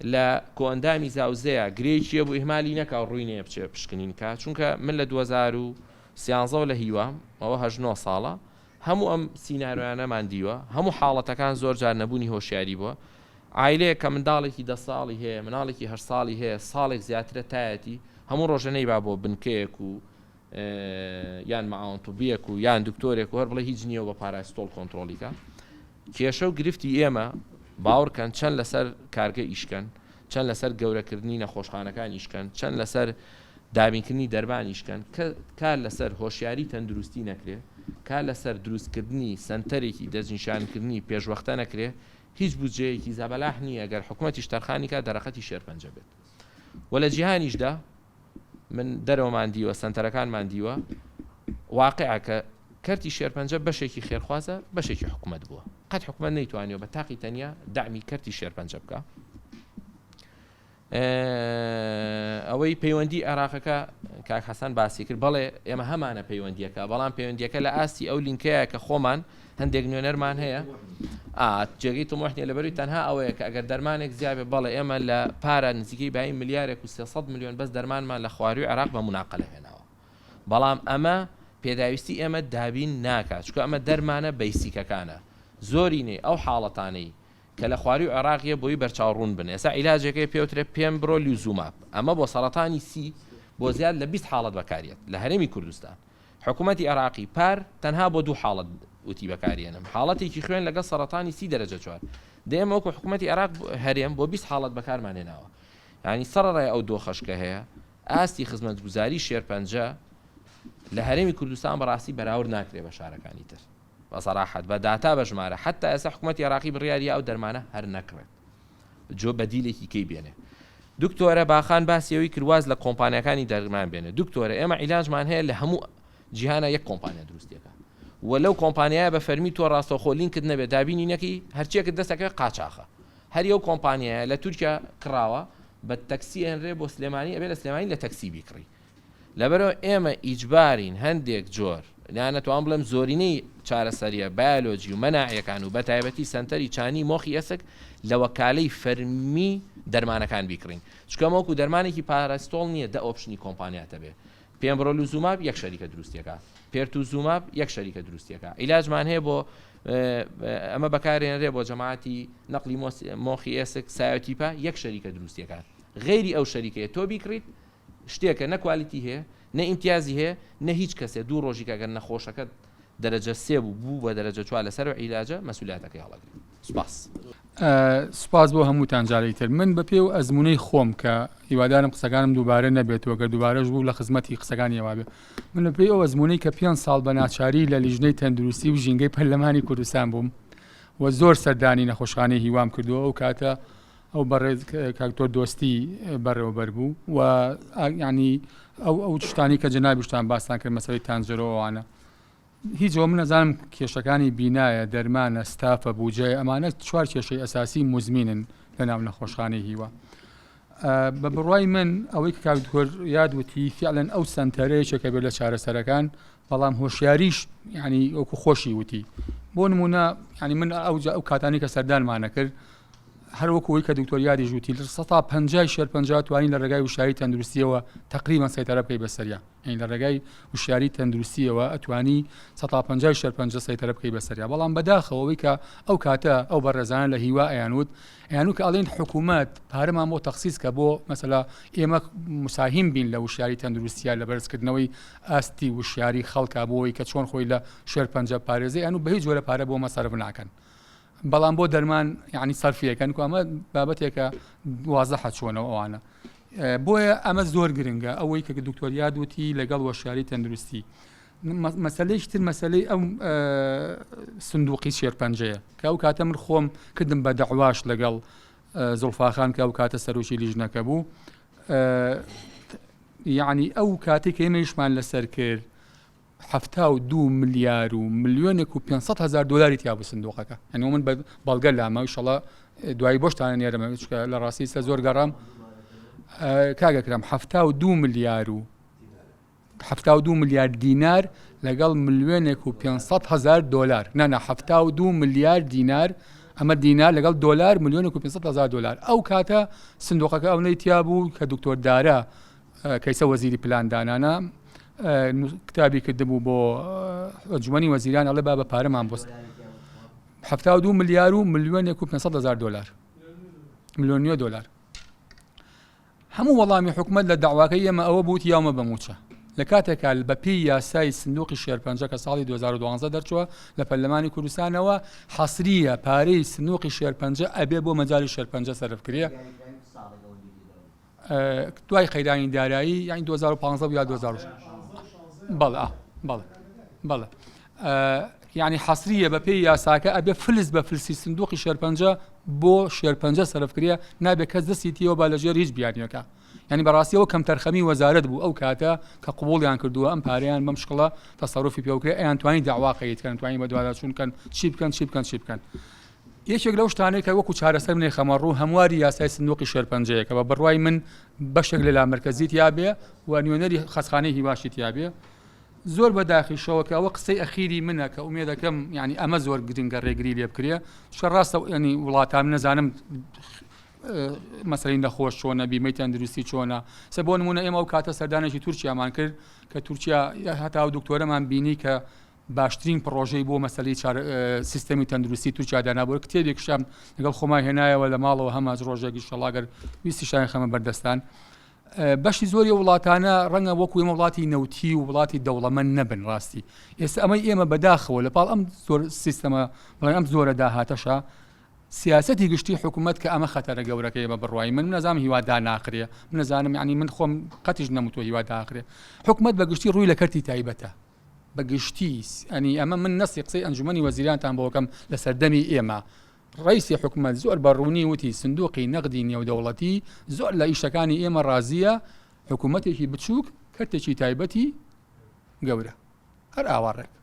B: لە کۆئەندامی زاوزێیا گرێیەکی هەبوو ئیهمالی نەکا و ڕووی نەیە بچێ پشکنین کا چونکە من لە 2013 وە لە هیوام ئەوە هەشت نۆ ساڵە هەموو ئەم سینارۆیانەمان دیوە هەموو حاڵەتەکان زۆر جار نەبوونی هۆشیاری بووە عایلەیەک کە منداڵێکی دە ساڵی هەیە مناڵێکی هەشت ساڵی هەیە ساڵێک زیاترە تایەتی هەموو ڕۆژە نەیبا بۆ بنکەیەک و یان معاون طبیەک و یان دکتۆرێک و هەر بڵێ هیچ نییە و بە پاراستۆڵ کۆنترۆڵی کە کێشە و گرفتی ئێمە باوەڕکەن چەند لەسەر کارگە ئیشکەن، چەند لەسەر گەورەکردنی نەخۆشخانەکان ئیشکەن، چەند لەسەر دابینکردنی دەرمان ئیشکەن، کە کار لەسەر هۆشیاری تەندروستی نەکرێ، کار لەسەر دروستکردنی سەنتەرێکی دەستنیشانکردنی پێشوەختە نەکرێ، هیچ بودجەیەکی زەبەلاح نییە گەر حکومەتیش تەرخانی کا دەرەقەتی شێرپەنجە بێت. وە لە جیهانیشدا من دەرەوەمان دیوە سەنتەرەکانمان دیوە واقعە کە کەرتی شێرپەنجە بەشێکی خێرخوازە بەشێکی حکومەت بووە قەت حکومەت نەیتوانیوە بە تاقی تەنیا دەعمی کەرتی شێرپەنجە بکە ئەوەی پەیوەندی عێراقەکە کاک حەسەن باسی کرد بەڵێ ئێمە هەمانە پەیوەندیەکە بەڵام پەیوەندیەکە لە ئاستی ئەو لینکەیە کە خۆمان هەندێک نوێنەرمان هەیە جێگەی تموح نیە لەبەروی تەنها ئەوەیە کە ئەگەر دەرمانێک زیابێ بەڵێ ئێمە لە پارە نزیکەی بایی ملیارێک و 300 ملیۆن بەس دەرمانمان لە خواروی عێراق بە مناقەلە هێناوە بەڵام ئەمە پێداویستی ئێمە دابین ناکات چونکە ئەمە دەرمانە بەیسیکەکانە زۆرینەی ئەو حاڵەتانەی کە لە خواروی عێراقیە بۆی بەرچاو ڕوون بن ئێستا عیلاجێک هەیە پێوترێ pembrolizumab ئەمە بۆ سەڕەتانی سی بۆ زیاد لە 20 حاڵەت بەکاریەت لە هەرێمی کوردستان حکوومەتی عێراقی پار تەنها بۆ دوو حاڵەت وتی بەکاریێنم حاڵەتێکی خوێن لەگەڵ سەڕەتانی سی دەرەجە چوار دە ئێمە وەکو حکوومەتی عێراق هەرێم بۆ 20 حاڵەت بەکارمان هێناوە یعنی سەڕەڕای ئەو دۆخەش کە هەیە ئاستی خزمەتگوزاری شێرپەنجە لە هەرێمی کوردستان بەڕاستی بەراورد ناکرێ بە شارەکانی تر بە سەراحەت بە داتا بە ژمارە حەتا ئێستا حکومەتی عێراقی بڕیاری ئەو دەرمانە هەر نەکڕێت جۆ بەدیلێکی کەی بێنێ دکتۆرە باخان باسی ئەوی کرد واز لە کۆمپانیاکانی دەرمان بێنێ دکتۆرە ئێمە عیلاجمان هەیە لە هەموو جیهانە یەک کۆمپانیا دروستیەکە و لەو کۆمپانیایە بە فەرمی تۆ ڕاستەوخۆ لینکت نەبێت دابینی نەکەی هەرچیەکت دەستەکەوێت قاچاخە هەر یەو کۆمپانیایە لە تورکیا کڕاوە بە تەکسی ئەنرێ بۆ سلێمانی ئەبێ لە سلێمانی لە تەکسی بیکڕی لەبەرئەوە ئێمە ئیجبارین هەندێک جۆر، یان ئەتوانم بڵێم زۆرینەی چارەسەرییە بایۆلۆجی و مەناعییەکان و بەتایبەتی سەنتەری چانی مۆخی ئێسک لە وەکالەی فەرمی دەرمانەکان بیکڕین. چونکە ئەمە وەکو دەرمانێکی پاراستۆڵ نییە دە option ی کۆمپانیات هەبێ. pembrolizumab یەک شەریکە دروستیەکا، pertuzumab یەک شەریکە دروستیەکا. عیلاجمان هەیە بۆ ئەمە بەکارێنرێ بۆ جەماعەتی نەقلی مۆخی ئێسک، thiotepa یەک شەریکە دروستیەکا. غەیری ئەو شەریکەیە تۆ بیکڕیت شتێکە نە quality هەیە نە ئیمتیازی هەیە نە هیچ کەسێ دوو ڕۆژی کە گەر نەخۆشەکەت دەرەجە سێ بوو بوو بە دەرەجە چوار لەسەر ئەو عیلاجە مەسولیاتەکەی هەڵەگری سوپاس.
I: سوپاس بۆ هەمووتان جارێکی تر من بە پێ و ئەزموونەی خۆم کە هیوادارم قسەکانم دووبارە نەبێت و گەر دووبارەش بوو لە خزمەتی قسەکانی ئێوە بێ من بە پێی ئەو ئەزموونەی کە پێنج ساڵ بە ناچاری لە لیژنەی تەندروستی و ژینگەی پەرلەمانی کوردستان بووم و زۆر سەردانی نەخۆشخانەی هیوام کردووە ئەو کاتە ئەو بەڕێز کاک دکتۆر دۆستی بەڕێوەبەر بوو و یعنی ئەو ئەو شتانی کە جەنابیشتان باستان کرد مەسەلەی تانجەرۆ ئەوانە هیچ من نەزانم کێشەکانی بینایە دەرمانە ستافە بوجەیە ئەمانە چوار کێشەی ئەساسی موزمینن لە ناو نەخۆشخانەی هیوا بە بڕوای من ئەوەی کە کاک دکتۆر یاد وتی فعلەن ئەو سەنتەرە یەکێکە بێت لە چارەسەرەکان بەڵام هۆشیاریش یعنی وەکو خۆشی وتی بۆ نمونە یعنی من ئەو ئەو کاتانی کە سەردانمانە کرد هەر وەکو ئەوەی کە دکتۆر یادیش وتی لە سەتا پەنجای شێرپەنجە توانی لە ڕێگای وشیاری تەندروستیەوە تقریبا سەیتەرە بکەی بەسەریا یعنی لە ڕێگای وشیاری تەندروستیەوە ئەتوانی سەتا پەنجای شێرپەنجە سەیتەرە بکەی بەسەریا بەڵام بەداخەوە ئەوەی کە ئەو کاتە ئەو بەڕێزانە لە هیوا ئەیانوت ئەیانوت کە ئەڵێن حکوومەت پارەمان بۆ تەخسیس کە بۆ مەسەلا ئێمە مساهیم بین لە وشیاری تەندروستیا لە بەرزکردنەوەی ئاستی وشیاری خەڵکە بۆی کە چۆن خۆی لە شێرپەنجە پارێزی ئەنو بە هیچ جۆرە پارە بۆ مەسەرف ناکەن بەڵام بۆ دەرمان یعنی سەرفیەکەن کو ئەمە بابەتێکە وازەحە چۆنەوە ئەوانە بۆیە ئەمە زۆر گرنگە ئەوەی کە دکتۆر یاد وتی لەگەڵ وەشاری تەندروستی مەسلەیش تر مەسلەی ئەو سندوقی شێرپەنجەیە کە ئەو کاتە من خۆم کردم بە دەعواش لەگەڵ زوڵفاخان کە ئەو کاتە سەرۆکی لیژنەکە بوو یعنی ئەو کاتێک ئێمەیشمان لەسەر کرد 72 ملیار و ملیۆنێک و 500 هزار دلاری تیا بوو سندوقەکە یعنی من بە بەڵگە لامە ئیشەڵا دوایی بۆشتانە نێرمە چکە لە ڕاستی سە زۆر گەڕام کاگەکرام 72 ملیار و 72 ملیار دینار لەگەڵ ملیۆنێک و 500 هزار دلار نانا 72 ملیار دینار ئەمە دینار لەگەڵ دلار ملیۆنێک و 500 هزار دلار ئەو کاتە سندوقەکە ئەو تیا بوو کە دکتۆر دارا کەیسە وەزیری پلاندانانە کتابی کردبوو بۆ ئەنجومەنی وەزیران ئەڵێ با بە پارەمان بۆ 72 ملیار و ملیۆنێک و 500 هزار دلار ملیۆن دلار هەموو وەڵامی حکومت لە داواکەی ئێمە ئەوە بوو یاومە بە موچە لە کاتێکا بە پێی یاسای سندوقی شێرپەنجە کە ساڵی 2012 دەرچووە لە پەرلەمانی کوردستانەوە حەسریە پارەی سندوقی شێرپەنجە ئەبێ بۆ مەجای شێرپەنجە سەرف کرێ دوای قەیرانی دارایی یانی 2015 یا 2016 بەڵێ بەڵێ بەڵێ یعنی حەسریە بە پێی یاساکە ئەبێ فلس بە فلسی سندوقی شێرپەنجە بۆ شێرپەنجە سەرفکرێ نابێ کەس دەستی تیەوە با لەژێر هیچ بیانیەکە یعنی بەڕاستیەوە کەم تەرخەمی وەزارەت بوو ئەو کاتە کە قوبولیان کردووە ئەم پارەیان بەم شکڵە تەسەروفی پێوکرێ ئەیان توانی داوا قەید کەن توانی بەدواداچوون کەن چی بکەن چی بکەن چی بکەن یەکێک لەو شتانەی کە وەکو چارەسەر منی خەمە ڕوو هەمواری یاسای سندوقی شێرپەنجەیە کە بە بڕوای من بەشێک لە لامەرکەزی تیابێ و نوێنەری خەستخانەی هیواشی تیابێ زۆر بە داخیشەوە کە ئەوە قسەی ئەخیری منە کە ئومێدەکەم یعنی ئەمە زۆر گرنگە ڕێگری لێ بکرێ چکە ڕاستە ینی وڵاتان نەزانم. مەسەلەی نەخۆش چۆنە، بیمەی تەندروستی چۆنە. سە بۆ نموونە ئێمە ئەو کاتە سەردانێکی تورکیامان کرد کە تورکیا هەتا ئەو دکتۆرەمان بینی کە باشترین پڕۆژەی بۆ مەسەلەی سیستەمی تەندروستی تورکیا دانابوو. کتێبێکیشیان لەگەڵ خۆمان هێنایەوە لە ماڵەوە هەماج ڕۆژێک ئیشەڵا گەر ویستیشتان خەمە بەردەستان. بەشی زۆری وڵاتانە ڕەنگە وەکو ئێمە وڵاتی نەوتی و وڵاتی دەوڵەمەند نەبن ڕاستی ئێستا ئەمەی ئێمە بەداخەوە لە پاڵ ئەم زۆر سیستەمە بڵێن ئەم زۆرە داهاتەشە سیاسەتی گشتی حکوومەت کە ئەمە خەتەرە گەورەکەی بە بڕوای من نەزانم هیوا داناخرێ من نەزانم یعنی من خۆم قەتیش نەموتوە هیوا داخرێ حکوومەت بە گشتی ڕووی لە کەرتی تایبەتە بە گشتی ئەنی ئەمە من نەسی قسەی ئەنجومەنی وەزیرانتان بۆکەم لە سەردەمی ئێمە ڕئیسی حکومەت زۆر بە ڕوونی وتی سندوقی نەقدی نێودەوڵەتی زۆر لە ئیشەکانی ئێمە ڕازیە حکوومەتێکی بچووک کەرتێکی تایبەتی گەورە هەر ئاوا ڕێک.